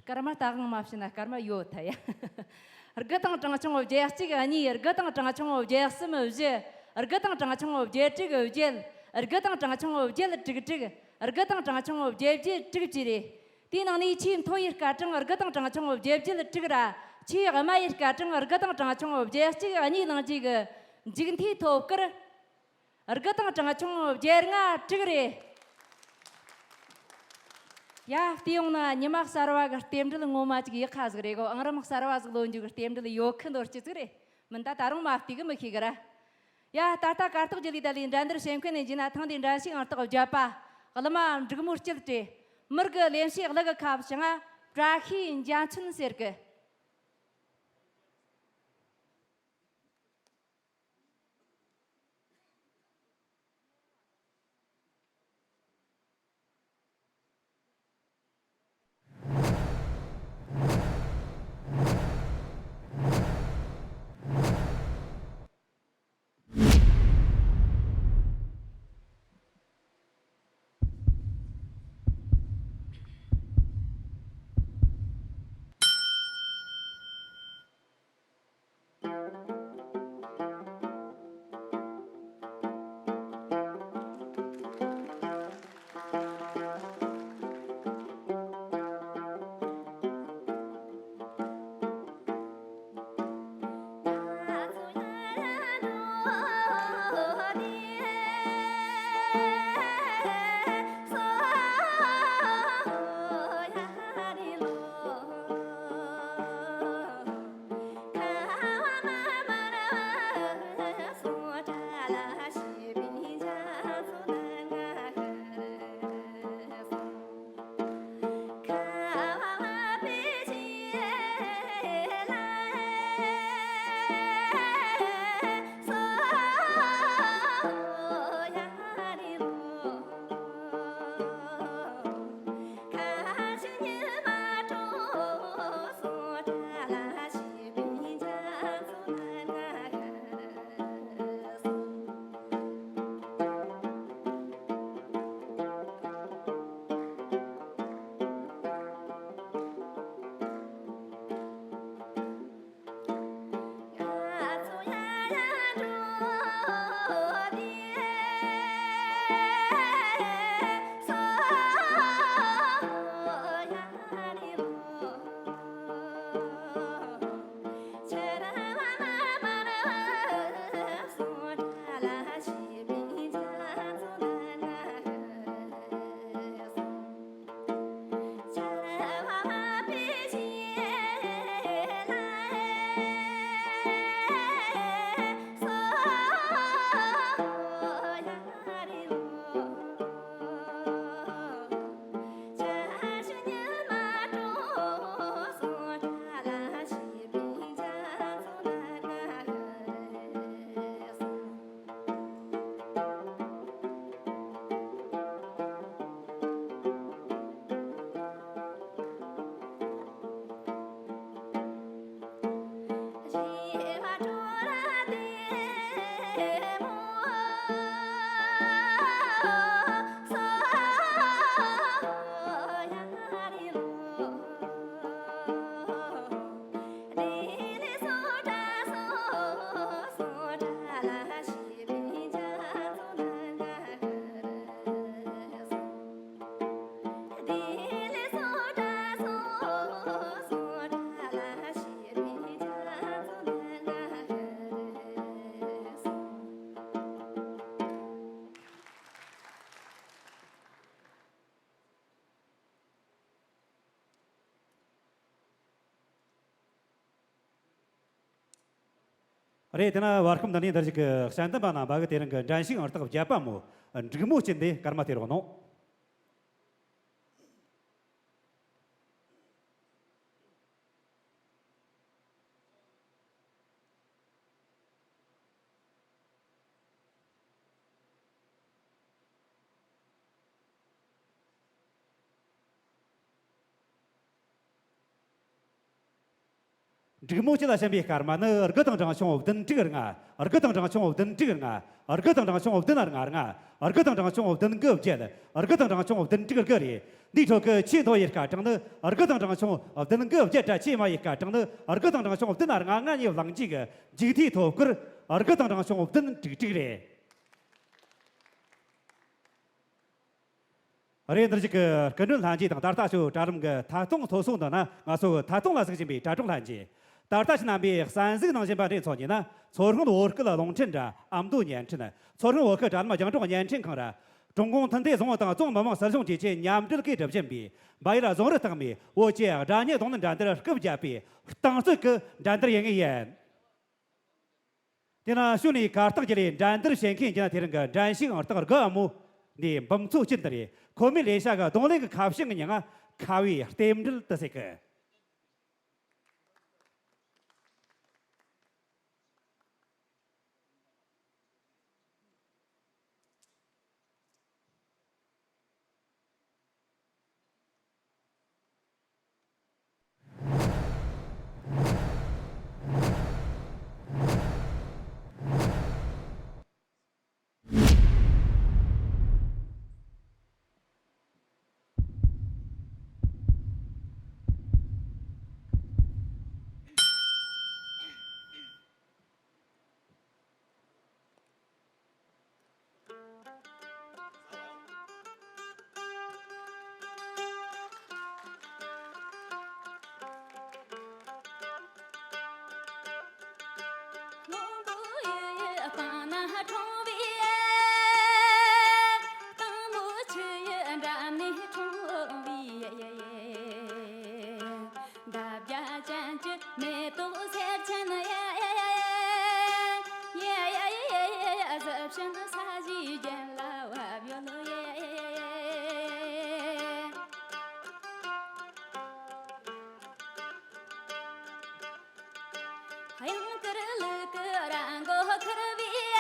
སྐར་མ་ལྟ་གང་མ་བྱས་ན་སྐར་མ་ཡོད་ཐལ་ཡ། དགུ་དང་གྲངས་ཆུང་བརྒྱད་གཅིག་གཉིས། དགུ་དང་གྲངས་ཆུང་བརྒྱད་གསུམ་བཞི། དགུ་དང་གྲངས་ཆུང་བརྒྱད་དྲུག་བརྒྱད། དགུ་དང་གྲངས་ཆུང་བརྒྱད་དྲུག་དྲུག། དགུ་དང་གྲངས་ཆུང་བརྒྱད་བརྒྱད་དྲུག་བཅས་རེད། དེའི་ནང་ནས་ཆེས་མཐོ་བའི་སྐར་གྲངས་དགུ་དང་གྲངས་ཆུང་བརྒྱད་བརྒྱད་དྲུག་ར། ཆེས་དམའ་བའི་སྐར་གྲངས་དགུ་དང་གྲངས་ཆུང་བརྒྱད་གཅིག་གཉིས་ལངས་རྗེས་ཀྱི་མཇུག་མཐའི་ཐོབ་སྐར་དགུ་དང་གྲངས་ཆུང་བརྒྱད་ལྔ་དྲུག་རེད། ཡ། བལྟས་ཡོང་ན་ཉི་མ་གསར་བ་གི་རྟེན་འབྲེལ་ངོ་མ་ཅིག་ཡག་ཁ་ཟིག་རེད་གོ། ཨང་རིམ་གསར་བ་ཟིག་ལོན་རྒྱུ་གི་རྟེན་འབྲེལ་ཡོད་ཁི་འདོར་སྐྱིད་ཟིག་རེད། མིན་ད་ད་རུང་མ་བལྟས་གི་མི་ཤེས་གི་ར། ཡ། ད་ལྟ་གར་སྟེགས་བརྒྱུད་ལས་ད་ལས་འགྲན་བསྡུར་བྱེད་མཁན་ནས་བྱས་ན་ཐེངས་འདིའི་འགྲན་ཞུགས་ཨང་རྟགས་བརྒྱད་པ། གླུ་མ་འབྲུག་མོ་སྐྱིད་བྲེ། མིར་གི་ལེན་བྱེད་གླུ་གི་ཁ་བྱང་ང་བཀྲ་ཤིས་འཇའ་ཚོན་ཟེར་གི། རེད། དེ་ན་བར་ཁམས་འདི་ནས་འདིར་ཞིག་གི་དཔྱད་འདེམས་པ་རྣམ་པ་གི་དེ་རིང་གི་འགྲན་ཞུགས་ཨང་རྟགས་བརྒྱད་པ་མོ་འབྲུག་མོ་སྐྱིད་འདི་སྐར་མ་སྟེར་རོགས་གནང་། འབྲུག་མོ་སྐྱིད་ལ་བྱིན་པའི་སྐར་མ་ནི་དགུ་དང་གྲངས་ཆུང་བདུན་དྲུག་ལྔ། དགུ་དང་གྲངས་ཆུང་བདུན་དྲུག་ལྔ། དགུ་དང་གྲངས་ཆུང་བདུན་ལྔ་ལྔ། དགུ་དང་གྲངས་ཆུང་བདུན་དགུ་བརྒྱད། དགུ་དང་གྲངས་ཆུང་བདུན་དྲུག་དགུ་རེད། འདིའི་ཁྲོད་ཀྱི་ཆེས་མཐོ་བའི་སྐར་གྲངས་ནི་དགུ་དང་གྲངས་ཆུང་བདུན་དགུ་བརྒྱད་ར། ཆེས་དམའ་བའི་སྐར་གྲངས་ནི་དགུ་དང་གྲངས་ཆུང་བདུན་ལྔ་ལྔ་གཉིས་བླངས་རྗེས་ཀྱི་མཇུག་མཐའི་ཐོབ་སྐར་དགུ་དང་གྲངས་ཆུང་བདུན་དྲུག་དྲུག་རེད། རེད། འདིར་ཞིག་གི་སྐུ་མགྲོན་ལྷན་རྒྱས་དང་ད་ལྟ་ཞོ་གྲྭ་རིམ་གྱི་ཐད་གཏོང་ཐོ་སོང་དུ་ན་ང་ཚོ་གི་ཐད་གཏོང་ལ་གཟིགས་བཞིན་པའི་དྲ་གྲོགས་ལྷན་རྒྱས། ད་ལྟ་ཕྱི་ནང་པའི་གསན་གཟིགས་གནང་བཞིན་པ་འདྲའི་ཚོགས་ཀྱི་ན་མཚོ་སྔོན་བོད་སྐད་རླུང་འཕྲིན་དྲ་ཨ་མདོ་བརྙན་འཕྲིན། མཚོ་སྔོན་བོད་སྐད་དྲ་ལམ་རྒྱང་སྒྲོག་བརྙན་འཕྲིན་ཁང་ར། ཀྲུང་གུང་མཐུན་སྡེ་བཟང་བོ་དང་རྫོང་མི་དམངས་སྲིད་གཞུང་བཅས་ཀྱིས་མཉམ་འབྲེལ་གྱིས་སྒྲུབ་བཞིན་པའི་བལ་ཡུལ་རྫོང་རི་སྟག་མའི་བོད་ཀྱི་སྒྲ་སྙན་རྡུང་ལེན་འགྲན་བསྡུར་སྐབས་བརྒྱད་པའི་རྟིང་རྩོད་ཀྱི་འགྲན་བསྡུར་ཡིན་ངེས་ཡིན། དེ་ན་ཞུ་ནས་གར་སྟེགས་བརྒྱུད་ལས་འགྲན་བསྡུར་བྱེད་མཁན་གྱི་ན་དེ་རིང་གི་འགྲན་ཞུགས་ཨང་རྟགས་དགུ་བ་མོ་འདི་འབུམ་ཚོ་སྐྱིད་འདི་རེད། ཁོ་མོས་ལས་བྱ་གི་རྡུང་ལེན་གྱི་ཁ་བྱང་གི་མྱིང་ང་ཁ་བའི་རྟེན་འབྲེལ་དུ་ཟེར་གི། འདབ་བརྒྱ་ཅན་གྱི་མེ་ཏོག་སེར་ཆེན་ཡ། ཡ་ཡ་ཡ་ཡ། གཟི་བྱིན་ས་གཞིའི་རྒྱན་ལ་བབས་ཡོད་ཡ། གཡང་དཀར་ལུག་གི་ར་མགོ་ཁུར་བའི་ཡ།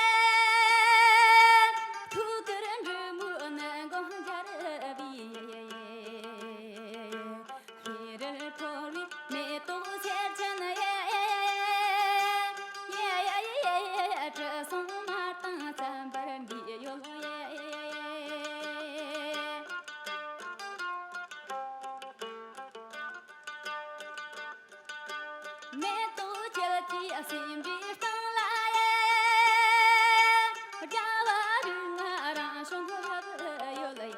ཐུགས་དཀར་འབྲི་མོའི་ནི་མགོ་འབྱར་བའི་ཡ། ཧེ་རུ་ཁྲོ་བོའི་མེ་ཏོག་སེར་ཆེན་ཡ། ཡ་ཡ་ཡ་ཡ། དྲི་བསུང་མར་དང་རྩམ་པར་འདུས་ཡོད་ཡ། མེ་ཏོག་སྐྱིད་ཀྱི་སེམས་འདྲིས་སྟེང་ལ་ཡ། རྒྱལ་བ་རིགས་ལྔ་རང་བྱུང་བབས་ཡོད་ཡ།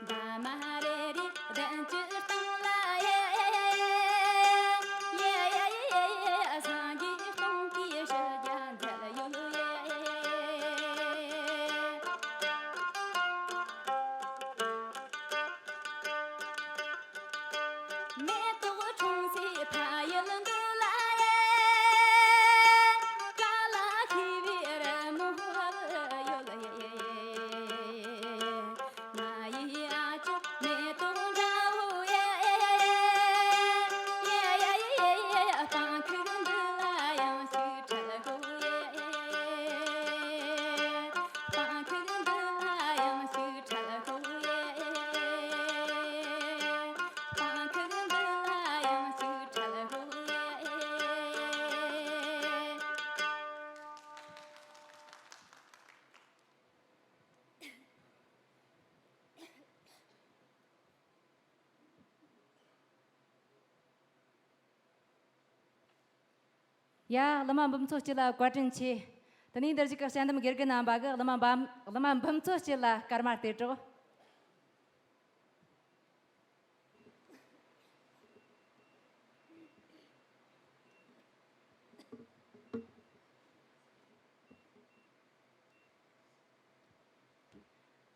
འདབ་མ་རེ་རེ་གདན་གྱི་སྟེང་ལ་ཡ། ཡ་ཡ་ཡ་ཡ། སངས་རྒྱས་སྟོང་གི་ཕྱི་རྒྱལ་མཛད་ཡོད་ཡ། མེ་ཏོག་འཁྲུངས་སའི་ཕ་ཡུལ་འདི་ལ་ཡ། ཀ་ལ་ཤི་བའི་རི་མོ་བབས་ཡོད་ཡ། ང་ཡི་ཨ་ཅོ་མེ་ཏོག་འདྲ་བོ་ཡ། ཡ་ཡ་ཡ་ཡ། སྤང་ཁུག་འདི་ལ་ཡང་ཞིག་འཕྲད་དགོས་ཡ། སྤང་ཁུག་འདི་ལ་ཡང་ཞིག་འཕྲད་དགོས་ཡ། སྤང་ཁུག་འདི་ལ་ཡང་ཞིག་འཕྲད་དགོས་ཡ། ཡ། གླུ་མ་འབུམ་ཚོ་སྐྱིད་ལ་བཀའ་དྲིན་ཆེ། དེ་ནས་འདིར་གཅིག་གི་དཔྱད་འདེམས་དགེ་རྒན་རྣམ་པ་གིས་གླུ་མ་འབམ་གླུ་མ་འབུམ་ཚོ་སྐྱིད་ལ་སྐར་མ་སྟེར་རོགས།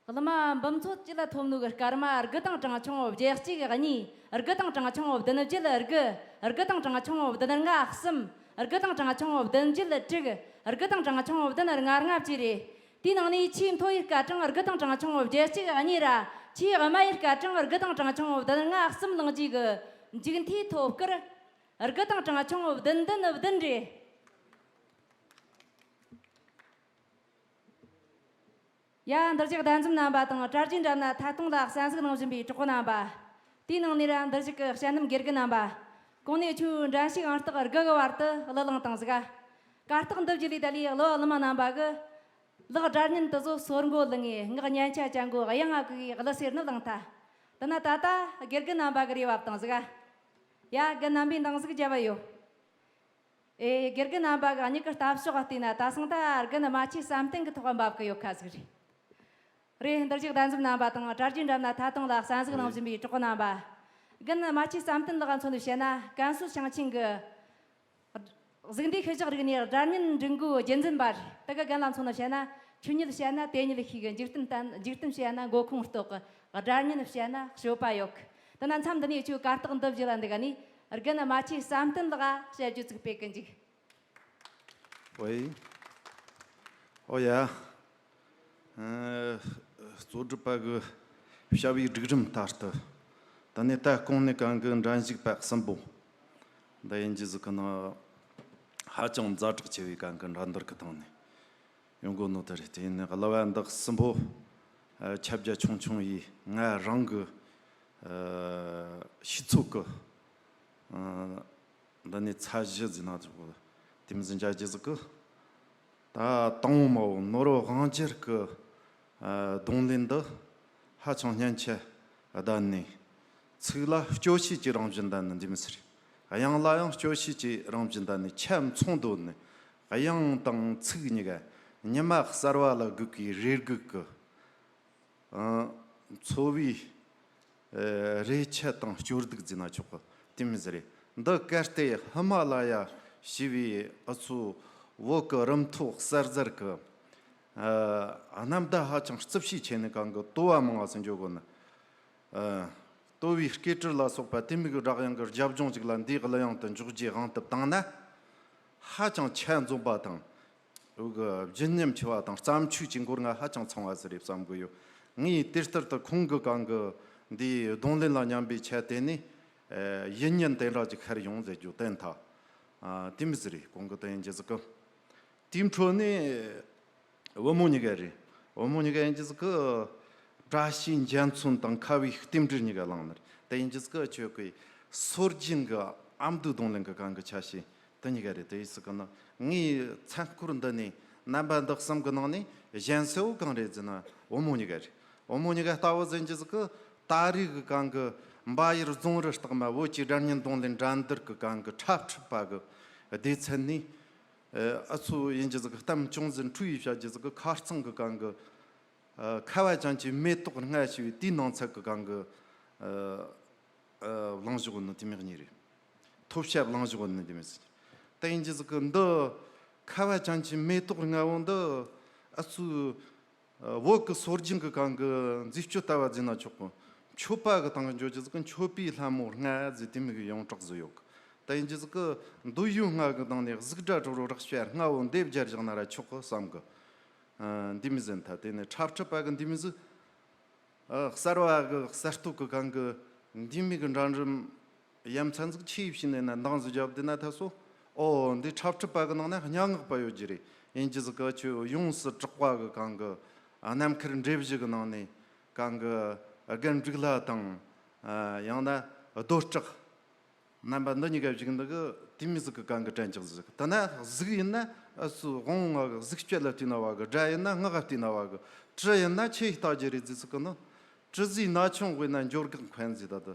གླུ་མ་འབུམ་ཚོ་སྐྱིད་ལ་ཐོབ་ནོ་གི་སྐར་མ་དགུ་དང་གྲངས་ཆུང་བརྒྱད་གཅིག་གཉིས། དགུ་དང་གྲངས་ཆུང་བདུན་བརྒྱད་དགུ། དགུ་དང་གྲངས་ཆུང་བདུན་ལྔ་གསུམ། དགུ་དང་གྲངས་ཆུང་བདུན་བརྒྱད་དྲུག་དགུ་དང་གྲངས་ཆུང་བདུན་ལྔ་ལྔ་བཅས་རེད། དེའི་ནང་ནས་ཆེས་མཐོ་བའི་སྐར་གྲངས་དགུ་དང་གྲངས་ཆུང་བརྒྱད་གཅིག་གཉིས་ར། ཆེས་དམའ་བའི་སྐར་གྲངས་དགུ་དང་གྲངས་ཆུང་བདུན་ལྔ་གསུམ་བླངས་རྗེས་ཀྱི་མཇུག་མཐའི་ཐོབ་སྐར་དགུ་དང་གྲངས་ཆུང་བདུན་བདུན་བདུན་རེད། ཡ། འདིར་བཞུགས་གདན་འཛོམས་རྣམ་པ་དང་གྲྭ་རྒྱུན་འགྲམ་ན་ཐད་གཏོང་ལ་གསན་གཟིགས་གནང་བཞིན་པའི་གྲོགས་པོ་རྣམ་པ། དེའི་ནང་ནས་ར་འདིར་བཞུགས་ཀྱི་དཔྱད་འདེམས་དགེ་རྒན་རྣམ་པ། གོང་ནས་ཆུ་འགྲན་ཞུགས་ཨང་རྟགས་དགུ་གི་བར་དུ་གླུ་བླངས་བཏང་ཟིག་ག་སྟག་འདི་བརྒྱུད་ལས་ད་ལས་གླུ་བ་གླུ་མ་རྣམ་པ་གི་ལག་སྒྲ་སྙན་དུ་བཟོ་སོར་མགོ་ལུ་ངས་ངག་སྙན་ཆ་ཅན་གོ་དབྱངས་ང་གི་གླུ་སེར་ནི་བླངས་ཐལ། དེ་ན་ད་ལྟ་དགེ་རྒན་རྣམ་པ་གི་རེ་བ་བཏང་ཟིག་ག་ཡ། རྒན་རྣམ་པས་འདང་ཟིག་རྒྱབ་པ་ཡོད། ཨེ། དགེ་རྒན་རྣམ་པ་གི་མྱིག་གི་ལྟ་ཕྱོགས་བལྟས་ན་ད་སང་ད་རྒན་རྨ་ཆུ་བསམ་གཏན་གི་ཐོག་འབབ་གི་ཡོད་ཁ་ཟིག་རེད། རེད། འདིར་བཞུགས་གདན་འཛོམས་རྣམ་པ་དང་གྲྭ་རྒྱུན་འགྲམ་ན་ཐད་གཏོང་ལ་གསན་གཟིགས་གནང་བཞིན་པའི་གྲོགས་པོ་རྣམ་པ། རྒན་རྨ་ཆུ་བསམ་གཏན་ལགས་མཚོན་ནས་བཤད་ན་ཀན་སུའུ་ཞིང་ཆེན་གི་གཟུགས་འདས་ཤུལ་བཞག་རིག་གནས་སྒྲ་སྙན་འབྲི་འགོའི་རྒྱུན་འཛིན་པ་རེད། དེ་གི་རྒན་ལགས་མཚོན་ནས་བཤད་ན་ཆོས་ཉིད་བཤད་ན་དེ་ཉིད་ཤེས་གི། འཇིག་རྟེན་བསྟན། འཇིག་རྟེན་བཤད་ན་མགོ་ཁུངས་རྟོགས་གི། སྒྲ་སྙན་བཤད་ན་སྤྱོད་པ་ཡོད་གི། དེ་ན་མཚམས་འདི་ནས་ཆུ་སྐར་རྟགས་འདི་བརྒྱུད་ལ་འདི་ག་ནས་རྒན་རྨ་ཆུ་བསམ་གཏན་ལགས་བཤད་རྒྱུ་ཚིག་སྤེལ་གི་འཇུག་ཝེ། ཨོ་ཡ། ཨ། གཙོ་སྒྲུབ་པ་གི་བྱ་བའི་སྒྲིག་རིམ་ལྟར་དུ། ད་ནི་ད་གོང་ནས་གང་གི་འགྲན་ཞུགས་པ་གསུམ་པོ། འདི་ཡིན་གྱི་ཟིག་གི་ནི་ཧ་ཅང་ཛ་དྲག་ཆེ་བའི་གང་གི་འགྲན་བསྡུར་གི་སྟེང་ནས་ཡོང་གོ་ནོ་དེ་རེད། དེ་ནི་གླུ་བ་འདི་གསུམ་པོ། ཨ། ཁྱབ་རྒྱ་ཆུང་ཆུང་ཡིས་ང་རང་གི། ཨ། ཤེས་ཚོད་གི། ཨ། འདི་ནས་ཚད་གཞི་ཟིན་ན་ཆོག་གི། དེ་མི་ཟིན་ཅག་ཅི་ཟིག་གི། ད་དང་པོ་མ་བོ་ནོར་བུ་དབང་སྒྱུར་གི། ཨ། རྡུང་ལེན་འདི་ཧ་ཅང་སྙན་ཆ་ལྡན་ནས། ཚིག་ལ་སྐྱོ་ཤས་ཀྱི་རང་བཞིན་ལྡན་ནི་འདི་མི་ཟེར། དབྱངས་ལ་ཡང་སྐྱོ་ཤས་ཀྱི་རང་བཞིན་ལྡན་ནས་ཆ་མཚུངས་འདོད་ནི། དབྱངས་དང་ཚིག་གཉིས་ཀ་ཉི་མ་གསར་བ་ལ་སྒུག་གི་རེ་སྒུག་གི། ཨ། འཚོ་བའི། ཨ། རེ་ཆད་དང་སྐྱོ་སྡུག་ཟེར་ན་ཆོག་གི། དེ་མི་ཟེར་རེད། འདི་གལ་ཏེ་ཧི་མ་ལ་ཡ་ཞེས་པའི་ཨ་ཚོ་བོད་ཀྱི་རི་མཐོ་གསར་རྫར་གྱི། ཨ། གནམ་བདག་ཧ་ཅང་རྩིབས་ཞིག་ཆེ་ནས་གང་གི་ལྟོ་བ་མང་བ་སུ་འཇོག་གོ་ནི། ཨ། ལྟོ་བའི་སྐེ་དཀྲིས་ལ་སོགས་པ་དེ་མིག་གི་སྒྲ་དབྱངས་ཀྱི་རྒྱབ་ལྗོངས་ཅིག་ལ་འདིའི་གླུ་དབྱངས་དུ་འཇོག་རྒྱུའི་དབང་དུ་བཏང་ན། ཧ་ཅང་ཆ་འཛོམས་པ་དང་། འུ་གི་བརྗིད་ཉམས་ཆེ་བ་དང་བརྩམས་ཆོས་ཀྱི་མགོ་རྔ་ཧ་ཅང་ཚང་བ་ཟིག་རེད་བསམ་གི་ཡོད། ངས་དེ་ལྟར་དུ་ཁོང་གི་གང་གི་འདིའི་རྡུང་ལེན་ལ་མཉམ་པའི་ཆ་དེ་ནས། ཨ། ཡིད་ཉན་དེ་འདྲ་ཅིག་ཤར་ཡོང་ཟེར་རྒྱུ་བསྟན་ཐལ། ཨ། དེ་མི་ཟིག་རེད། གོང་གི་དོན་ཡིན་གྱི་ཟིག་གི། དེའི་འཕྲོ་ནས་བུ་མོ་གཉིས་ཀ་རེད། བུ་མོ་གཉིས་ཀ་ཡིན་གྱི་ཟིག་གི། བཀྲ་ཤིས་འཇའ་ཚོན་དང་ཁ་བའི་རྟེན་འབྲེལ་གཉིས་ཀ་བླངས་ནི་རེད། དེ་ཡིན་གྱི་ཟིག་གི་ཁྱོད་ཀྱི་སྲོལ་རྒྱུན་གྱི་ཨ་མདོའི་རྡུང་ལེན་གྱི་གང་གི་ཆ་ཤས་དེ་གཉིས་ཀ་རེད། དེ་ཡིན་ཟིག་གི་ནི་ངའི་མཚན་སྐོར་འདི་ནས་རྣམ་པ་འདི་གསུམ་གི་ནང་ནས་གཞན་སེ་བོ་གང་རེད་ཟེར་ན་བུ་མོ་གཉིས་ཀ་རེད། བུ་མོ་གཉིས་ཀ་ལྟ་བུ་ཟིན་གྱི་ཟིག་གི། ད་རེས་ཀྱི་གང་གི་འབའ་ཡུལ་རྫོང་རི་ལྟག་མ་བོད་ཀྱི་སྒྲ་སྙན་རྡུང་ལེན་འགྲན་བསྡུར་གྱི་གང་གི་འཁྲབ་ཁྲིད་པ་གི་སྡེ་ཚན་ནས། ཨ་ཚོ་ཡིན་གྱི་ཟིག་གི་གཏམ་ཅུང་ཟད་འཁྲུལ་ཡིག་བཤད་གྱི་ཟིག་གི་ཁ་རྩང་གི་གང་གི། ཨ། ཁ་བ་ཅན་གྱི་མེ་ཏོག་ལྔ་ཞེས་པའི་དེའི་ནང་ཚན་གྱི་གང་གི། ཨ། ཨ། བླངས་བཞག་ནི་དེ་མིག་གཉིས་རེད། ཐོབ་བྱ་བླངས་བཞག་ནི་དེ་མིག་ཟིག་དེ་ཡིན་གྱི་ཟིག་གི་འདི་ཁ་བ་ཅན་གྱི་མེ་ཏོག་ལྔ་བོ་འདི་ཨ་ཚོ། ཨ། བོད་ཀྱི་སྲོལ་རྒྱུན་གྱི་གང་གི་མཛེས་སྤྱོད་ལྟ་བ་ཟེར་ན་ཆོག་གི། མཆོད་པ་གི་སྟེང་གི་འཇོག་རྒྱུ་ཟིག་གི་མཆོད་པའི་ལྷ་མོ་ལྔ་ཟེར་དེ་མིག་གི་ཡོངས་གྲགས་ཟིག་ཡོད་གི། དེ་ཡིན་གྱི་ཟིག་གི་འདོད་ཡོན་ལྔ་གི་སྟེང་ནས་གཟུགས་སྒྲ་དྲི་རོ་རེག་བྱ་ལྔ་བོ་འདེབས་སྦྱར་བཞག་ན་ར་ཆོག་གི་བསམ་གི། ཨ། འདི་མི་ཟིན་ཐལ། དེ་ནས་འཁྲབ་ཁྲིད་པ་གི་འདི་མི་ཟིག་ཨ། གསར་བ་གི་གསར་གཏོད་ཀྱི་གང་གི་འདི་མིག་གི་འགྲན་རིམ་ཡ་མཚན་ཟིག་ཆེ་བྱས་ནས་ན་འདང་ཟིག་བརྒྱབ་བསྡད་ན་ཐལ་སོ། ཨོ། འདི་འཁྲབ་ཁྲིད་པ་གི་ནང་ན་སྙན་ངག་པ་ཡོད་རྒྱུ་རེད། ཡིན་གྱི་ཟིག་གི་ཆུ་ཡོངས་སུ་གྲགས་པ་གི་གང་གི། ཨ། རྣམ་མཁར་འགྲེལ་བཞི་གི་ནང་ནས་གང་གི་རྒན་འབྲུག་ལྷ་དང་། ཨ། ཡང་ན་རྡོ་བྲག་རྣམ་པ་འདི་གཉིས་ཀ་བཞུགས་འདི་གི་དེ་མི་ཟིག་གི་གང་གི་དྲན་ཅིག་ཟིག་ད་ན་གཟུགས་ཡིན་ན་ཨ་སུ་དབང་བོ་ལྔ་གི་གཟུགས་སྤྱོད་ལ་བལྟས་ན་བ་གི། སྒྲ་ཡིན་ན་ངག་ག་བལྟས་ན་བ་གི། དྲི་ཡིན་ན་ཆུ་ཡི་རྟགས་ཀྱི་རེད་ཟེར་ཟིག་གི་ནི། དྲི་ཟའི་ན་ཆུང་དབུས་ན་འགྱུར་འགག་འཁོན་ཟེར། ད་དུ་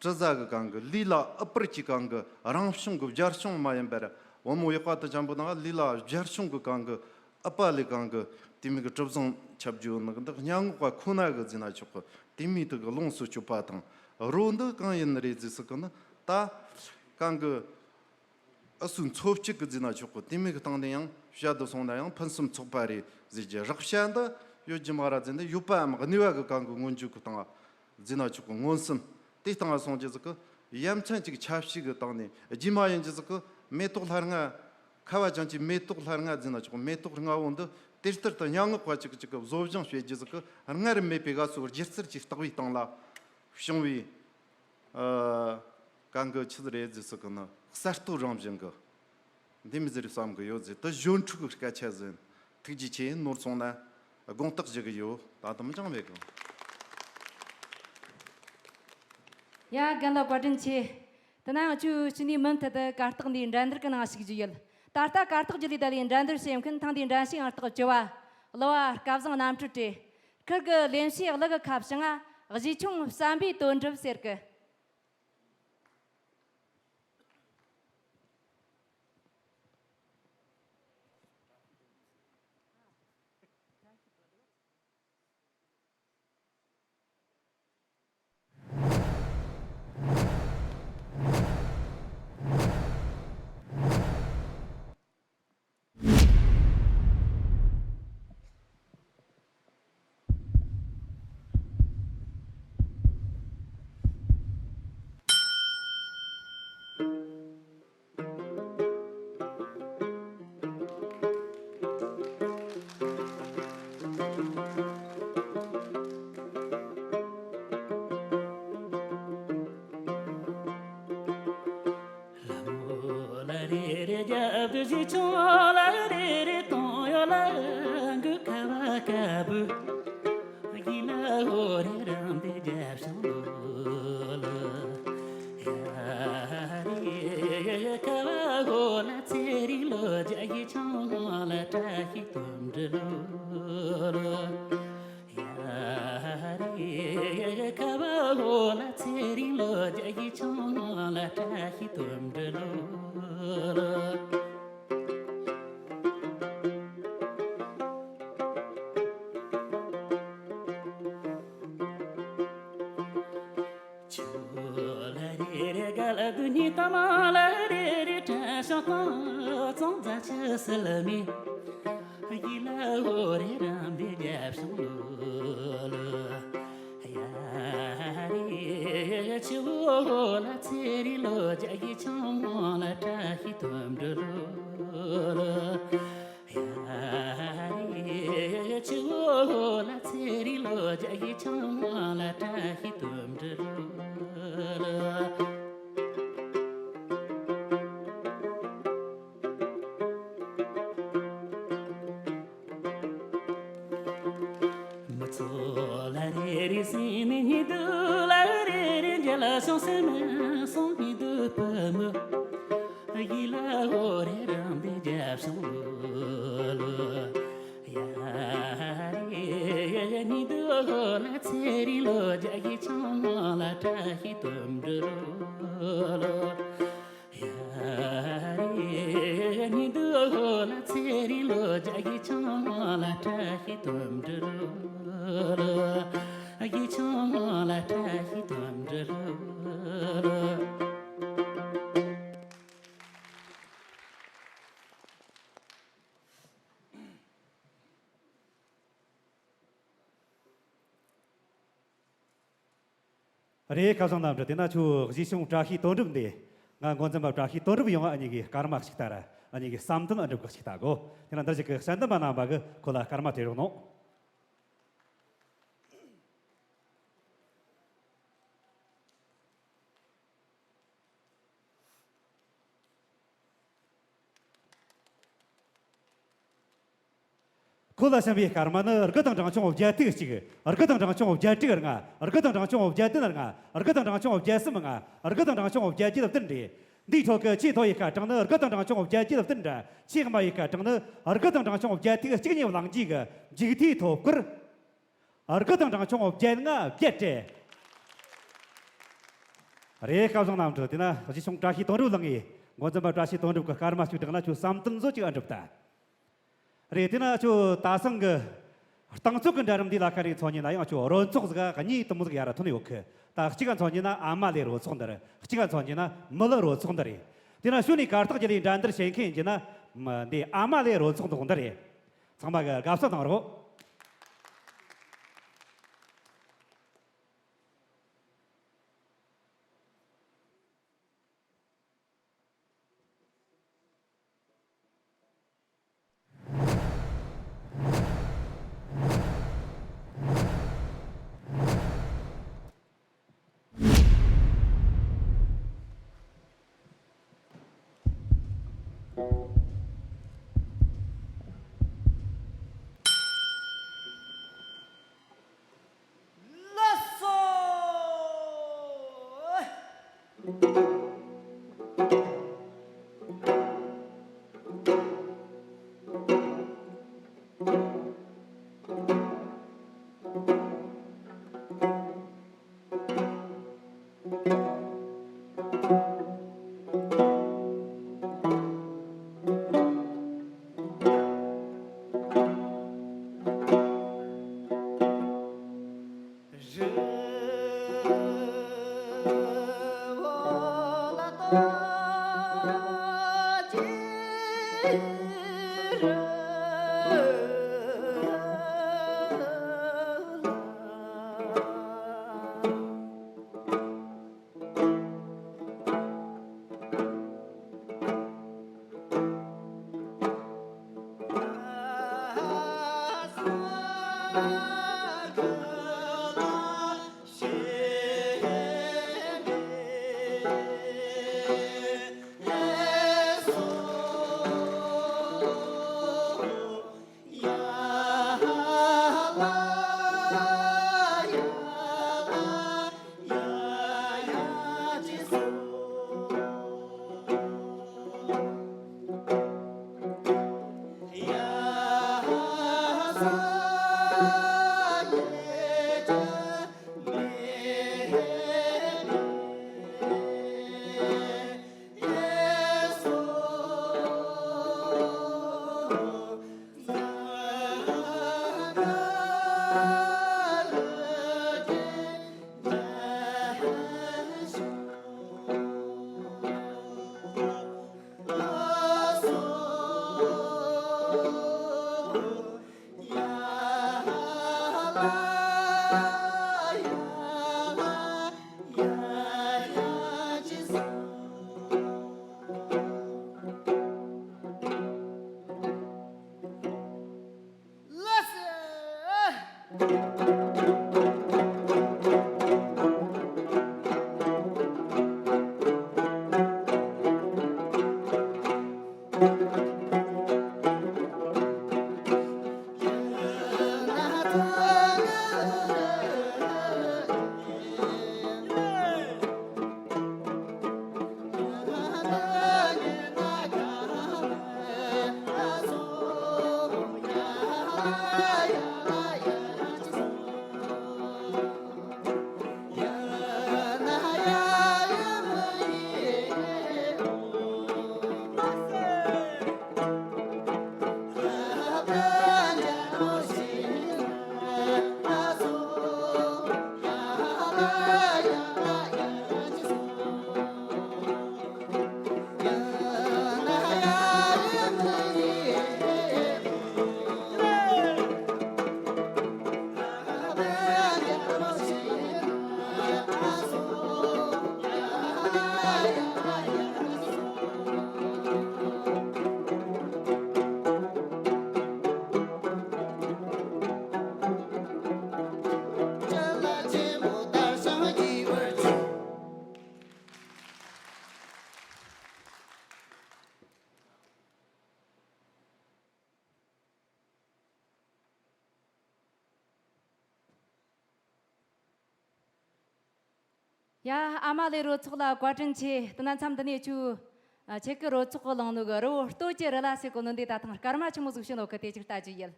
དྲི་ཟ་གི་གང་གི་ལུས་ལ་ཨུཏྤལ་གྱི་གང་གི་རང་བྱུང་གི་སྦྱར་བྱུང་མ་ཡིན་པར་བུ་མོ་ཡག་པ་དུ་འཇམ་པོ་ནང་ལུས་ལ་སྦྱར་བྱུང་གི་གང་གི། ཨུཏྤལ་གང་གི་དེ་མིག་གི་གྲུབ་བཟང་ཁྱབ་རྒྱུ་ནི་འདི་སྙན་ངག་པ་ཁོ་ན་གི་ཟེར་ན་ཆོག་གི། དེ་མིག་དུ་གི་ལོངས་སུ་སྤྱོད་པ་དང་རོ་འདི་གང་ཡིན་ནི་རེད་ཟེར་ཟིག་གི་ནི། ད་གང་གི་ཨ་སུ་འཚོ་བཅུད་གི་ཟེར་ན་ཆོག་གི། དེ་མིག་གི་སྟེང་ནས་ཡང་བཤད་དུ་སོང་ན་ཡང་ཕུན་སུམ་ཚོགས་པ་རེད་ཟེར་གྱི། རག་བྱ་འདི་ཡོད་ཀྱི་མ་རེད་ཟེར་ནས་ཡོད་པའམ་གནས་པ་གི་གང་གི་མངོན་བརྗོད་གི་སྟེང་ཟེར་ན་ཆོག་གི། མངོན་སུམ་དེ་སྟེང་ལ་སོང་རྒྱུ་ཟིག་གི། ཡ་མཚན་གཅིག་ཆ་ཤས་གི་སྟེང་ནས་རྗེས་མ་ཡིན་རྒྱུ་ཟིག་གི། མེ་ཏོག་ལྷ་ལྔ། ཁ་བ་ཅན་གྱི་མེ་ཏོག་ལྷ་ལྔ་ཟེར་ན་ཆོག་མེ་ཏོག་ལྔ་བོ་འདི་དེ་ལྟར་དུ་སྙན་ངག་པ་གཅིག་གཅིག་གི་བཟོ་སྦྱོང་བྱེད་རྒྱུ་ཟིག་གི་སྔར་མེད་པའི་དགའ་བསུ་སྒྱུ་རྩལ་གྱི་ལྟ་བའི་སྟེང་ལ་བྱུང་བའི། ཨ། གང་གི་ཆི་ཟིག་རེད་ཟེར་ཟིག་གི་ནི་གསར་གཏོད་རང་བཞིན་གི་འདི་མི་ཟེར་བསམ་གི་ཡོད་ཟེར། དུ་གཞོན་ཕྲུག་གི་སྐད་ཆ་ཟིན། ཐུགས་རྗེ་ཆེ། ནོར་སོང་ན་དགོངས་དག་ཞུ་གི་ཡོད། ད་དུང་ཅང་མེད་གི། ཡ། རྒན་ལགས་བཀའ་དྲིན་ཆེ། དེ་ན་ང་ཚོས་ཕྱི་ནས་མུ་མཐུད་དུ་གར་སྟེགས་འདིའི་འགྲན་བསྡུར་གྱི་ནང་ཞུགས་རྒྱུ་ཡོད། ད་ལྟ་གར་སྟེགས་བརྒྱུད་ལས་བསྡད་པའི་འགྲན་བསྡུར་བྱེད་མཁན་ཐེངས་འདིའི་འགྲན་ཞུགས་ཨང་རྟགས་བཅུ་བ། གླུ་བ་སྐལ་བཟང་རྣམ་གྲོལ་བཀྲས། ཁིར་གི་ལེན་བྱའི་གླུ་གི་ཁ་བྱང་ང་གཞས་ཆུང་བསམ་པའི་དོན་འགྲུབ་ཟེར་གི། ལ་མོ་ལ་རེ་རེ་རྒྱབ་ཏུ་གཞས་ཆུང་ལ་རེ་རེ་གཏོང་ཡོད་ལ་གུ་ཁ་བ་ཀ་བུ། ཡི་ལ་འོ་རེ་རང་དེ་རྒྱབ་ཤང་ལོ་ལོ། ཡ་རེ་ཁ་བ་འོ་ལ་ཚེ་རིང་ལོ་རྒྱ་གཞས་ཆུང་ལ་བཀྲ་ཤིས་དོན་འགྲུབ་ལོ་ལོ། ཡ་རེ་ཁ་བ་འོ་ལ་ཚེ་རིང་ལོ་རྒྱ་གཞས་ཆུང་ལ་བཀྲ་ཤིས་དོན་འགྲུབ་ལོ་ལོ། ཆུ་ལ་རེ་རེ་ག་ལ་དུ་ནི་ཏ་མ་ལ་རེ་རེ་དྲན་ཤོག་དང་ཙང་རྫ་ཆུ་སི་ལ་མི། ཡི་ལ་འོ་རེ་རང་དེ་རྒྱབ་ཤང་ལོ་ལོ། ཡ་རེ་ཆུ་འོ་ལ་ཚེ་རིང་ལོ་རྒྱ་གཞས་ཆུང་ལ་བཀྲ་ཤིས་དོན་འགྲུབ་ལོ་ལོ། ཡ་རེ་ཆུ་འོ་ལ་ཚེ་རིང་ལོ་རྒྱ་གཞས་ཆུང་ལ་བཀྲ་ཤིས་དོན་འགྲུབ་ལོ་ལོ། མི་ཚོ་ལ་རེ་རེ་སྲིད་ནས་ཉི་དུ་ལ་རེ་རེ་འཇལ་ལ་སོང་སེམས་སོང་ཉི་དུ་བུ་མོ། ཡི་ལ་འོ་རེ་རང་དེ་རྒྱབ་ཤང་ལོ་ལོ། ཡ་རེ་ཉི་དུ་འོ་ལ་ཚེ་རིང་ལོ་རྒྱ་གཞས་ཆུང་ལ་བཀྲ་ཤིས་དོན་འགྲུབ་ལོ་ལོ། ཡ་རེ་ཉི་དུ་འོ་ལ་ཚེ་རིང་ལོ་རྒྱ་གཞས་ཆུང་ལ་བཀྲ་ཤིས་དོན་འགྲུབ་ལོ། གཞས་ཆུང་ལ་བཀྲ་ཤིས་དོན་འགྲུབ་ལོ། རེད། སྐལ་བཟང་རྣམ་གྲོལ། དེ་ན་ཁྱོད་གཞས་ཆུང་བཀྲ་ཤིས་དོན་གྲུབ་འདི། ང་འགོ་འཛིན་པ་བཀྲ་ཤིས་དོན་གྲུབ་ཡོང་ང་ཨ་མྱེས་ཀྱི་སྐར་མ་ཞིག་ལྟ་ར། ཨ་མྱེས་ཀྱི་བསམ་དོན་ཨ་འགྲུབ་གི་ཞིག་ལྟ་གོ། དེ་ན་འདིར་ཞིག་གི་དཔྱད་འདེམས་པ་རྣམ་པ་གི་ཁོ་ལ་སྐར་མ་སྟེར་རོགས་གནང་། ཁོ་ལ་བྱིན་པའི་སྐར་མ་ནི་དགུ་དང་གྲངས་ཆུང་བརྒྱད་ཐིག་གཅིག་དགུ་དང་གྲངས་ཆུང་བརྒྱད་དྲུག་ལྔ། དགུ་དང་གྲངས་ཆུང་བརྒྱད་བདུན་ལྔ། དགུ་དང་གྲངས་ཆུང་བརྒྱད་གསུམ་ལྔ། དགུ་དང་གྲངས་ཆུང་བརྒྱད་བརྒྱད་བདུན་རེད། འདིའི་ཁྲོད་ཀྱི་ཆེས་མཐོ་བའི་སྐར་གྲངས་ནི་དགུ་དང་གྲངས་ཆུང་བརྒྱད་བརྒྱད་བདུན་ར། ཆེས་དམའ་བའི་སྐར་གྲངས་ནི་དགུ་དང་གྲངས་ཆུང་བརྒྱད་ཐིག་གཅིག་གཉིས་བླངས་རྗེས་ཀྱི་མཇུག་མཐའི་ཐོབ་སྐར། དགུ་དང་གྲངས་ཆུང་བརྒྱད་ལྔ་བརྒྱད་སྤྲད། རེད། སྐལ་བཟང་རྣམ་གྲོལ། དེ་ན་གཞས་ཆུང་བཀྲ་ཤིས་དོན་གྲུབ་ལགས་ཀྱིས་འགོ་འཛིན་པ་བཀྲ་ཤིས་དོན་གྲུབ་ཀྱི་སྐར་མ་གཅིག་བསྒྲགས་ན་ཁྱོད་བསམ་དོན་བཟོ་གཅིག་ཨ་འགྲུབ་ད། རེད། དེ་ན་ཁྱོད་ད་སང་གི་རྟིང་རྩོད་ཀྱི་འདྲ་རིམ་འདི་ལ་ཁ་ནས་ཚོགས་ཉིན་ན་ཡང་ཁྱོད་རོལ་ཚོགས་ཟིག་གཉིས་དུ་མོ་ཟིག་ཡར་ཐོན་ཡོད་གི། ད་གཅིག་ག་ཚོགས་ཉིན་ན་ཨ་མ་ལེ་རོལ་ཚོགས་འདི་རེད། གཅིག་ག་ཚོགས་ཉིན་ན་མི་ལི་རོལ་ཚོགས་འདི་རེད། དེ་ན་ཤུལ་ནས་གར་སྟེགས་བརྒྱུད་ལས་འགྲན་བསྡུར་བྱེད་མཁན་ཡིན་གྱི་ན་མི་འདི་ཨ་མ་ལེ་རོལ་ཚོགས་འདི་འོང་འདི་རེད། ཚང་མ་གི་དགའ་བསུ་གནང་རོགས། ཡ། ཨ་མ་ལེ་རོལ་ཚོགས་ལ་བཀའ་དྲིན་ཆེ། དེ་ན་མཚམས་འདི་ནས་ཆུ། ཨ། ཁྱེད་ཀྱི་རོལ་ཚོགས་ཀྱི་ལང་ནུ་གི་རི་བོ་སྟོད་ཀྱི་རི་ལ་ཟེར་གོ་ནོ་འདི་ད་ཐེངས་སྐར་མ་ཆི་མོ་ཟིག་བྱིན་ནོ་གི་དེ་ཅིག་ལྟ་རྒྱུ་ཡིན།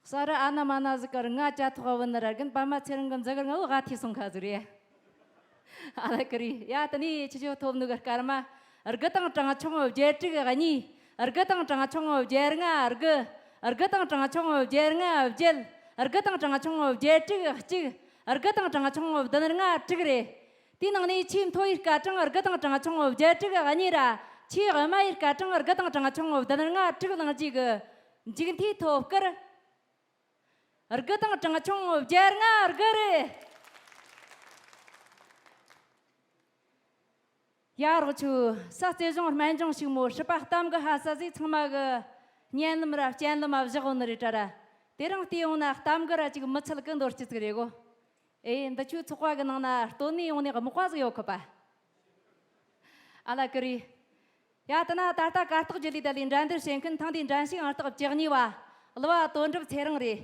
ས་ར་ཨ་ན་མ་ན་ཟིག་གར་ང་ཅ་ཐོག་བུ་ནི་ར་རྒན་པ་མ་ཚེ་རིང་གི་མཛུ་གུར་ང་བོ་ག་ཐི་སོང་ཁ་ཟིག་རེད། ཨ་ལ་ཀི་རི། ཡ། དེ་ནས་ཁྱེད་ཆོ་ཐོབ་ནུ་གི་སྐར་མ། དགུ་དང་གྲངས་ཆུང་བརྒྱད་དྲུག་གཉིས། དགུ་དང་གྲངས་ཆུང་བརྒྱད་ལྔ་དགུ། དགུ་དང་གྲངས་ཆུང་བརྒྱད་ལྔ་བརྒྱད། དགུ་དང་གྲངས་ཆུང་བརྒྱད་དྲུག་གཅིག། དགུ་དང་གྲངས་ཆུང་བདུན་ལྔ་དྲུག་རེད། དེའི་ནང་ནས་ཆེས་མཐོ་བའི་སྐར་གྲངས་དགུ་དང་གྲངས་ཆུང་བརྒྱད་དྲུག་གཉིས་ར། ཆེས་དམའ་བའི་སྐར་གྲངས་དགུ་དང་གྲངས་ཆུང་བདུན་ལྔ་དྲུག་ལང་རྒྱུ་གི་མཇུག་མཐའི་ཐོབ་སྐར། དགུ་དང་གྲངས་ཆུང་བརྒྱད་ལྔ་དགུ་རེད། ཡ། རོགས་ཆུ། ས་རྩེ་གཞུང་སྨན་ལྗོངས་ཕྱུག་མོ་སྲིད་པ་གཏམ་གི་ཧ་ས་ཟིག་ཚང་མ་གི་སྙན་ལམ་ར་སྤྱན་ལམ་མ་བཞག་འོང་ནི་རེད་དྲ་ར། དེ་རིང་བལྟས་ཡོང་ན་གཏམ་གི་ར་ཅིག་མི་ཚད་གི་མདོར་བསྡུས་ཅིག་རེད་གོ། ཨེ། འདི་ཆུ་ཚོགས་པ་གི་ནང་ན་སྟོད་ནས་ཡོང་ནས་མག་པ་ཟིག་ཡོད་ཁི་པ། ཨ་ལ་ཀི་རི། ཡ་དེ་ན་ད་ལྟ་གར་སྟེགས་བརྒྱུད་ལས་ད་ལས་འགྲན་བསྡུར་བྱེད་མཁན་ཐེངས་འདིའི་འགྲན་ཞུགས་ཨང་རྟགས་བཅུ་གཉིས་པ་གླུ་བ་དོན་གྲུབ་ཚེ་རིང་རེད།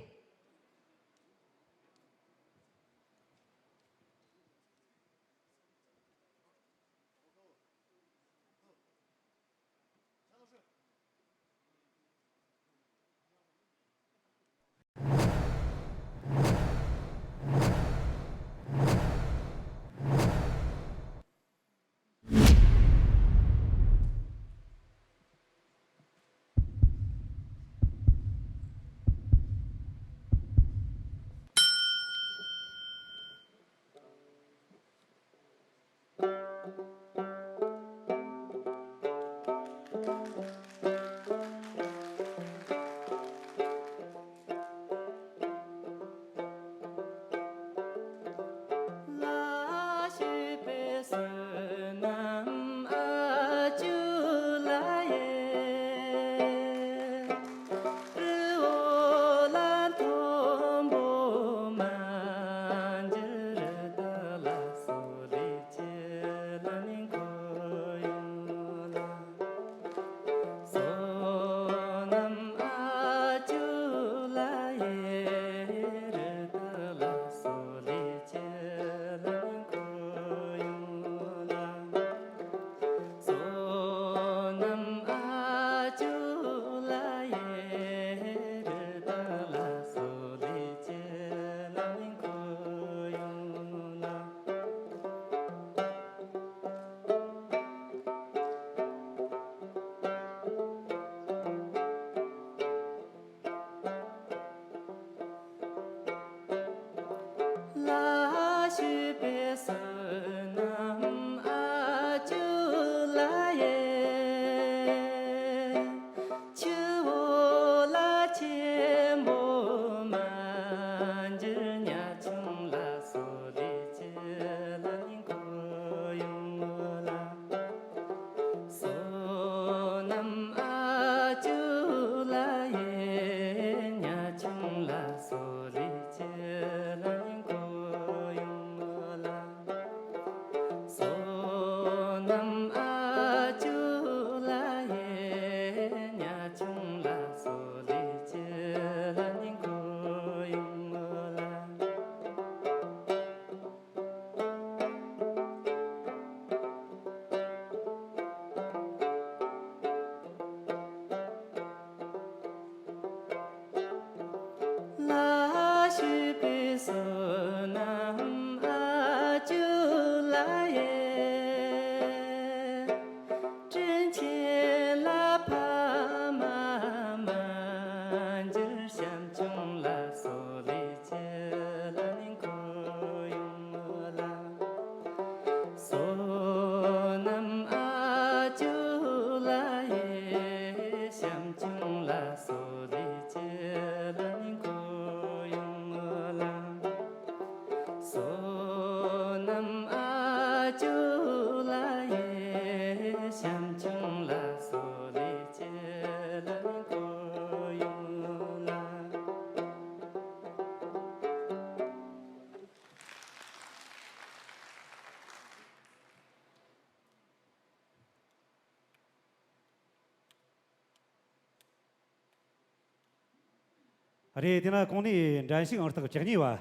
རེད། དེ་ན་གོང་ནས་འགྲན་ཞུགས་ཨང་རྟགས་བཅུ་གཉིས་པ་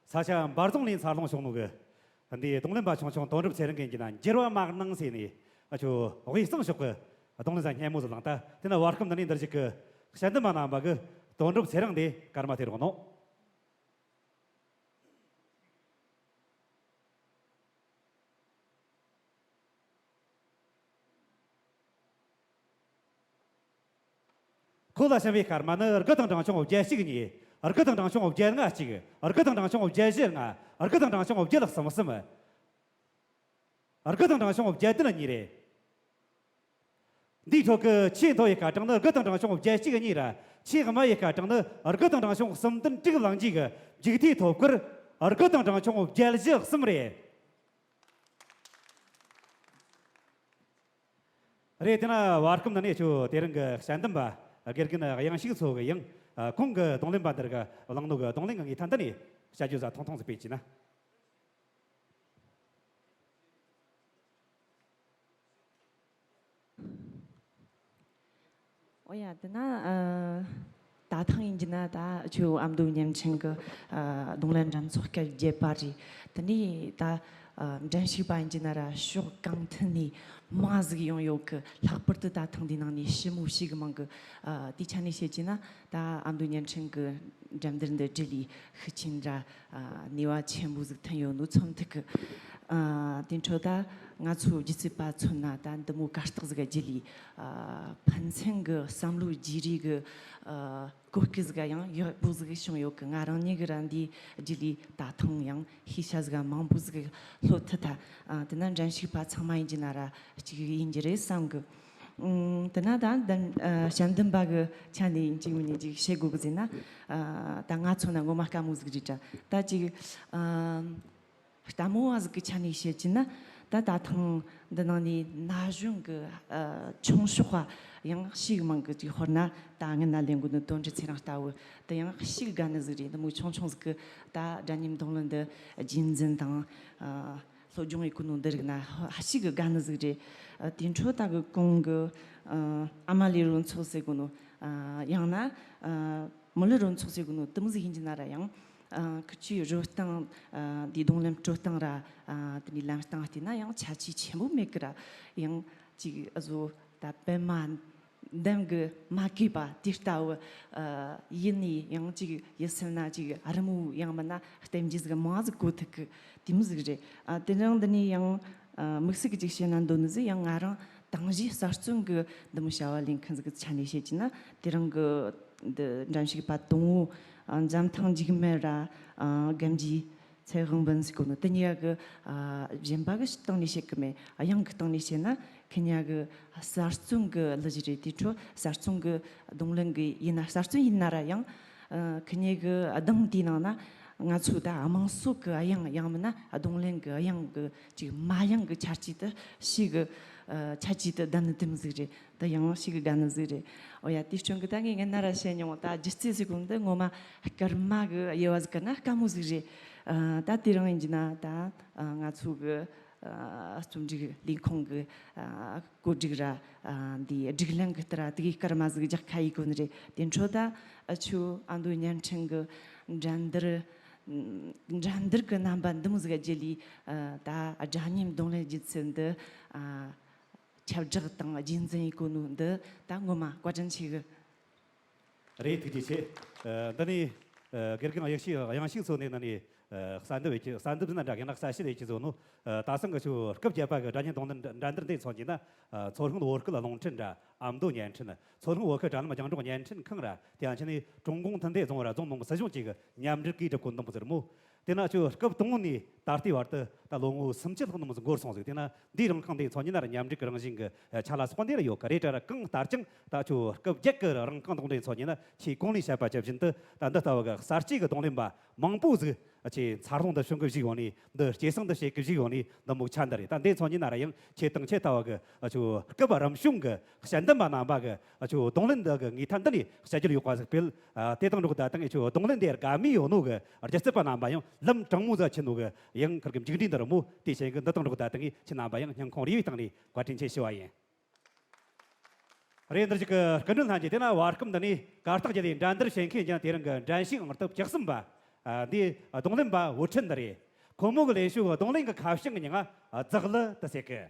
ས་ཆ་འབའ་རྫོང་ནས་འཚར་ལོངས་བྱུང་ནོ་གི་འདིའི་རྡུང་ལེན་པ་ཆུང་ཆུང་དོན་གྲུབ་ཚེ་རིང་གིས་ཡིན་ན་འགྱུར་བ་མ་གནང་ཟེར་ནས་ཨ་ཆོ་དབུས་གཙང་ཕྱོགས་ཀྱི་རྡུང་ལེན་ས་སྙན་མོ་ཟིག་བླངས། ད་དེ་ན་བར་སྐབས་འདི་ནས་འདིར་ཞུགས་ཀྱི་དཔྱད་འདེམས་པ་རྣམ་པ་གི་དོན་གྲུབ་ཚེ་རིང་འདི་སྐར་མ་དེ་རོགས་གནང་། ཁོ་ལ་བྱིན་པའི་སྐར་མ་ནི་དགུ་དང་གྲངས་ཆུང་བརྒྱད་གཅིག་གཉིས། དགུ་དང་གྲངས་ཆུང་བརྒྱད་ལྔ་གཅིག། དགུ་དང་གྲངས་ཆུང་བརྒྱད་བཞི་ལྔ། དགུ་དང་གྲངས་ཆུང་བརྒྱད་གསུམ་གསུམ། དགུ་དང་གྲངས་ཆུང་བརྒྱད་བདུན་གཉིས་རེད། འདིའི་ཁྲོད་ཀྱི་ཆེས་མཐོ་བའི་སྐར་གྲངས་ནི་དགུ་དང་གྲངས་ཆུང་བརྒྱད་གཅིག་གཉིས་ར། ཆེས་དམའ་བའི་སྐར་གྲངས་ནི་དགུ་དང་གྲངས་ཆུང་གསུམ་བདུན་དྲུག་བླངས་རྗེས་ཀྱི་མཇུག་མཐའི་ཐོབ་སྐར་དགུ་དང་གྲངས་ཆུང་བརྒྱད་བཞི་གསུམ་རེད། རེད། དེ་ན་བར་སྐབས་འདི་ནས་ཁྱོད་དེ་རིང་གི་དཔྱད་འདེམས་པ་དགེ་རྒན་དབྱངས་ཞིག་མཚོ་གི་ཡང་ཁོང་གི་རྡུང་ལེན་པ་འདིར་གི་བླངས་ནོ་གི་རྡུང་ལེན་གི་ངེས་ཐད་འདི་ནས་དཔྱད་བརྗོད་ཟ་ཐུང་ཐུང་ཟིག་སྤེལ་གྱིས་ན། ཨོ་ཡ། དེ་ན་ཨ། ད་ཐེངས་ཡིན་གྱི་ན་ད་ཁྱོད་ཨ་མདོ་བརྙན་འཕྲིན་གི་ཨ་རྡུང་ལེན་འགྲན་ཚོགས་སྐབས་བརྒྱད་པ་རེད། དེ་ནས་ད་ཨ་འགྲན་ཞུགས་པ་ཡིན་གྱི་ན་ར་ཕྱོགས་གང་ཐད་ནས་མང་ཟིག་ཡོང་ཡོད་གི། ལྷག་པར་དུ་ད་ཐེངས་འདི་ནང་ནས་ཞི་མོ་ཞེ་གི་མང་གི། ཨ་དེ་ཆ་ནས་བཤད་ཀྱི་ན་ད་ཨ་མདོ་བརྙན་འཕྲིན་གི་འགྲན་བསྡུར་འདི་འབྲི་ལི་ཤུགས་ཆེན་ར་ཨ་ནུས་པ་ཆེན་པོ་ཟིག་ཐོན་ཡོད་ནོ་མཚོན་ཐུབ་གི། ཨ་དེ་འཕྲོ་ད་ང་ཚོ་སྒྱུ་རྩལ་པ་མཚོན་ན་ད་འདི་མོ་གར་སྟེགས་ཟིག་བརྒྱུད་ལི་ཨ་ཕན་ཚུན་གི་བསམ་བློ་བརྗེ་རེས་གི་ཨ་གོ་སྐབས་ཟིག་ཡང་ཡག་པོ་ཟིག་བྱུང་ཡོད་གི། ང་རང་ཉིད་གི་ར་འདི་བརྒྱུད་ལི་ད་ཐེངས་ཡང་ཤེས་བྱ་ཟིག་མང་པོ་ཟིག་ལྷོད་ཐུབ་ཐལ། ཨ་དེ་ན་འགྲན་ཞུགས་པ་ཚང་མ་ཡིན་གྱི་ན་ར་གཅིག་ཡིན་གྱི་རེད་བསམ་གི། ཨུམ། དེ་ན་ད་འདི་ཨ་དཔྱད་འདེམས་པ་གི་ཆ་ནས་གཅིག་མིན་ནས་གཅིག་བཤད་དགོས་གི་ཟེར་ན། ཨ་ད་ང་མཚོན་ན་ངོ་མ་དཀའ་མོ་ཟིག་རེད་དྲ། ད་གཅིག་ཨ་ལྟད་མོ་བ་ཟིག་གི་ཆ་ནས་བཤད་ཀྱི་ན། ད་ད་ཐེངས་འདི་ནང་ནས་ན་གཞོན་གི་ཨ་ཆུང་ཤོས་པ་ཡང་ཞེ་གི་མང་གི། ཅིག་དཔེར་ན་ད་སྔོན་ན་ལེན་དགོས་ནི་དོན་གྲུབ་ཚེ་རིང་ལྟ་བུ་དེ་ཡང་ཞེ་གི་དགའ་ནི་ཟིག་རེད། འདི་མོ་ཆུང་ཆུང་ཟིག་གི་ད་སྒྲ་སྙན་རྡུང་ལེན་འདི་རྒྱུན་འཛིན་དང་ཨ་སློབ་སྦྱོང་ཡེད་གོ་ནོ་འདི་རིག་ན་ཧ་ཞེ་གི་དགའ་ནི་ཟིག་རེད། ཨ་དེ་འཕྲོ་ད་གི་གོང་གི་ཨ་ཨ་མ་ལེ་རོལ་ཚོགས་ཟེར་གོ་ནོ། ཨ་ཡང་ན་ཨ་མི་ལི་རོལ་ཚོགས་ཟེར་གོ་ནོ་དེ་མོ་ཟིག་ཡིན་གྱི་ན་ར་ཡང་ཨ་ཁི་ཆོའི་རོལ་སྟངས། ཨ་འདི་རྡུང་ལེན་སྤྲོད་སྟངས་ར། ཨ་དེ་ནས་ལེན་སྟངས་བལྟས་ན་ཡང་ཁྱད་ཆོས་ཆེན་པོ་མེད་གི་ར། ཡང་ཅིག་ཨ་བཟོ་ད་པད་མ་འདེམས་གི་མ་གོས་པ་དེ་ལྟ་བུ་ཨ་ཡིན་ནི། ཡང་ཅིག་ཡིད་སེམས་ན་ཅིག་རི་མོ་ཡང་མིན་ན་རྟེན་འབྲེལ་ཟིག་མང་ཟིག་གོ་ཐུབ་གི། དེ་མོ་ཟིག་རེད། ཨ་དེ་རིང་འདི་ནས་ཡང་ཨ་དམིགས་བསལ་གི་ཅིག་བཤད་ན་འདོད་ནི་ཟིག། ཡང་ང་རང་དང་གཞི་གསར་རྩོམ་གི་འདི་མོ་བྱ་བ་ལེན་མཁན་ཟིག་གི་ཆ་ནས་བཤད་ཀྱི་ན། དེ་རིང་གི་འདི་འགྲན་ཞུགས་པ་དང་པོ་ཨ་འཇམ་ཐང་འཇིགས་མེད་ར་ཨ་གན་ཇི་ཚེ་དབང་འབུམ་ཟེར་གོ་ནོ་དེ་གཉིས་ཀ་གི་ཨ་གཞན་པ་གི་སྟེང་ནས་བཤད་གི་མེད། ཨ་དབྱངས་གི་སྟེང་ནས་བཤད་ན་ཁི་གཉིས་ཀ་གི་གསར་རྩོམ་གི་གླུ་གཞས་རེད། དེ་འཕྲོ་གསར་རྩོམ་གི་རྡུང་ལེན་གི་ཡིན་ན། གསར་རྩོམ་ཡིན་ན་ར་ཡང་ཨ་ཁི་གཉིས་ཀ་གི་གདངས་དེའི་ནང་ན་ང་ཚོ་ད་དམངས་སྲོལ་གི་དབྱངས་ཡང་མིན་ན་རྡུང་ལེན་གི་དབྱངས་གི་ཅིག་མ་དབྱངས་གི་ཆ་བཅས་དུ་ཞེ་གི་ཨ་ཆ་བཅས་དུ་ལྡན་ནི་དེ་མོ་ཟིག་རེད། ད་ཡང་ཞེ་གི་དགའ་ནི་ཟིག་རེད། ཨོ་ཡ། དེ་སྐྱོན་གི་ད་ངས་སྔན་ན་ར་བཤད་མྱོང་། ད་སྒྱུ་རྩལ་ཟེར་གོ་ནོ་འདི་ངོ་མ་སྐར་མ་གི་དབྱེ་བ་ཟིག་བཀར་ན་དཀའ་མོ་ཟིག་རེད། ཨ་ད་དེ་རིང་ཡིན་གྱི་ན་ད་ཨ་ང་ཚོ་གི་ཨ་རྩོམ་སྒྲིག་ལས་ཁུངས་གི་ཨ་བཀོད་སྒྲིག་ར་ཨ་འདི་སྒྲིག་ལམ་གི་ལྟར་ར་དེ་གི་སྐར་མ་ཟིག་རྒྱག་ཁ་ཡེད་གོ་ནི་རེད། དེ་འཕྲོ་ད་ཨ་ཆོ་ཨ་མདོ་བརྙན་འཕྲིན་གི་འགྲན་བསྡུར་འགྲན་བསྡུར་གི་རྣམ་པ་འདི་མོ་ཟིག་བརྒྱུད་ལི་ཨ་ད་སྒྲ་སྙན་རྡུང་ལེན་སྒྱུ་རྩལ་འདི་ཨ་ཁྱབ་བསྒྲགས་དང་རྒྱུན་འཛིན་ཡེད་གོ་ནོ་འདི་ད་ངོ་མ་བཀའ་དྲིན་ཆེ་གི། རེད། ཐུགས་རྗེ་ཆེ། ཨ་འདི་ནས་ཨ་དགེ་རྒན་ཡེ་ཤེས་དབྱངས་ཞིག་སོགས་ནས་ནི་ནས་ཨ་གསལ་འདེབས་ཡེད་ཀྱི། གསལ་འདེབས་ཟེར་ན་འདྲ་གི་ན་གསལ་བཤད་ཡེད་ཀྱི་བཟོ་ནོ། ཨ་ད་སང་གི་ཆོ་སྐབས་བརྒྱད་པ་གི་སྒྲ་སྙན་རྡུང་ལེན་འགྲན་བསྡུར་འདི་མཚོན་གྱི་ན། ཨ་མཚོ་སྔོན་བོད་ཁུལ་རླུང་འཕྲིན་ར་ཨ་མདོ་བརྙན་འཕྲིན། མཚོ་སྔོན་བོད་ཁུལ་དྲ་ལམ་རྒྱང་སྒྲོག་བརྙན་འཕྲིན་ཁང་ར་དེ་ཡང་ཆེ་ནས་ཀྲུང་གུང་མཐུན་སྡེ་རྫོང་ར་རྫོང་ནང་གི་སྲིད་གཞུང་བཅས་ཀྱི་མཉམ་འབྲེལ་གྱིས་སྒྲུབ་གོ་འདུག་པ་ཟེར་མོ། དེ་ན་ཆོ་སྐབས་དང་པོ་ནས་ད་ལྟའི་བར་དུ་ད་ལོ་ངོ་སུམ་ཅུ་ལྷག་ནི་མོ་ཟིག་འགོར་སོང་ཟིག། དེ་ན་འདིའི་རིང་ཁང་འདི་མཚོན་གྱི་ན་ར་མཉམ་འབྲེལ་གྱི་རང་བཞིན་གྱི་ཆ་ལ་སོགས་འདི་ར་ཡོད་གི་རེད་དྲ་ར། གང་ལྟར་ཀྱང་ད་ཆོ་སྐབས་བརྒྱད་ཀྱི་རང་རྐང་རྡུང་ལེན་མཚོན་གྱི་ན་ཆེས་གོང་ནས་བཤད་པ་ཇི་བཞིན་དུ་ད་འདི་ལྟ་བུ་གི་གསར་སྐྱེས་ཀྱི་རྡུང་ལེན་པ་མང་པོ་ཟིག་ཆེས་འཚར་ལོངས་འདི་བྱུང་གི་བཞུགས་ཡོང་ནི། འདི་སྐྱེད་སྲིང་འདི་བྱེད་ཀྱི་བཞུགས་ཡོང་ནི་འདི་མོ་ཆ་འདི་རེད། ད་འདི་མཚོན་གྱི་ན་ར་ཡང་ཁྱེད་དང་ཁྱེད་ལྟ་བུ་གི་ཨ་ཆོ་སྐབས་རིམ་བྱུང་གི་དཔྱད་འདེམས་པ་རྣམ་པ་གི་ཨ་ཆོ་རྡུང་ལེན་འདི་གི་ངེས་ཐད་འདི་ནས་དཔྱད་བརྗོད་ཡོད་པ་ཟིག་སྤེལ། ཨ་དེ་དང་འགྲོགས་ད་ལྟ་ངས་ཆོ་རྡུང་ལེན་འདི་དགའ་མོས་ཡོད་ནོ་གི་སྒྱུ་རྩལ་པ་རྣམ་པ་ཡང་ལམ་དྲང་མོ་ཟིག་ཆེ་ནོ་གི་ཡང་ཁིར་གི་མཇུག་འབྲས་འདི་རེད་མོ། དེ་བྱས་གི་འདི་དང་འགྲོགས་ད་ལྟ་ངས་ཁྱེད་རྣམ་པ་ཡང་སྙིང་ཁོང་རུས་པའི་གཏིང་ནས་བཀའ་དྲིན་ཆེ་ཞུ་བ་ཡིན། རེད། འདིར་ཞིག་གི་སྐུ་མགྲོན་ལྷན་རྒྱས། དེ་ན་བར་སྐབས་འདི་ནས་གར་སྟེགས་བརྒྱུད་ལས་འགྲན་བསྡུར་བྱེད་མཁན་ཀྱང་དེ་རིང་གི་འགྲན་ཞུགས་ཨང་རྟགས་བཅུ་གསུམ་པ། ཨ་འདི་རྡུང་ལེན་པ་ཝུ་ཁྲིན་འདི་རེད། ཁོ་མོ་གི་ལེན་ཕྱོགས་རྡུང་ལེན་གྱི་ཁ་བྱང་གི་མྱིང་ང་རྫག་གླུ་དེ་ཟེར་གི།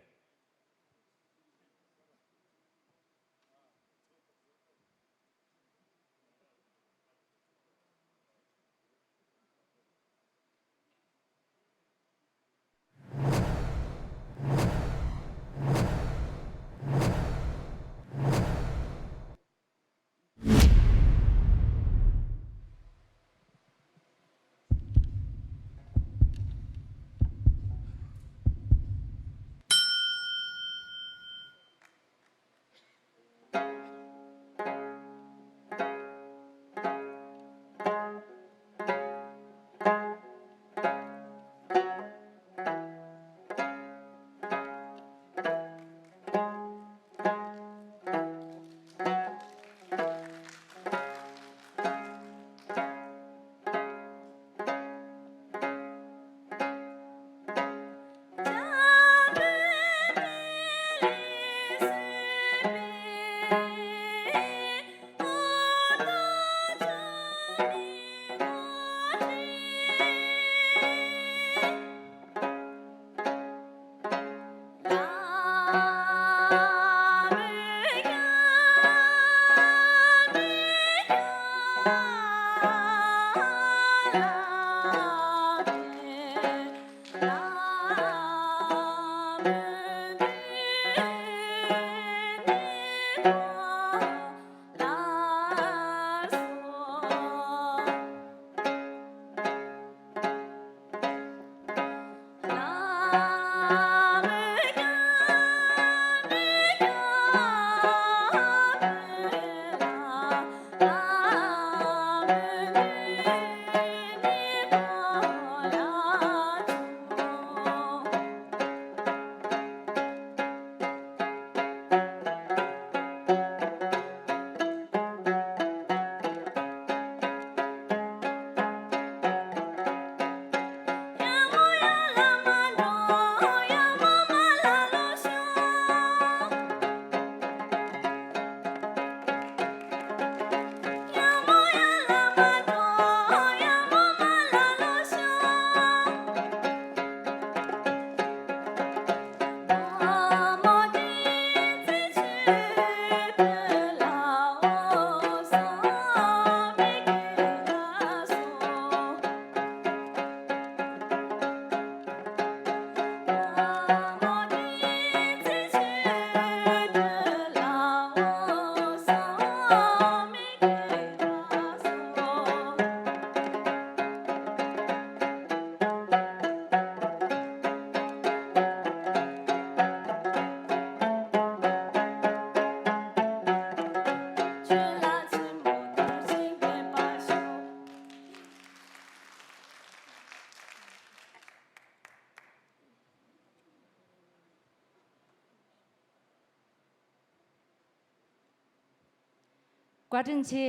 བཀའ་དྲིན་ཆེ།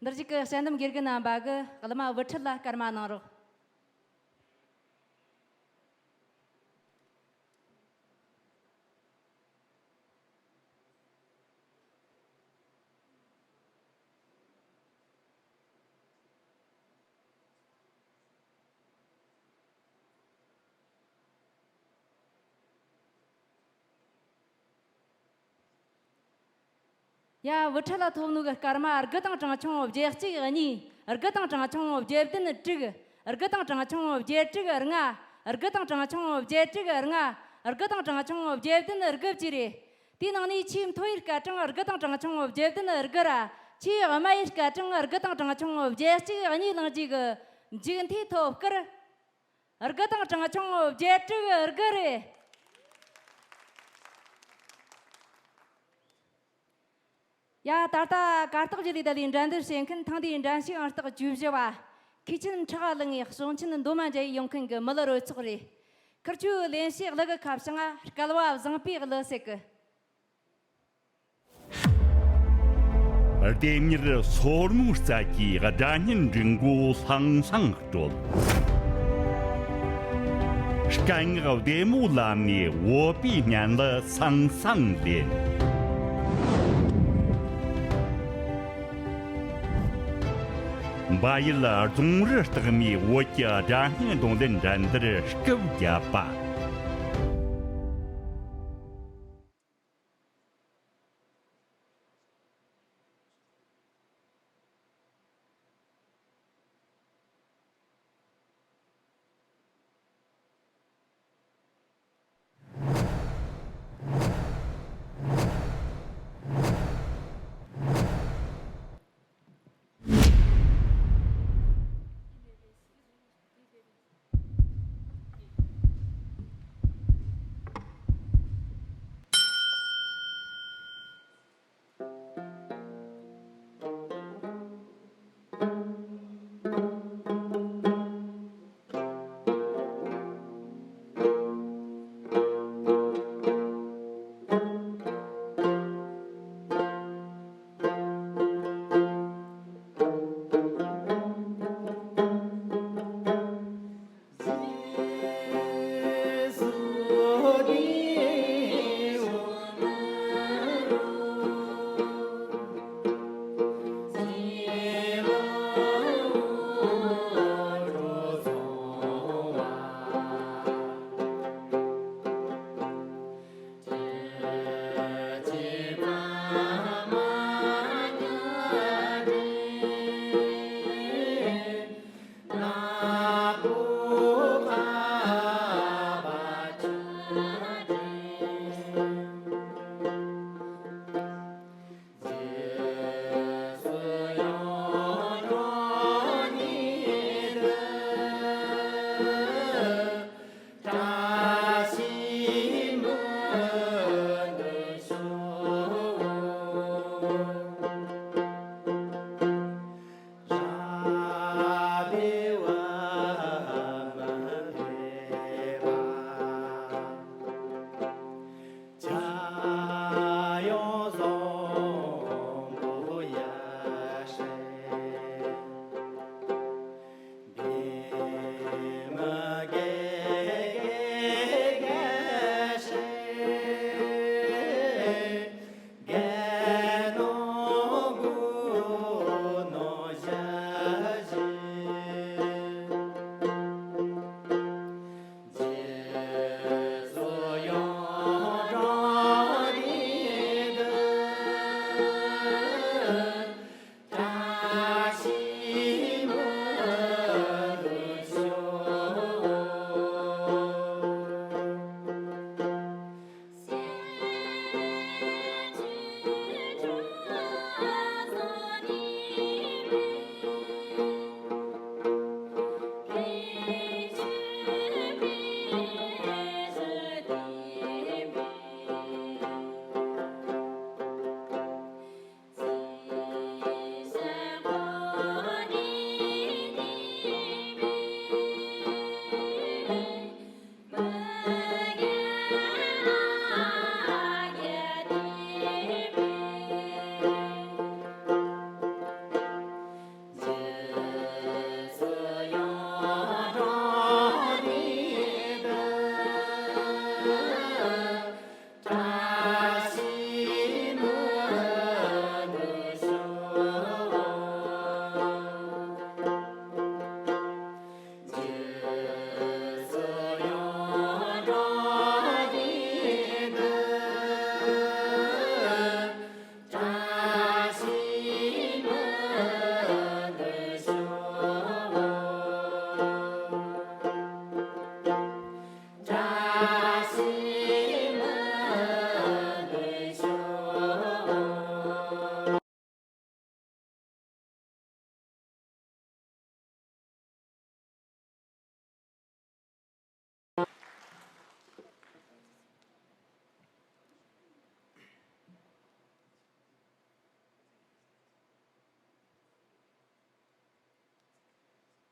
འདིར་བཞུགས་ཀྱི་དཔྱད་འདེམས་དགེ་རྒན་རྣམ་པ་གིས་གླུ་མ་བུ་ཁྲིད་ལ་སྐར་མ་གནང་རོགས། ཡ། བུ་ཁྲིད་ལ་ཐོབ་ནོ་གི་སྐར་མ་དགུ་དང་གྲངས་ཆུང་བརྒྱད་གཅིག་གཉིས། དགུ་དང་གྲངས་ཆུང་བརྒྱད་བདུན་དྲུག། དགུ་དང་གྲངས་ཆུང་བརྒྱད་དྲུག་ལྔ། དགུ་དང་གྲངས་ཆུང་བརྒྱད་དྲུག་ལྔ། དགུ་དང་གྲངས་ཆུང་བརྒྱད་བདུན་དགུ་བཅས་རེད། དེའི་ནང་ནས་ཆེས་མཐོ་བའི་སྐར་གྲངས་དགུ་དང་གྲངས་ཆུང་བརྒྱད་བདུན་དགུ་ར། ཆེས་དམའ་བའི་སྐར་གྲངས་དགུ་དང་གྲངས་ཆུང་བརྒྱད་གཅིག་གཉིས་བླངས་རྗེས་ཀྱི་མཇུག་མཐའི་ཐོབ་སྐར། དགུ་དང་གྲངས་ཆུང་བརྒྱད་དྲུག་དགུ་རེད། ཡ། ད་ལྟ་གར་སྟེགས་བརྒྱུད་ལས་ད་ལོའི་འགྲན་བསྡུར་བྱེད་མཁན་ཐེངས་འདིའི་འགྲན་ཞུགས་ཨང་རྟགས་བཅུ་བཞི་བ། མཁས་ཆེན་ཕྲག་གླིང་ངའི་གཞུང་ཆེན་མདོ་སྨད་མཇལ་ཡོང་མཁན་གྱི་མི་ལ་རོལ་ཚོགས་རེད། ཁིར་ཆོའི་ལེན་བྱའི་གླུ་གི་ཁ་བྱང་ང་སྐལ་བ་བཟང་པོའི་གླུ་ཟེར་གི། ལྡེམ་མྱུར་སོར་མོའི་རྩལ་གྱིས་སྒྲ་སྙན་འབྲི་མགོ་ལྷང་ལྷང་དཀྲོལ། སྐད་ངག་བདེ་མོ་ལམ་ནས་བོད་པའི་སྙན་ལ་སང་སང་ལེན། བལ་ཡུལ་རྫོང་རི་ལྟག་མའི་བོད་ཀྱི་སྒྲ་སྙན་རྡུང་ལེན་འགྲན་བསྡུར་སྐབས་བརྒྱད་པ།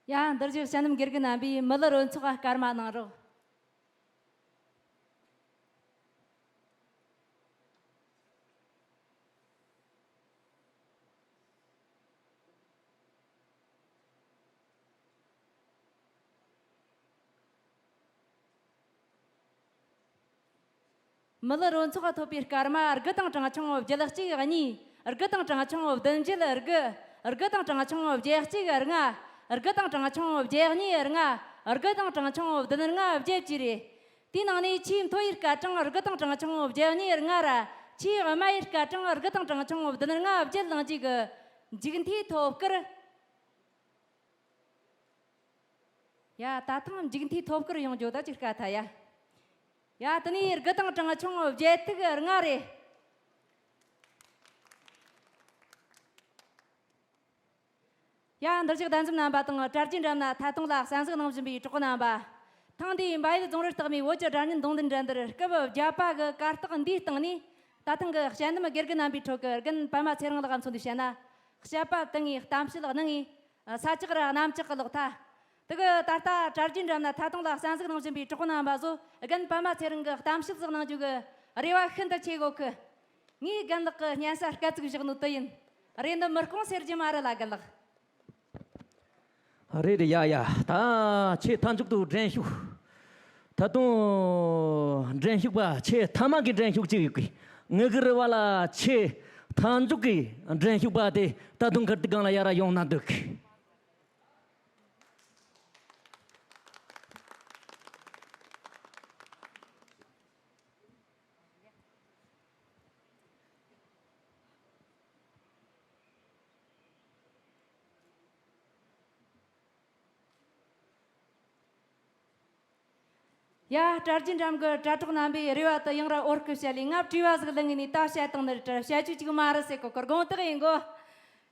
ཡ། འདིར་བཞུགས་དཔྱད་འདེམས་དགེ་རྒན་རྣམ་པས་མི་ལུ་རོལ་ཚོགས་སྐར་མ་གནང་རོགས། མི་ལུ་རོལ་ཚོགས་ཐོབ་པའི་སྐར་མ་དགུ་དང་གྲངས་ཆུང་བརྒྱད་གཅིག་གཉིས། དགུ་དང་གྲངས་ཆུང་བདུན་བརྒྱད་དགུ། དགུ་དང་གྲངས་ཆུང་བརྒྱད་གཅིག་ལྔ། དགུ་དང་གྲངས་ཆུང་བརྒྱད་གཉིས་ལྔ། དགུ་དང་གྲངས་ཆུང་བདུན་ལྔ་བརྒྱད་བཅས་རེད། དེའི་ནང་ནས་ཆེས་མཐོ་བའི་སྐར་གྲངས་དགུ་དང་གྲངས་ཆུང་བརྒྱད་གཉིས་ལྔ་ར། ཆེས་དམའ་བའི་སྐར་གྲངས་དགུ་དང་གྲངས་ཆུང་བདུན་ལྔ་བརྒྱད་བླངས་རྗེས་ཀྱི་མཇུག་མཐའི་ཐོབ་སྐར། ཡ། ད་ཐེངས་མཇུག་མཐའི་ཐོབ་སྐར་ཡོང་རྒྱུ་ད་ཅིག་དཀའ་ཐལ་ཡ། ཡ། དེ་ནས་དགུ་དང་གྲངས་ཆུང་བརྒྱད་ཐིག་ལྔ་རེད། ཡ། འདིར་བཞུགས་གདན་འཛོམས་རྣམ་པ་དང་གྲྭ་རྒྱུན་འགྲམ་ན་ཐད་གཏོང་ལ་གསན་གཟིགས་གནང་བཞིན་པའི་གྲོགས་པོ་རྣམ་པ། ཐེངས་འདིའི་འབའ་ཡུལ་རྫོང་རིར་རྟགས་མའི་བོད་ཀྱི་སྒྲ་སྙན་རྡུང་ལེན་འགྲན་བསྡུར་སྐབས་བརྒྱད་པ་གི་གར་སྟེགས་འདིའི་སྟེང་ནས་ད་ཐེངས་ཀྱི་དཔྱད་འདེམས་དགེ་རྒན་རྣམ་པའི་ཁྲོད་ཀྱི་རྒན་པད་མ་ཚེ་རིང་ལགས་མཚོན་དུ་བཤད་ན། བཤད་པ་བཏང་ངེས། གཏམ་བཤད་གནང་ངེས། ས་ཆག་ར་གནམ་ལྕགས་ཀྱི་ལོག་ཐ། དེ་གི་ད་ལྟ་གྲྭ་རྒྱུན་འགྲམ་ན་ཐད་གཏོང་ལ་གསན་གཟིགས་གནང་བཞིན་པའི་གྲོགས་པོ་རྣམ་པ་ཚོ་རྒན་པད་མ་ཚེ་རིང་གི་གཏམ་བཤད་ཟིག་གནང་རྒྱུ་གི་རེ་བ་ཤིན་ཏུ་ཆེ་གོ་གི། ངས་རྒན་ལགས་ཀྱི་སྙན་ས་སྐད་ཅིག་བཞག་ནོ་དེ་ཡིན། རེད་འདི་མི་སྐོང་ཟེར་རྒྱུ་མ་རེད་ལ་རྒན་ལགས། རེད་རེད། ཡ་ཡ། ད་ཆེས་མཐའ་མཇུག་ཏུ་འགྲན་ཞུགས། ད་དུང་འགྲན་ཞུགས་པ་ཆེས་མཐའ་མ་གི་འགྲན་ཞུགས་ཅིག་ཡོད་གི། ངེད་ཀྱི་རེ་བ་ལ་ཆེས་མཐའ་མཇུག་གི་འགྲན་ཞུགས་པ་དེ་ད་དུང་ཁར་དུ་སྒང་ལ་ཡར་ཡོང་ན་འདོད་གི། ཡ། གྲྭ་རྒྱུན་འགྲམ་གི་དྲ་གྲོགས་རྣམ་པས་རེ་བ་དུ་ཡང་ར་འོར་སྐུ་བཤད་ལས་ང་བྲིས་བ་ཟིག་ལེན་ངེས་ནས་ད་བཤད་བཏང་ནི་རེད། བཤད་རྒྱུ་གཅིག་མ་རེད་ཟེར་གོ་གི། དགོངས་དག་ཡིན་གོ།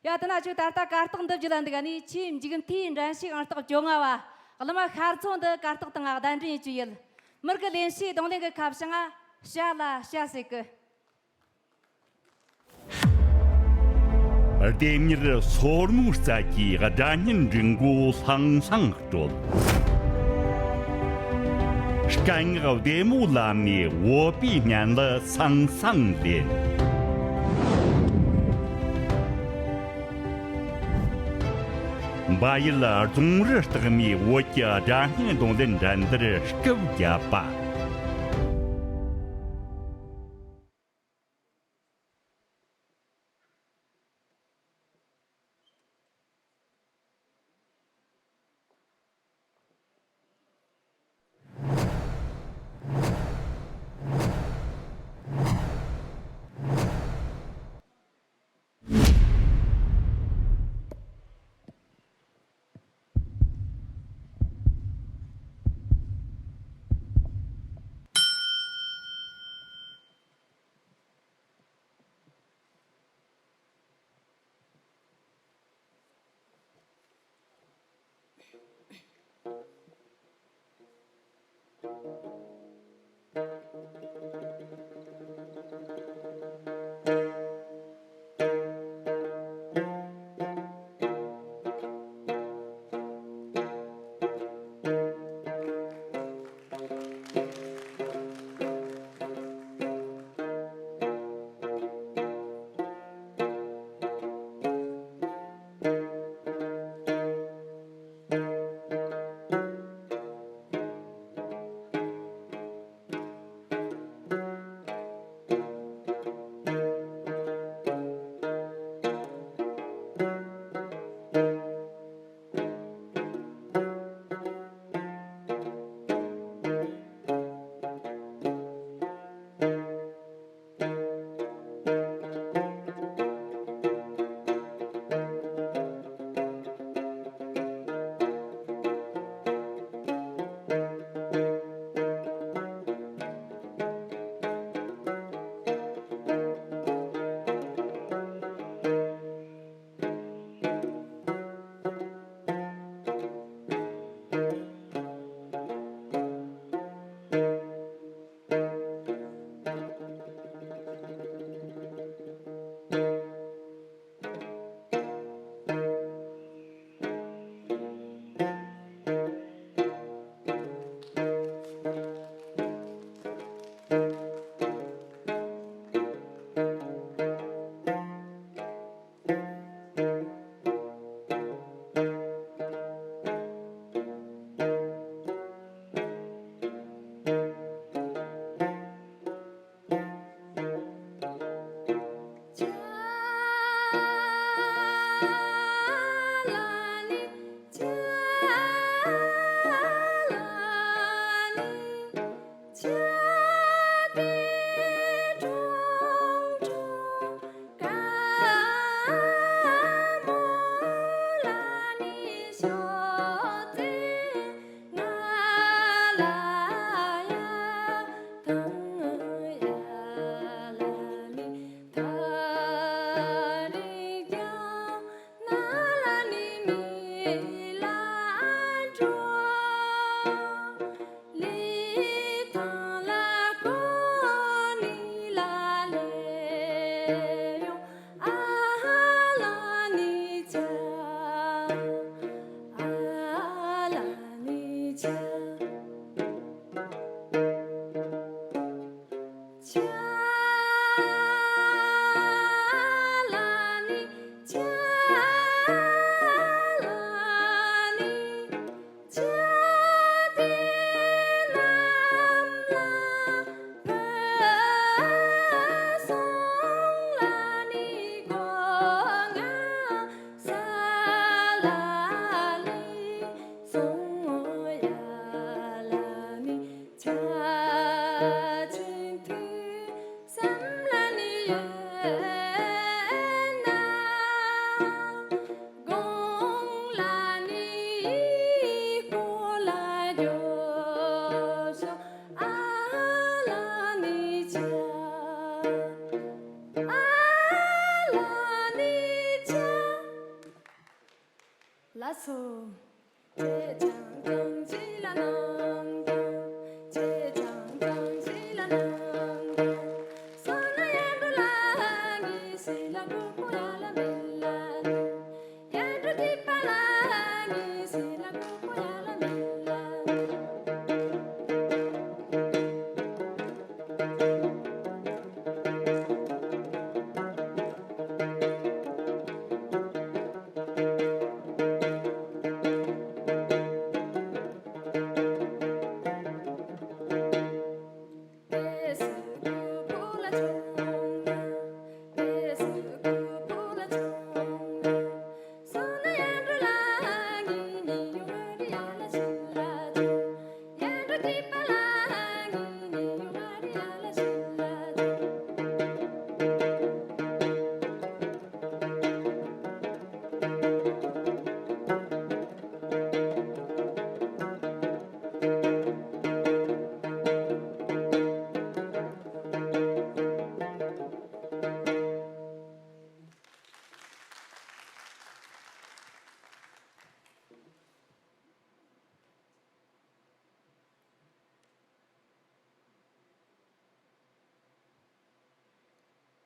ཡ། དེ་ན་ཁྱོད་ད་ལྟ་གར་སྟེགས་འདི་བརྒྱུད་ལ་འདུག་ག་ནི་ཆེས་མཇུག་མཐའི་འགྲན་ཞུགས་ཨང་རྟགས་བཅོ་ལྔ་བ་གླུ་མ་ཤར་ཚོ་འདི་གར་སྟེགས་སྟེང་ང་གདན་འདྲེན་ཡེད་རྒྱུ་ཡིན། མི་དགེ་ལེན་ཤེས་རྡུང་ལེན་གི་ཁ་བྱང་ང་བྱ་ལ་བྱ་ཟེར་གི། ལྡེམ་མྱུར་སོར་མོའི་རྩལ་གྱིས་སྒྲ་སྙན་འབྲི་མགོ་ལྷང་ལྷང་དཀྲོལ། སྐད་ངག་བདེ་མོ་ལམ་ནས་བོད་པའི་སྙན་ལ་སང་སང་ལེན། འབའ་ཡུལ་རྫོང་རི་རྟགས་མའི་བོད་ཀྱི་སྒྲ་སྙན་རྡུང་ལེན་འགྲན་བསྡུར་སྐབས་བརྒྱད་པ། ཆེས་མཐོའི་སེམས་ལ་ནི་ཡོད་ན། དགོངས་ལ་ནི་ཡིད་ཁོ་ལ་འགྱོད་ཤོག་ཨ་ལ་ནི་ཆ། ཨ་ལ་ནི་ཆ། ལགས་སོ། ཆེ་ཆུང་གང་ཞིག་ལ་སྣང་དང་། ཆེ་ཆུང་གང་ཞིག་ལ་སྣང་དང་། སོ་ན་ཡར་འགྲོ་ལ་ངེས་ཤེས་ལ་དགོས་པོ་ཡ་ལ་མེད་ལ། ཡར་འགྲོ་སྐྱིད་པ་ལ་ངེས་ཤེས་ལ་དགོས་པོ་ཡ་ལ་མེད་ལ།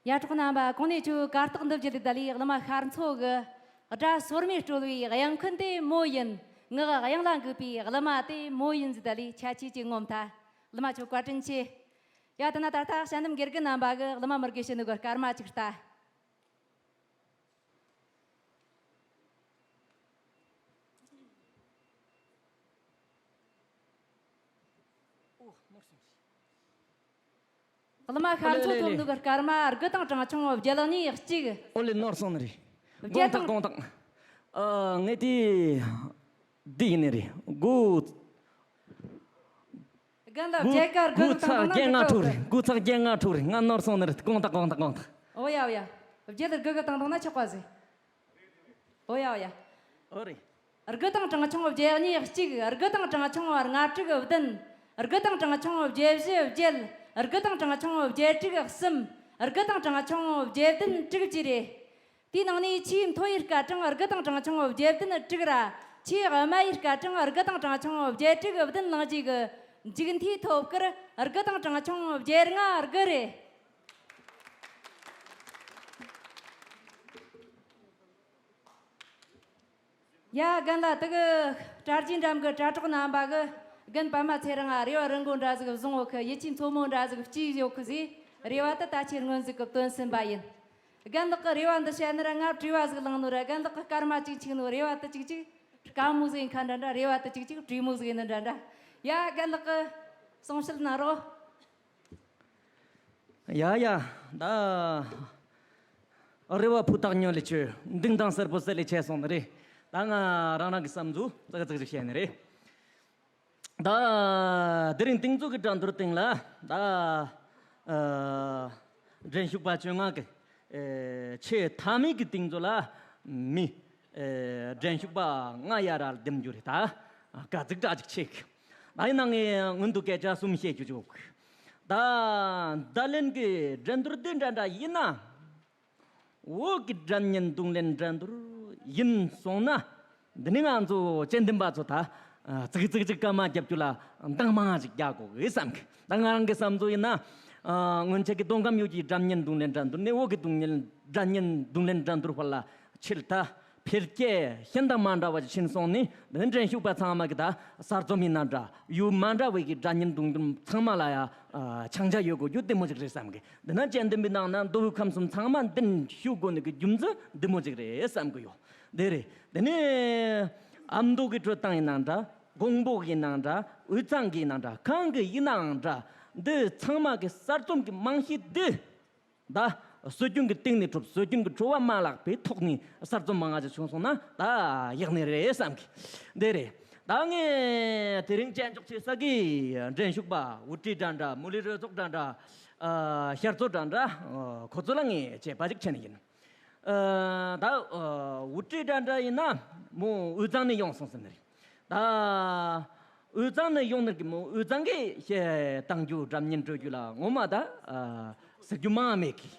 ཡ། གྲོགས་རྣམ་པ། གོང་ནས་ཁྱོད་གར་སྟེགས་འདི་བརྒྱུད་དེ་ད་ལས་གླུ་མ་ཤར་མཚོ་གི་སྒྲ་སོར་མོས་དཀྲོལ་བའི་དབྱངས་འཁོན་དེ་མོ་ཡིན། ངག་གི་དབྱངས་ལ་འགུག་པའི་གླུ་མ་དེ་མོ་ཡིན་ཟེར། ད་ལས་ཁྱད་ཆོས་ཅིག་ངོམ་ཐལ། གླུ་མ་ཁྱོད་བཀའ་དྲིན་ཆེ། ཡ། དེ་ན་ད་ལྟ་ཞལ་འདེམས་དགེ་རྒན་རྣམ་པ་གིས་གླུ་མ་མི་དགེ་བྱེད་ནུས་ཀྱི་སྐར་མ་ཅིག་ལྟ། གླུ་མ་ཤར་མཚོ་ཐོབ་འདུག་སྐར་མ་དགུ་དང་གྲངས་ཆུང་བརྒྱད་གཉིས་གཅིག་ཨོ་ལེ། ནོར་སོང་ནི་རེད། བརྒྱད་དགོངས་དག། དང་། དགོངས་དག། ཨ། ངས་དེ་འདི་ཡིན་ནི་རེད། དགུ། རྒན་ལགས། དགུ། བརྒྱད་ཀ་དགུ་དགུ་གི་ཚེག་དང་བརྒྱད་ལྔ་དྲུག་རེད། དགུ་ཚེག་བརྒྱད་ལྔ་དྲུག་རེད། ང་ནོར་སོང་ནི་རེད། དགོངས་དག། དགོངས་དག། དགོངས་དག། ཨོ་ཡ། ཨོ་ཡ། བརྒྱད་དགུ་གི་དང་བཏང་ན་ཆོག་པ་ཟེར། ཨོ་ཡ། ཨོ་ཡ། ཨོ་རེད། དགུ་དང་གྲངས་ཆུང་བརྒྱད་གཉིས་གཅིག་དགུ་དང་གྲངས་ཆུང་ལྔ་དྲུག་བདུན། དགུ་དང་གྲངས་ཆུང་བརྒྱད་བཞི་བརྒྱད། དགུ་དང་གྲངས་ཆུང་བརྒྱད་དྲུག་གསུམ། དགུ་དང་གྲངས་ཆུང་བརྒྱད་བདུན་དྲུག་བཅས་རེད། དེའི་ནང་ནས་ཆེས་མཐོ་བའི་སྐར་གྲངས་དགུ་དང་གྲངས་ཆུང་བརྒྱད་བདུན་དྲུག་ར། ཆེས་དམའ་བའི་སྐར་གྲངས་དགུ་དང་གྲངས་ཆུང་བརྒྱད་དྲུག་བདུན་བླངས་རྗེས་ཀྱི་མཇུག་མཐའི་ཐོབ་སྐར་དགུ་དང་གྲངས་ཆུང་བརྒྱད་ལྔ་དགུ་རེད། ཡ། རྒན་ལགས། དེ་གི་གྲྭ་རྒྱུན་འགྲམ་གི་དྲ་གྲོགས་རྣམ་པ་གིས་རྒན་པད་མ་ཚེ་རིང་ང་རེ་བ་རི་མགོ་འདྲ་ཟིག་བཟུང་ཡོད་གི། ཡིད་ཆེས་མཚོ་མོ་འདྲ་ཟིག་སྐྱེས་ཡོད་གི་ཟེར། རེ་བ་དེ་ད་ཁྱེད་སྔོན་ཟིག་གི་བཏོན་ཟིན་པ་ཡིན། རྒན་ལགས་ཀྱིས་རེ་བ་འདི་བཤད་ནི་ར་ང་བྲེལ་བ་ཟིག་ལངས་ནོ་ར། རྒན་ལགས་ཀྱིས་སྐར་མ་གཅིག་འཆིག་ནོ། རེ་བ་དེ་གཅིག་གཅིག་དཀའ་མོ་ཟིག་ཡིན་ཁ་འདྲ་འདྲ། རེ་བ་དེ་གཅིག་གཅིག་བྲེལ་མོ་ཟིག་ཡིན་ནི་འདྲ་འདྲ། ཡ། རྒན་ལགས་ཀྱིས་གསུང་བཤད་གནང་རོགས། ཡ་ཡ། ད་རེ་བ་ཕུ་ཐག་ཉེ་ལས་ཆེ། མདུན་ཐང་སེར་པོ་གསལ་ལས་ཆེ་སོང་ནི་རེད། ད་ང་རང་རང་གི་བསམ་ཚུལ་ཙག་ཙིག་ཅིག་བཤད་ནི་རེད། ད་དེ་རིང་སྟེང་ཚོ་གི་འགྲན་བསྡུར་སྟེང་ལ་ད་ཨ་འགྲན་ཞུགས་པ་བཅོ་ལྔ་གི་ཨེ་ཆེས་མཐའ་མའི་གི་སྟེང་ཚོ་ལ་མི་ཨེ་འགྲན་ཞུགས་པ་ལྔ་ཡ་ར་འདེམས་རྒྱུ་རེད། ད་དཀའ་ཚེགས་འདྲ་ཅིག་ཆེ་གི། ད་ཡིན་ན་ངས་སྔོན་དུ་སྐད་ཆ་གསུམ་བཤད་རྒྱུ་ཅིག་ཡོད་གི། ད་ད་ལན་གི་འགྲན་བསྡུར་དེ་འདྲ་འདྲ་ཡིན་ན། འོག་གི་སྒྲ་སྙན་རྡུང་ལེན་འགྲན་བསྡུར་ཡིན་སོང་ན། འདི་ནི་ང་ཚོ་དཔྱད་འདེམས་པ་ཚོ་ད་ཙིག་ཙིག་ཅིག་སྐར་མ་རྒྱབ་རྒྱུ་ལ་འདང་མང་ཞིག་རྒྱག་དགོས་གི་བསམ་གི། ད་ང་རང་གི་བསམ་ཚུལ་ཡིན་ན། སྔོན་ཆད་ཀྱི་མདོ་ཁམས་ཡུལ་གྱི་སྒྲ་སྙན་རྡུང་ལེན་འགྲན་བསྡུར་ནས་འོག་གི་རྡུང་ལེན་སྒྲ་སྙན་རྡུང་ལེན་འགྲན་བསྡུར་བར་ལ་ཕྱིར་ད་འཕེལ་རྒྱས་ཤིན་ཏུ་མ་འདྲ་བ་ཞིག་ཕྱིན་སོང་ནས། འདི་འགྲན་ཞུགས་པ་ཚང་མ་གི་ད་གསར་རྩོམ་ཡིན་ན་འདྲ། ཡུལ་མ་འདྲ་བའི་གི་སྒྲ་སྙན་རྡུང་རྡུང་ཚང་མ་ལ་ཡ་ཆང་ཆ་ཡོད་དགོས་རྒྱུ་དེ་མོ་ཞིག་རེད་བསམ་གི། འདི་ན་དཔྱད་འདེམས་པའི་ནང་ན་མདོ་དབུས་ཁམས་གསུམ་ཚང་མ་འདིར་ཞུགས་དགོས་ནི་གི་རྒྱུ་མཚན་འདི་མོ་ཞིག་རེད་བསམ་གི་ཡོད། དེ་རེད། དེ་ནས་ཨ་མདོ་གི་འགྲོ་སྟངས་ཡིན་ནའང་འདྲ། ཀོང་པོ་གི་ཡིན་ནའང་འདྲ། དབུས་གཙང་གི་ཡིན་ནའང་འདྲ། གང་གི་ཡིན་ནའང་འདྲ། འདི་ཚང་མ་གི་གསར་རྩོམ་གི་རྨང་གཞི་འདི་ད་སྲོལ་རྒྱུན་གི་སྟེང་ནས་གྲུབ། སྲོལ་རྒྱུན་གི་བྲོ་བ་མ་བརླག་པའི་ཐོག་ནས་གསར་རྩོམ་མང་ང་ཅིག་བྱུང་སོང་ན་ད་ཡག་ནི་རེད་བསམ་གི། འདི་རེད། ད་ངས་དེ་རིང་བཅར་འཇོག་བྱེད་ས་གི་འགྲན་ཞུགས་པ་དབུ་ཁྲིད་འདྲ་འདྲ། མུ་ལི་རོལ་ཚོགས་འདྲ་འདྲ། ཨ། ཤར་ཚོ་འདྲ་འདྲ། ཨ། ཁོ་ཚོ་ལ་ངས་དཔྱད་པ་ཞིག་བྱས་ནི་ཡིན། ཨ། ད། ཨ། དབུ་ཁྲིད་འདྲ་འདྲ་ཡིན་ན་མོ་དབུས་གཙང་ནས་ཡོང་སོང་ཟེར་ནི་རེད། ད་དབུས་གཙང་ནས་ཡོང་ནི་གི་མོ་དབུས་གཙང་གི་གཞས་བཏང་རྒྱུ། སྒྲ་སྙན་དཀྲོལ་རྒྱུ་ལ་ངོ་མ་ད། ཨ། ཟེར་རྒྱུ་མང་མེད་གི།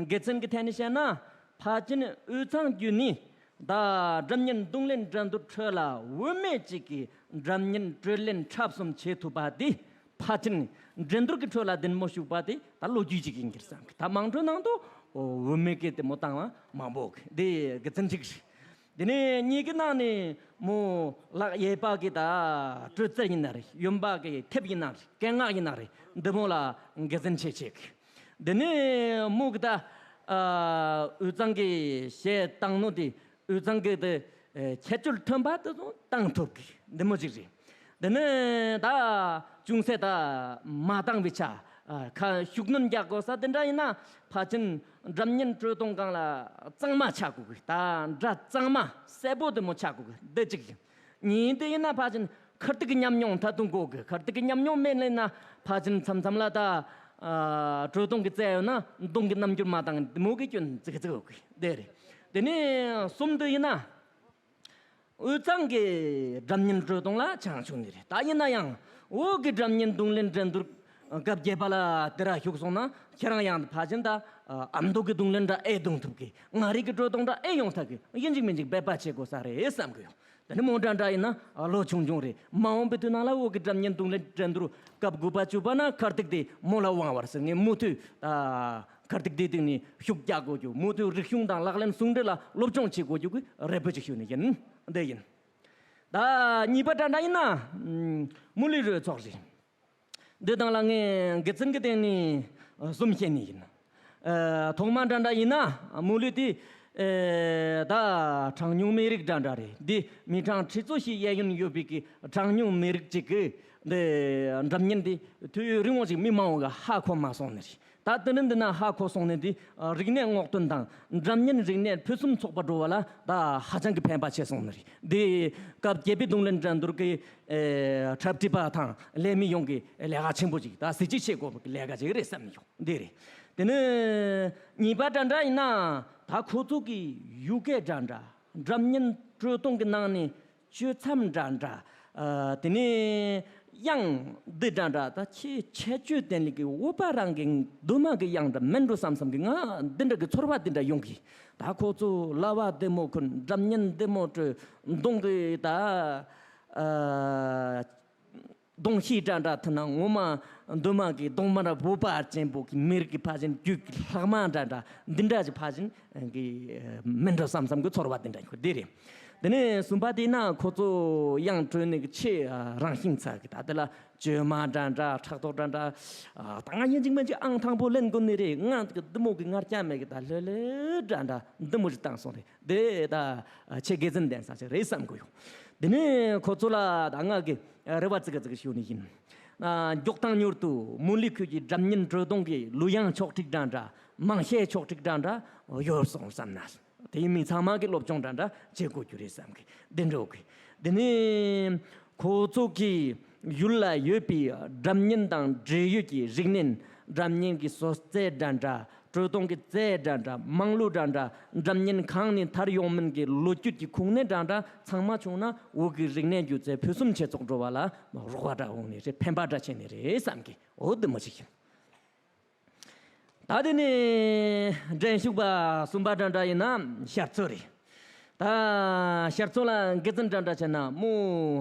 དགེ་མཚན་གི་ཐད་ནས་བཤད་ན། ཕལ་ཆེར་དབུས་གཙང་བརྒྱུད་ནས་ད་སྒྲ་སྙན་རྡུང་ལེན་འགྲན་བསྡུར་ཁྲོད་ལ་བུད་མེད་ཅིག་གིས་སྒྲ་སྙན་དཀྲོལ་ལེན་འཁྲབ་གསུམ་བྱེད་ཐུབ་པ་དེ། ཕལ་ཆེར་འགྲན་བསྡུར་གྱི་ཁྲོད་ལ་འདི་མོ་ཞུགས་པ་དེ་ད་ལོ་རྒྱུས་ཅིག་ཡིན་གྱི་རེད་བསམ་གི། ད་དམངས་ཁྲོད་ནང་དུ་བུད་མེད་ཀྱིས་དེ་མོ་བཏང་བ་མང་པོ་གི། འདི་དགེ་མཚན་གཅིག་རེད། དེ་ནས་གཉིས་ཀྱི་ནང་ནས་མོ་ལག་གཡས་པ་གི་ད་དཀྲོལ་རྩལ་ཡིན་ན་རེད། གཡོན་པ་གི་མཐེབ་ཡིན་ན་རེད། སྐད་ངག་ཡིན་ན་རེད། འདི་མོ་ལ་དགེ་མཚན་ཆེ་ཆེ་གི། དེ་ནས་མོ་གི་ད། ཨ། དབུས་གཙང་གི་གཞས་བཏང་ནོ་དེ་དབུས་གཙང་གི་དེ། ཨེ། ཁྱད་ཆོས་ཐོན་པ་དེ་ཚོ་བཏང་ཐུབ་གི། འདི་མོ་ཅིག་རེད། དེ་ནས་ད་ཅུང་ཟད་ད་མ་བཏང་བའི་ཆ། ཨ། ཁ་ཤུགས་སྣོན་རྒྱག་དགོས་ས་དེ་འདྲ་ཡིན་ན། ཕལ་ཆེར་སྒྲ་སྙན་དཀྲོལ་གཏོང་སྒང་ལ་གཙང་མ་ཆགས་དགོས་གི། ད་སྒྲ་གཙང་མ་གསལ་པོ་དེ་མོ་ཆགས་དགོས་གི། འདི་གཅིག་ཡིན། གཉིས་དེ་ཡིན་ན་ཕལ་ཆེར་ཁ་ཐུག་གི་ཉམས་མྱོང་ད་དུང་དགོས་གི། ཁ་ཐུག་གི་ཉམས་མྱོང་མེད་ལེ་ན་ཕལ་ཆེར་མཚམས་མཚམས་ལ་ད། ཨ། དཀྲོལ་གཏོང་གི་རྩལ་ཡོད་ན་གདོང་གི་རྣམ་འགྱུར་མ་བཏང་། དེ་མོ་གི་སྐྱོན་ཙིག་ཙིག་ཡོད་གི། དེ་རེད། དེ་ནས་གསུམ་དེ་ཡིན་ན། དབུས་གཙང་གི་སྒྲ་སྙན་དཀྲོལ་གཏོང་ལ་ཆང་བྱུང་ནི་རེད། ད་ཡིན་ན་ཡང་བོད་ཀྱི་སྒྲ་སྙན་རྡུང་ལེན་འགྲན་བསྡུར་སྐབས་བརྒྱད་པ་ལ་དེ་ར་ཞུགས་སོང་ན། ཁྱེད་རང་ཡང་ཕལ་ཆེར་ད་ཨ་མདོ་གི་རྡུང་ལེན་འདྲ་ཨེ་རྡུང་ཐུབ་གི། མངའ་རིས་ཀྱི་དཀྲོལ་གཏོང་འདྲ་ཨེ་ཡོང་ཐུབ་གི། ཡིན་གཅིག་མིན་གཅིག་འབད་པ་བྱེད་དགོས་ས་རེད་བསམ་གི་ཡོད། དེ་ནི་མོ་འདྲ་འདྲ་ཡིན་ན་ལོ་ཆུང་ཆུང་རེད། མ་འོངས་པའི་དུས་ནང་ལ་བོད་ཀྱི་སྒྲ་སྙན་རྡུང་ལེན་འགྲན་བསྡུར་སྐབས་དགུ་པ་བཅུ་པ་ན་གར་སྟེགས་དེ་མོ་ལ་དབང་བར་ཟེར། ངས་མུ་མཐུད་ད་གར་སྟེགས་དེའི་སྟེང་ནས་ཤུགས་རྒྱག་དགོས་རྒྱུ། མུ་མཐུད་རིག་གཞུང་དང་ལག་ལེན་ཟུང་འབྲེལ་ལ་སློབ་སྦྱོང་བྱེད་དགོས་རྒྱུ་གི་རེ་འབོད་ཅིག་ཞུ་ནི་ཡིན། འདི་ཡིན། ད་གཉིས་པ་འདྲ་འདྲ་ཡིན་ན་མུ་ལི་རོལ་ཚོགས་རེད། འདི་དང་ལ་ངས་དགེ་མཚན་གྱི་སྟེང་ནས་གསུམ་བཤད་ནི་ཡིན། ཨ། ཐོག་མ་འདྲ་འདྲ་ཡིན་ན་མུ་ལི་དེ། ཨེ། ད་གྲངས་ཉུང་མི་རིགས་འདྲ་འདྲ་རེད། འདི་མི་གྲངས་ཁྲི་ཚོ་ཞིག་གཡས་གཡོན་ཡོད་པའི་གི་གྲངས་ཉུང་མི་རིགས་ཅིག་གི་འདི་སྒྲ་སྙན་འདི་དུས་ཡུན་རིང་བོ་ཞིག་མི་མང་བོ་གི་ཧ་གོ་མ་སོང་ནི་རེད། ད་དེ་ནི་འདི་ན་ཧ་གོ་སོང་ནི་འདི་རིག་གནས་སྔོག་འདོན་དང་སྒྲ་སྙན་རིག་གནས་ཕུན་སུམ་ཚོགས་པ་འགྲོ་བ་ལ་ད་ཧ་ཅང་གི་ཕན་པ་ཆེ་སོང་ནི་རེད། འདི་སྐབས་བརྒྱད་པའི་རྡུང་ལེན་འགྲན་བསྡུར་གི། ཨེ། འཁྲབ་ཁྲིད་པ་དང་ལས་མི་ཡོངས་ཀྱི་ལས་ཀ་ཆེན་པོ་ཅིག་ད་གཟི་བརྗིད་ཆེ་དགོས་པའི་ལས་ཀ་ཅིག་རེད་བསམ་ཡོང་། འདི་རེད། དེ་ནི་གཉིས་པ་འདྲ་འདྲ་ཡིན་ན་ད་ཁོ་ཚོ་གི་ཡུལ་སྐད་འདྲ་འདྲ། སྒྲ་སྙན་དཀྲོལ་གཏོང་གི་ནང་ནས་གཅོད་མཚམས་འདྲ་འདྲ། ཨ། དེ་ནས་དབྱངས་འདི་འདྲ་འདྲ། ད་ཁྱེད་ཁྱད་ཆོས་ལྡན་ལི་གི་བོད་པ་རང་གི་གདོད་མ་གི་དབྱངས་འདྲ་མིན་འགྲོ་བསམ་བསམ་གི། ང་འདི་འདྲ་གི་ཚོར་བ་འདི་འདྲ་ཡོང་གི། ད་ཁོ་ཚོ་ལྭ་བ་བདེ་མོ་འཁོན། སྒྲ་སྙན་བདེ་མོ་དཀྲོལ། གདོང་གི་ད། ཨ། གདོང་ཤེས་འདྲ་འདྲ་ཐུ་ན་ངོ་མ་འདུན་མ་གི་གདོང་མ་འདྲ་བོད་པ་ཅན་པོ་གི་མི་རིགས་ཀྱི་ཕ་ཆེན་རྒྱུད་ཀྱི་ལྷག་མ་འདྲ་འདྲ་འདི་འདྲ་ཅིག་ཕ་ཆེན་གི་མིན་འགྲོ་བསམ་བསམ་གི་ཚོར་བ་འདི་འདྲ་ཡོད་འདི་རེད། དེ་ནས་གསུམ་པ་དེ་ན་ཁོ་ཚོ་དབྱངས་དཀྲོལ་ནི་གི་ཆེས་རང་བཞིན་ཚ་གི། ད་དེ་ལ་བཅོས་མ་འདྲ་འདྲ་ཕྲག་དོག་འདྲ་འདྲ། ད་ང་ཡིན་གཅིག་མིན་གཅིག་ཨང་དང་པོ་ལེན་དགོས་ནི་རེད། ང་འདི་མོ་གི་ངར་སྐྱ་མེད་གི། ད་ལྷོད་ལྷོད་འདྲ་འདྲ་འདི་མོ་ཞིག་བཏང་སོང་རེད། དེ་ད་ཆེས་དགེ་མཚན་ལྡན་ས་ཞིག་རེད་བསམ་གི་ཡོད། དེ་ནས་ཁོ་ཚོ་ལ་ད་ང་གི་རེ་བ་ཙི་གེ་ཙི་གེ་ཞུ་ནི་ཡིན། ཨ། མགྱོགས་དང་མྱུར་དུ་མུ་ལི་ཁུལ་གྱི་སྒྲ་སྙན་དཀྲོལ་གཏོང་གི་གླུ་དབྱངས་ཕྱོགས་སྒྲིག་འདྲ་འདྲ། མང་གཞས་ཕྱོགས་སྒྲིག་འདྲ་འདྲ་ཡོད་སོང་བསམ་ན། དེ་མི་ཚང་མ་གི་སློབ་སྦྱོང་འདྲ་འདྲ་བྱེད་དགོས་རྒྱུ་རེད་བསམ་གི། དེ་འགྲོ་གི། དེ་ནས་ཁོ་ཚོ་གི་ཡུལ་ལ་ཡོད་པའི་སྒྲ་སྙན་དང་འབྲེལ་ཡོད་ཀྱི་རིག་གནས། སྒྲ་སྙན་གྱི་བཟོ་རྩལ་འདྲ་འདྲ། དཀྲོལ་གཏོང་གི་རྩལ་འདྲ་འདྲ། དམངས་གླུ་འདྲ་འདྲ། སྒྲ་སྙན་གང་ནས་དར་ཡོང་མིན་གྱི་ལོ་རྒྱུས་ཀྱི་ཁུངས་སྣེ་འདྲ་འདྲ་ཚང་མ་བྱུང་ན་བོད་ཀྱི་རིག་གནས་སྒྱུ་རྩལ་ཕུན་སུམ་ཇེ་ཚོགས་འགྲོ་བ་ལ་རོགས་པ་འདྲ་འོང་ནི་རེད། ཕན་པ་འདྲ་བྱེད་ནི་རེད་བསམ་གི། འོ་འདི་མོ་ཞིག་ཡིན། ད་དེ་ནས་འགྲན་ཞུགས་པ་གསུམ་པ་འདྲ་འདྲ་ཡིན་ན་ཤར་ཚོ་རེད། ད་ཤར་ཚོ་ལ་དགེ་མཚན་འདྲ་འདྲ་བྱས་ན་མོ་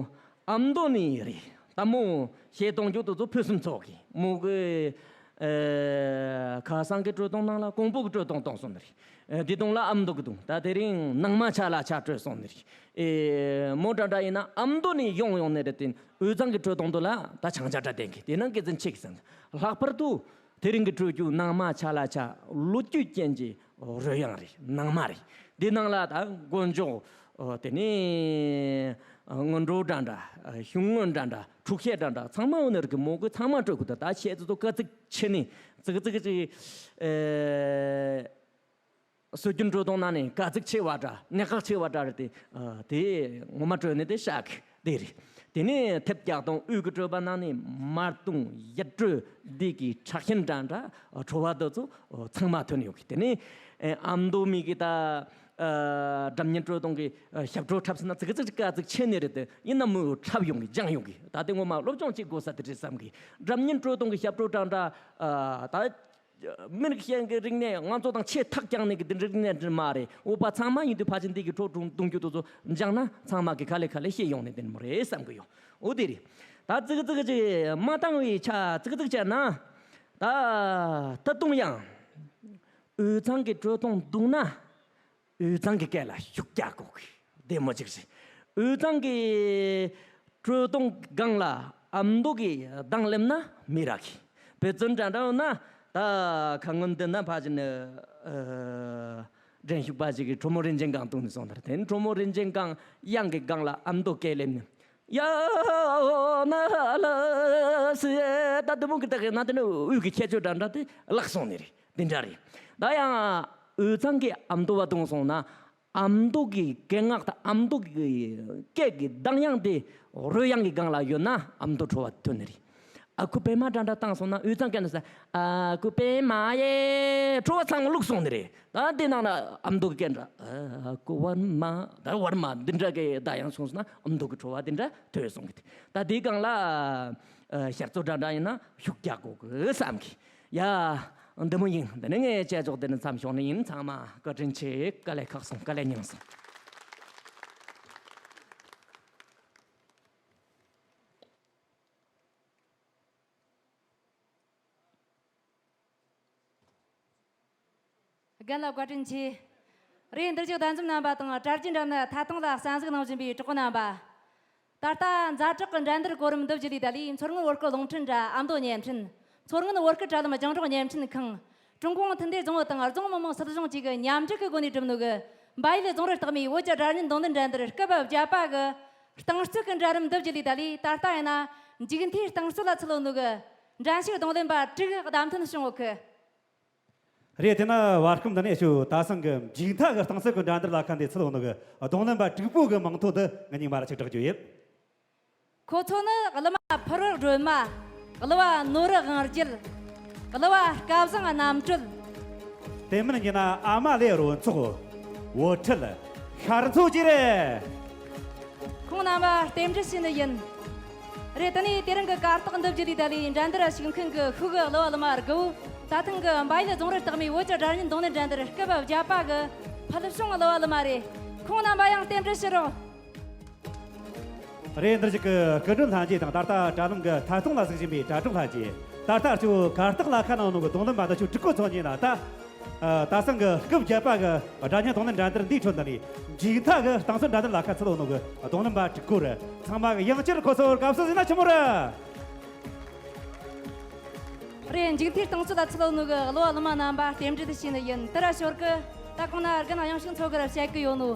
ཨ་མདོ་ནས་རེད། ད་མོ་གཞས་གཏོང་རྒྱུ་དེ་ཚོ་ཕུན་སུམ་ཚོགས་གི། མོ་གི་ཨེ་ཁ་སང་གི་དཀྲོལ་གཏོང་ནང་ལ་ཀོང་པོ་གི་དཀྲོལ་གཏོང་གཏོང་སོང་ནི་རེད། ཨེ་དེ་དུང་ལ་ཨ་མདོ་གི་དུང་། ད་དེ་རིང་ནང་མ་ཆ་ལ་ཆ་དཀྲོལ་སོང་ནི་རེད། ཨེ་མོ་འདྲ་འདྲ་ཡིན་ན་ཨ་མདོ་ནས་ཡོང་ཡོང་ནི་རེད་དེ། དབུས་གཙང་གི་དཀྲོལ་གཏོང་དུ་ལ་ད་བྱང་ཆ་འདྲ་ལྡན་གི། དེ་ནང་དགེ་མཚན་ཆེ་གི་བསམ། ལྷག་པར་དུ་དེ་རིང་གི་དཀྲོལ་རྒྱུ་ནང་མ་ཆ་ལ་ཆ་ལོ་རྒྱུས་ཅན་གྱི་རོལ་དབྱངས་རེད། ནང་མ་རེད། འདི་ནང་ལ་ད་མགོ་འཇོག། ཨོ། དེ་ནས་སྔོན་འགྲོ་འདྲ་འདྲ། གཞུང་སྔོན་འདྲ་འདྲ། འཁྲུག་བཤད་འདྲ་འདྲ་ཚང་མ་འོ་ནི་རིག་གི། མོ་གི་ཚང་མ་དཀྲོལ་གི་འདུག། ད་བཤད་ཚོ་ཚོ་དཀའ་ཚིགས་ཆེ་ནི་ཙིག་ཙིག་ཅིག། ཨེ། སྲོལ་རྒྱུན་དཀྲོལ་གཏོང་ནང་ནས་དཀའ་ཚེགས་ཆེ་བ་འདྲ། གནད་འགག་ཆེ་བ་འདྲ་རེད་དེ། ཨ། དེ་ངོ་མ་དཀྲོལ་ནས་དེ་བཞག་གི། དེ་རེད། དེ་ནས་ཐེབས་རྒྱག་སྟངས་དབུས་ཀྱི་སྤྲོས་པ་ནང་ནས་མར་སྟོང་ཡར་སྤྲོས་འདི་གི་ཕྲ་ཤིང་འདྲ་འདྲ་ཁྲོ་བ་དེ་ཚོ་ཚང་མ་ཐོན་ཡོད་གི། དེ་ནས་ཨ་མདོ་མི་གི་ད་སྒྲ་སྙན་དཀྲོལ་གཏོང་གི་ཞབས་བྲོ་འཁྲབ་ཟིན་ན་ཙི་གི་ཙི་གི་ཙི་ཆེ་ནི་རེད་དེ། ཡིན་ན་མོས་འཁྲབ་ཡོང་གི་སྦྱངས་ཡོང་གི། ད་དེ་ངོ་མ་སློབ་སྦྱོང་བྱེད་དགོས་ས་དེ་རེད་བསམ་གི། སྒྲ་སྙན་དཀྲོལ་གཏོང་གི་ཞབས་བྲོ་འདྲ་འདྲ་ད། མི་རིགས་གཞན་གྱི་རིག་གནས་ང་ཚོ་དང་ཆེས་ཐག་རྐྱང་ནས་ཀྱི་འདི་རིག་གནས་འདི་མ་རེད། འོ་པ་ཚང་མ་ཡིན་དུས་ཕལ་ཆེར་འདི་གི་ཁྲོ་གཏོང་རྒྱུ་དེ་ཚོ་སྦྱངས་ན་ཚང་མ་གི་ག་ལེ་ག་ལེ་ཤེས་ཡོང་ནས་འདི་མོ་རེད་བསམ་གི་ཡོད། འོ་དེ་རེད། ད་ཙི་གི་ཙི་གི་ཅིག་མ་བཏང་བའི་ཆ་ཙི་གི་ཙི་གི་བྱས་ན། ད་ད་དུང་ཡང་དབུས་གཙང་གི་དཀྲོལ་གཏོང་འདུག་ན། དབུས་གཙང་གི་སྐད་ལ་ཤུགས་རྒྱག་དགོས་གི། བདེ་མོ་ཅིག་རེད། དབུས་གཙང་གི་དཀྲོལ་གཏོང་སྒང་ལ་ཨ་མདོ་གི་གདངས་སླེབས་ན་མི་རག་གི། དཔེ་མཚོན་འདྲ་འདྲ་ཡོད་ན། ད་ཁ་སྔོན་འདི་ན་ཕ་ཅི་ནི་འགྲན་ཞུགས་པ་ཅིག་གིས་གྲོ་མོ་རིན་ཆེན་སྒང་བཏུང་ནས་སོང་། ད་དེ་ནི་གྲོ་མོ་རིན་ཆེན་སྒང་དབྱངས་ཀྱི་སྒང་ལ་ཨ་མདོ་སྐད་སླེབས་ནས། ཡ་ན་ལ་སི་ད་དུ་མོ་གི་ད་གི་ན་དེ་ནི་དབུས་ཀྱི་ཁྱད་ཆོས་འདྲ་འདྲ་དེ་བརླག་སོང་ནི་རེད། འདི་འདྲ་རེད། ད་ཡང་དབུས་གཙང་གི་ཨ་མདོ་བ་བཏུང་སོང་ན། ཨ་མདོ་གི་སྐད་ངག་དང་ཨ་མདོ་གི་སྐད་ཀྱི་གདངས་དབྱངས་དེ་རོལ་དབྱངས་ཀྱི་སྒང་ལ་ཡོད་ན་ཨ་མདོ་ཁྲོ་བ་ཐོན་ནི་རེད། ཨ་ཁུ་པད་མ་འདྲ་འདྲ་བཏང་སོང་ན་དབུས་གཙང་སྐད་ནས་ཟེར། ཨ་ཁུ་པད་མ་ཡེ་ཁྲོ་བ་ཚང་མ་བླུགས་སོང་ནི་རེད། ད་དེ་ནང་ན་ཨ་མདོ་གི་སྐད་འདྲ། ཨ་ཁུ་ཝར་མ་ད་ཝར་མ་འདི་འདྲ་གི་གདངས་དབྱངས་སོང་སོང་ན་ཨ་མདོ་གི་ཁྲོ་བ་དེ་འདྲ་ཐོས་སོང་གི། ད་དེའི་སྒང་ལ་ཨ་ཞར་ཚོ་འདྲ་འདྲ་ཡིན་ན་ཤུགས་རྒྱག་དགོས་གི་བསམ་གི། ཡ། འདི་མོ་ཡིན། འདི་ནི་ངའི་བྱ་ཕྱོགས་འདི་ནི་མཚམས་ཞོག་ནི་ཡིན། ཚང་མ་བཀའ་དྲིན་ཆེ། དཀའ་ལས་ཁག་སོང་། དཀའ་ལས་མྱངས་སོང་། རྒན་ལགས་བཀའ་དྲིན་ཆེ། རེད། འདིར་བཞུགས་གདན་འཛོམས་རྣམ་པ་དང་གྲྭ་རྒྱུན་འགྲམ་ན་ཐད་གཏོང་ལ་གསན་གཟིགས་གནང་བཞིན་པའི་གྲོགས་པོ་རྣམ་པ། ད་ལྟ་ཛ་དྲག་གི་འགྲན་བསྡུར་གོ་རིམ་འདི་བརྒྱུད་ལས་ད་ལས་མཚོ་སྔོན་བོད་སྐད་རླུང་འཕྲིན་དྲ་ཨ་མདོ་བརྙན་འཕྲིན། མཚོ་སྔོན་བོད་སྐད་དྲ་ལམ་རྒྱང་སྒྲོག་བརྙན་འཕྲིན་ཁང་། ཀྲུང་གུང་མཐུན་སྡེ་རྫོང་དང་རྫོང་མི་དམངས་སྲིད་གཞུང་བཅས་ཀྱི་མཉམ་འབྲེལ་གྱི་སྒོ་ནས་བསྒྲུབས་ནོ་གི་འབའ་ཡུལ་རྫོང་རི་རྟགས་མའི་བོད་ཀྱི་སྒྲ་སྙན་རྡུང་ལེན་འགྲན་བསྡུར་སྐབས་བརྒྱད་པ་གི་རྟིང་རྩོད་ཀྱི་འགྲན་རིམ་འདི་བརྒྱུད་ལས་ད་ལས་ད་ལྟ་ཡིན་ན་མཇུག་མཐའི་རྟིང་རྩོད་ལ་ཚུད་ཡོད་ནོ་གི་འགྲན་ཞུགས་རྡུང་ལེན་པ་དྲུག་བདམས་ཐོན་བྱུང་ཡོད་གི། རེད། དེ་ན་བར་སྐབས་འདི་ནས་ཞུ་ད་སང་གི་མཇུག་མཐའ་གི་རྟིང་རྩོད་ཀྱི་འགྲན་བསྡུར་ལ་ཁ་འདི་ཚུད་ཡོད་ནོ་གི་རྡུང་ལེན་པ་དྲུག་པོ་གི་མིང་ཐོ་འདི་ང་གཉིས་མ་ར་ཅིག་བསྒྲགས་རྒྱུ་ཡིན། ཁོ་ཚོ་ནི་གླུ་མ་ཕུར་བུ་སྒྲོལ་མ། གླུ་བ་ནོར་བུ་དབང་རྒྱལ། གླུ་བ་སྐལ་བཟང་རྣམ་གྲོལ། དེ་མིན་ཡིན་ན་ཨ་མ་ལེ་རོལ་ཚོགས། བོད་ཁྲིད། ཤར་མཚོ་བཅས་རེད། ཁོང་རྣམ་པ་རྟེན་འབྲེལ་ཞུ་ནི་ཡིན། རེད། དེ་ནས་དེ་རིང་གི་གར་སྟེགས་འདི་བརྒྱུད་ལས་ད་ལས་འགྲན་བསྡུར་ཞུགས་མཁན་གྱི་ཤུག་གི་གླུ་བ་གླུ་མ་དགུ་བོ། ད་ཐེངས་ཀྱི་འབའ་ཡུལ་རྫོང་རི་རྟགས་མའི་བོད་ཀྱི་སྒྲ་སྙན་རྡུང་ལེན་འགྲན་བསྡུར་སྐབས་བརྒྱད་པ་གི་ཕུལ་བྱུང་གླུ་བ་གླུ་མ་རེད། ཁོང་རྣམ་པ་ཡང་རྟེན་འབྲེལ་ཞུ་རོགས། རེད། འདིར་ཞིག་གི་སྐུ་མགྲོན་ལྷན་རྒྱས་དང་ད་ལྟ་དྲ་ལམ་གྱི་ཐད་གཏོང་ལ་གཟིགས་བཞིན་པའི་དྲ་གྲོགས་ལྷན་རྒྱས། ད་ལྟ་ཁྱོད་གར་སྟེགས་ལ་ཁ་གནང་ནོ་གི་རྡུང་ལེན་པ་འདི་ཆུ་དྲུག་གོ་ཚོ་ཉིད་ལ་ད། ད་སང་གི་སྐབས་བརྒྱད་པ་གི་སྒྲ་སྙན་རྡུང་ལེན་འགྲན་བསྡུར་འདིའི་ཁྲོད་འདི་ནས་མཇུག་མཐའ་གི་རྟིང་རྩོད་འགྲན་བསྡུར་ལ་ཁ་ཚུད་ཡོད་ནོ་གི་རྡུང་ལེན་པ་དྲུག་གོ་རེད། ཚང་མ་གི་ཡང་བསྐྱར་ཁོ་ཚོར་དགའ་བསུ་ཟིན་ན་ཆི་མོ་རེད། རེད། མཇུག་མཐའི་རྟིང་རྩོད་ལ་ཚུད་ཡོད་ནོ་གི་གླུ་བ་གླུ་མ་རྣམ་པ་རྟེན་འབྲེལ་དུ་ཞུས་ནི་ཡིན། དེ་ར་ཞོར་གི་ད་གོང་ན་རྒན་གཡང་ཤིང་མཚོ་གི་ར་བཤད་གི་ཡོད་ནོ།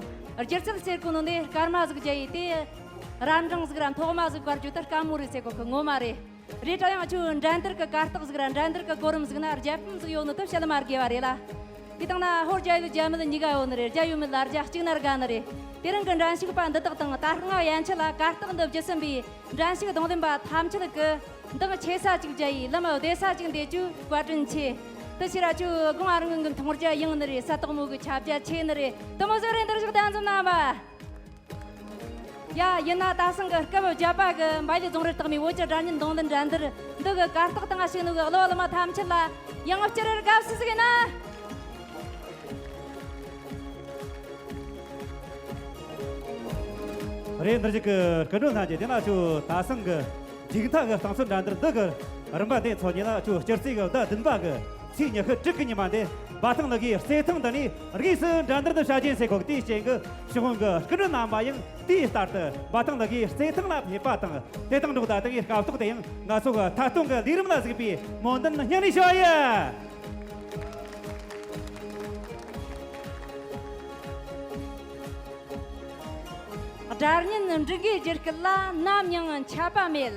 སྒྱུ་རྩལ་ཟེར་གོ་ནོ་ནི་སྐར་མ་ཟིག་རྒྱ་ཡི་དེ། རབ་འབྲིང་ཟིག་ར་ཐོག་མ་ཟིག་བཀར་རྒྱུ་དེ་དཀའ་མོ་རེད་ཟེར་གོ་གི་ངོ་མ་རེད། རེད། ད་ཡང་ཁྱོད་འགྲན་བསྡུར་གི་གར་སྟེགས་ཟིག་ར་འགྲན་བསྡུར་གི་གོ་རིམ་ཟིག་ན་རྒྱལ་ཕམ་ཟིག་ཡོད་ནོ་དེ་བཤད་ལ་མ་དགོས་པ་རེད་ལ། དེ་དང་ན་ཧོར་རྒྱ་ཡུལ་རྒྱ་མི་ལ་གཉིས་ཀ་ཡོད་ནི་རེད། རྒྱ་ཡུལ་མི་ལ་རྒྱ་གཅིག་ན་དགའ་ནི་རེད། དེ་རིང་གི་འགྲན་ཞུགས་པ་འདི་དག་དང་ད་སྔ་ཡན་ཆད་ལ་གར་སྟེགས་འདི་བརྒྱུད་ཟིན་པའི་འགྲན་ཞུགས་རྡུང་ལེན་པ་ཐམས་ཅད་ཀྱི་འདང་ཆེ་ས་ཅིག་རྒྱ་ཡི་ལམ་བདེ་ས་ཅིག་འདེད་རྒྱུ་བཀའ་དྲིན་ཆེ། དེ་ཕྱིར་ཁྱོད་དགོང་ཨ་རང་གི་མཐོང་རྒྱ་ཡངས་ནི་རེད། ས་དོག་མོ་གི་ཁྱབ་རྒྱ་ཆེ་ནི་རེད། དེ་མོ་ཟིག་རེད། འདིར་བཞུགས་གདན་འཛོམས་རྣམ་པ། ཡ། ཡིན་ན་ད་སང་གི་སྐབས་བརྒྱད་པ་གི་འབའ་ཡུལ་རྫོང་རི་རྟགས་མའི་བོད་ཀྱི་སྒྲ་སྙན་རྡུང་ལེན་འགྲན་བསྡུར་འདི་གི་གར་སྟེགས་སྟེང་ང་ཞུགས་ནོ་གི་གླུ་བ་གླུ་མ་ཐམས་ཅད་ལ་ཡང་བསྐྱར་དགའ་བསུ་ཟིག་ཡིན་ན། རེད། འདིར་ཞིག་གི་སྐུ་མགྲོན་ལྷན་རྒྱས། དེ་ན་ཁྱོད་ད་སང་གི་མཇུག་མཐའ་གི་རྟིང་རྩོད་འགྲན་བསྡུར་འདི་གི་རིམ་པ་འདི་ཚོ་ཉིད་ལ་ཁྱོད་སྤྱི་ཚེས་གི་ཟླ་བདུན་པ་གི་ཚེས་ཉི་ཤུ་དྲུག་གི་ཉི་མ་འདི་འབའ་ཐང་ལ་གི་རྩེད་ཐང་འདི་ནས་དངོས་སུ་འགྲན་བསྡུར་འདི་བྱ་རྒྱུ་ཡིན་ཟེར་གོ་གི། དེའི་རྐྱེན་གི་ཕྱི་ཧོང་གི་སྐུ་མགྲོན་རྣམ་པ་ཡང་དེའི་ལྟར་དུ་འབའ་ཐང་ལ་གི་རྩེད་ཐང་ལ་ཕེབས་པ་དང་། དེ་དང་འགྲོགས་ད་ལྟ་གི་སྐབས་ཐོག་དེ་ཡང་ང་ཚོ་གི་ཐད་གཏོང་གི་ལས་རིམ་ལ་གཟིགས་པའི་སྨོན་འདུན་སྙིང་ནས་ཞུ་བ་ཡིན། སྒྲ་སྙན་འབྲུག་གི་རྒྱུད་སྐུད་ལ་ནམ་ཡང་ཆད་པ་མེད།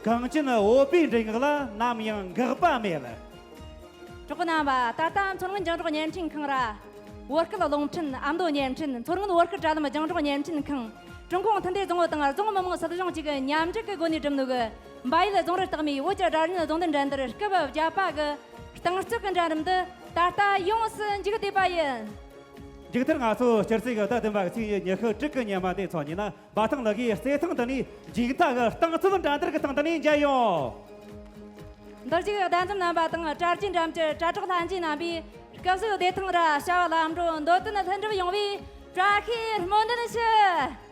གངས་ཅན་བོད་པའི་མགྲིན་ངག་ལ་ནམ་ཡང་འགག་པ་མེད། གྲོགས་པོ་རྣམ་པ། ད་ལྟ་མཚོ་སྔོན་རྒྱང་སྒྲོག་བརྙན་འཕྲིན་ཁང་ར། བོད་སྐད་རླུང་འཕྲིན་ཨ་མདོ་བརྙན་འཕྲིན། མཚོ་སྔོན་བོད་སྐད་དྲ་ལམ་རྒྱང་སྒྲོག་བརྙན་འཕྲིན་ཁང་། ཀྲུང་གུང་མཐུན་སྒྲིལ་རྫོང་ཨུ་དང་རྫོང་མི་དམངས་སྲིད་གཞུང་བཅས་ཀྱི་མཉམ་འབྲེལ་གྱི་སྒོ་ནས་བསྒྲུབས་ནོ་གི་འབའ་ཡུལ་རྫོང་རི་སྟག་མའི་བོད་ཀྱི་སྒྲ་སྙན་རྫོང་རྟེན་འགྲན་བསྡུར་སྐབས་བརྒྱད་པ་གི་རྟིང་རྩོད་ཀྱི་འགྲན་རིམ་འདི་ད་ལྟ་ཡོངས་སུ་མཇུག་བསྡུས་པ་ཡིན། མཇུག་མཐར་ང་ཚོ་སྤྱི་ཚེས་ཀྱི་ཟླ་བདུན་པ་གི་ཚེས་ཉི་ཤུ་དྲུག་གི་ཉི་མ་དེ་ཚོ་ཉིན་ན་འབའ་ཐང་ལགས་ཀྱིས་རྩེད་ཐང་འདི་ནས་མཇུག་མཐའ་གི་རྟིང་རྩོད་འགྲན་བསྡུར་གྱི་སྟེང་འདི་ནས་མཇལ་ཡོང་། མདོ་སྒྱུ་གདན་འཛོམས་རྣམ་པ་དང་གྲྭ་རྒྱུན་འགྲམ་གྱི་དྲ་གྲོགས་ལྷན་རྒྱས་རྣམ་པས་སྐུ་གཟུགས་བདེ་ཐང་ར་བྱ་བ་ལམ་འགྲོ་འདོད་དོན་ལྷུན་གྲུབ་ཡོང་བའི་བཀྲ་ཤིས་སྨོན་འདུན་ཞུ།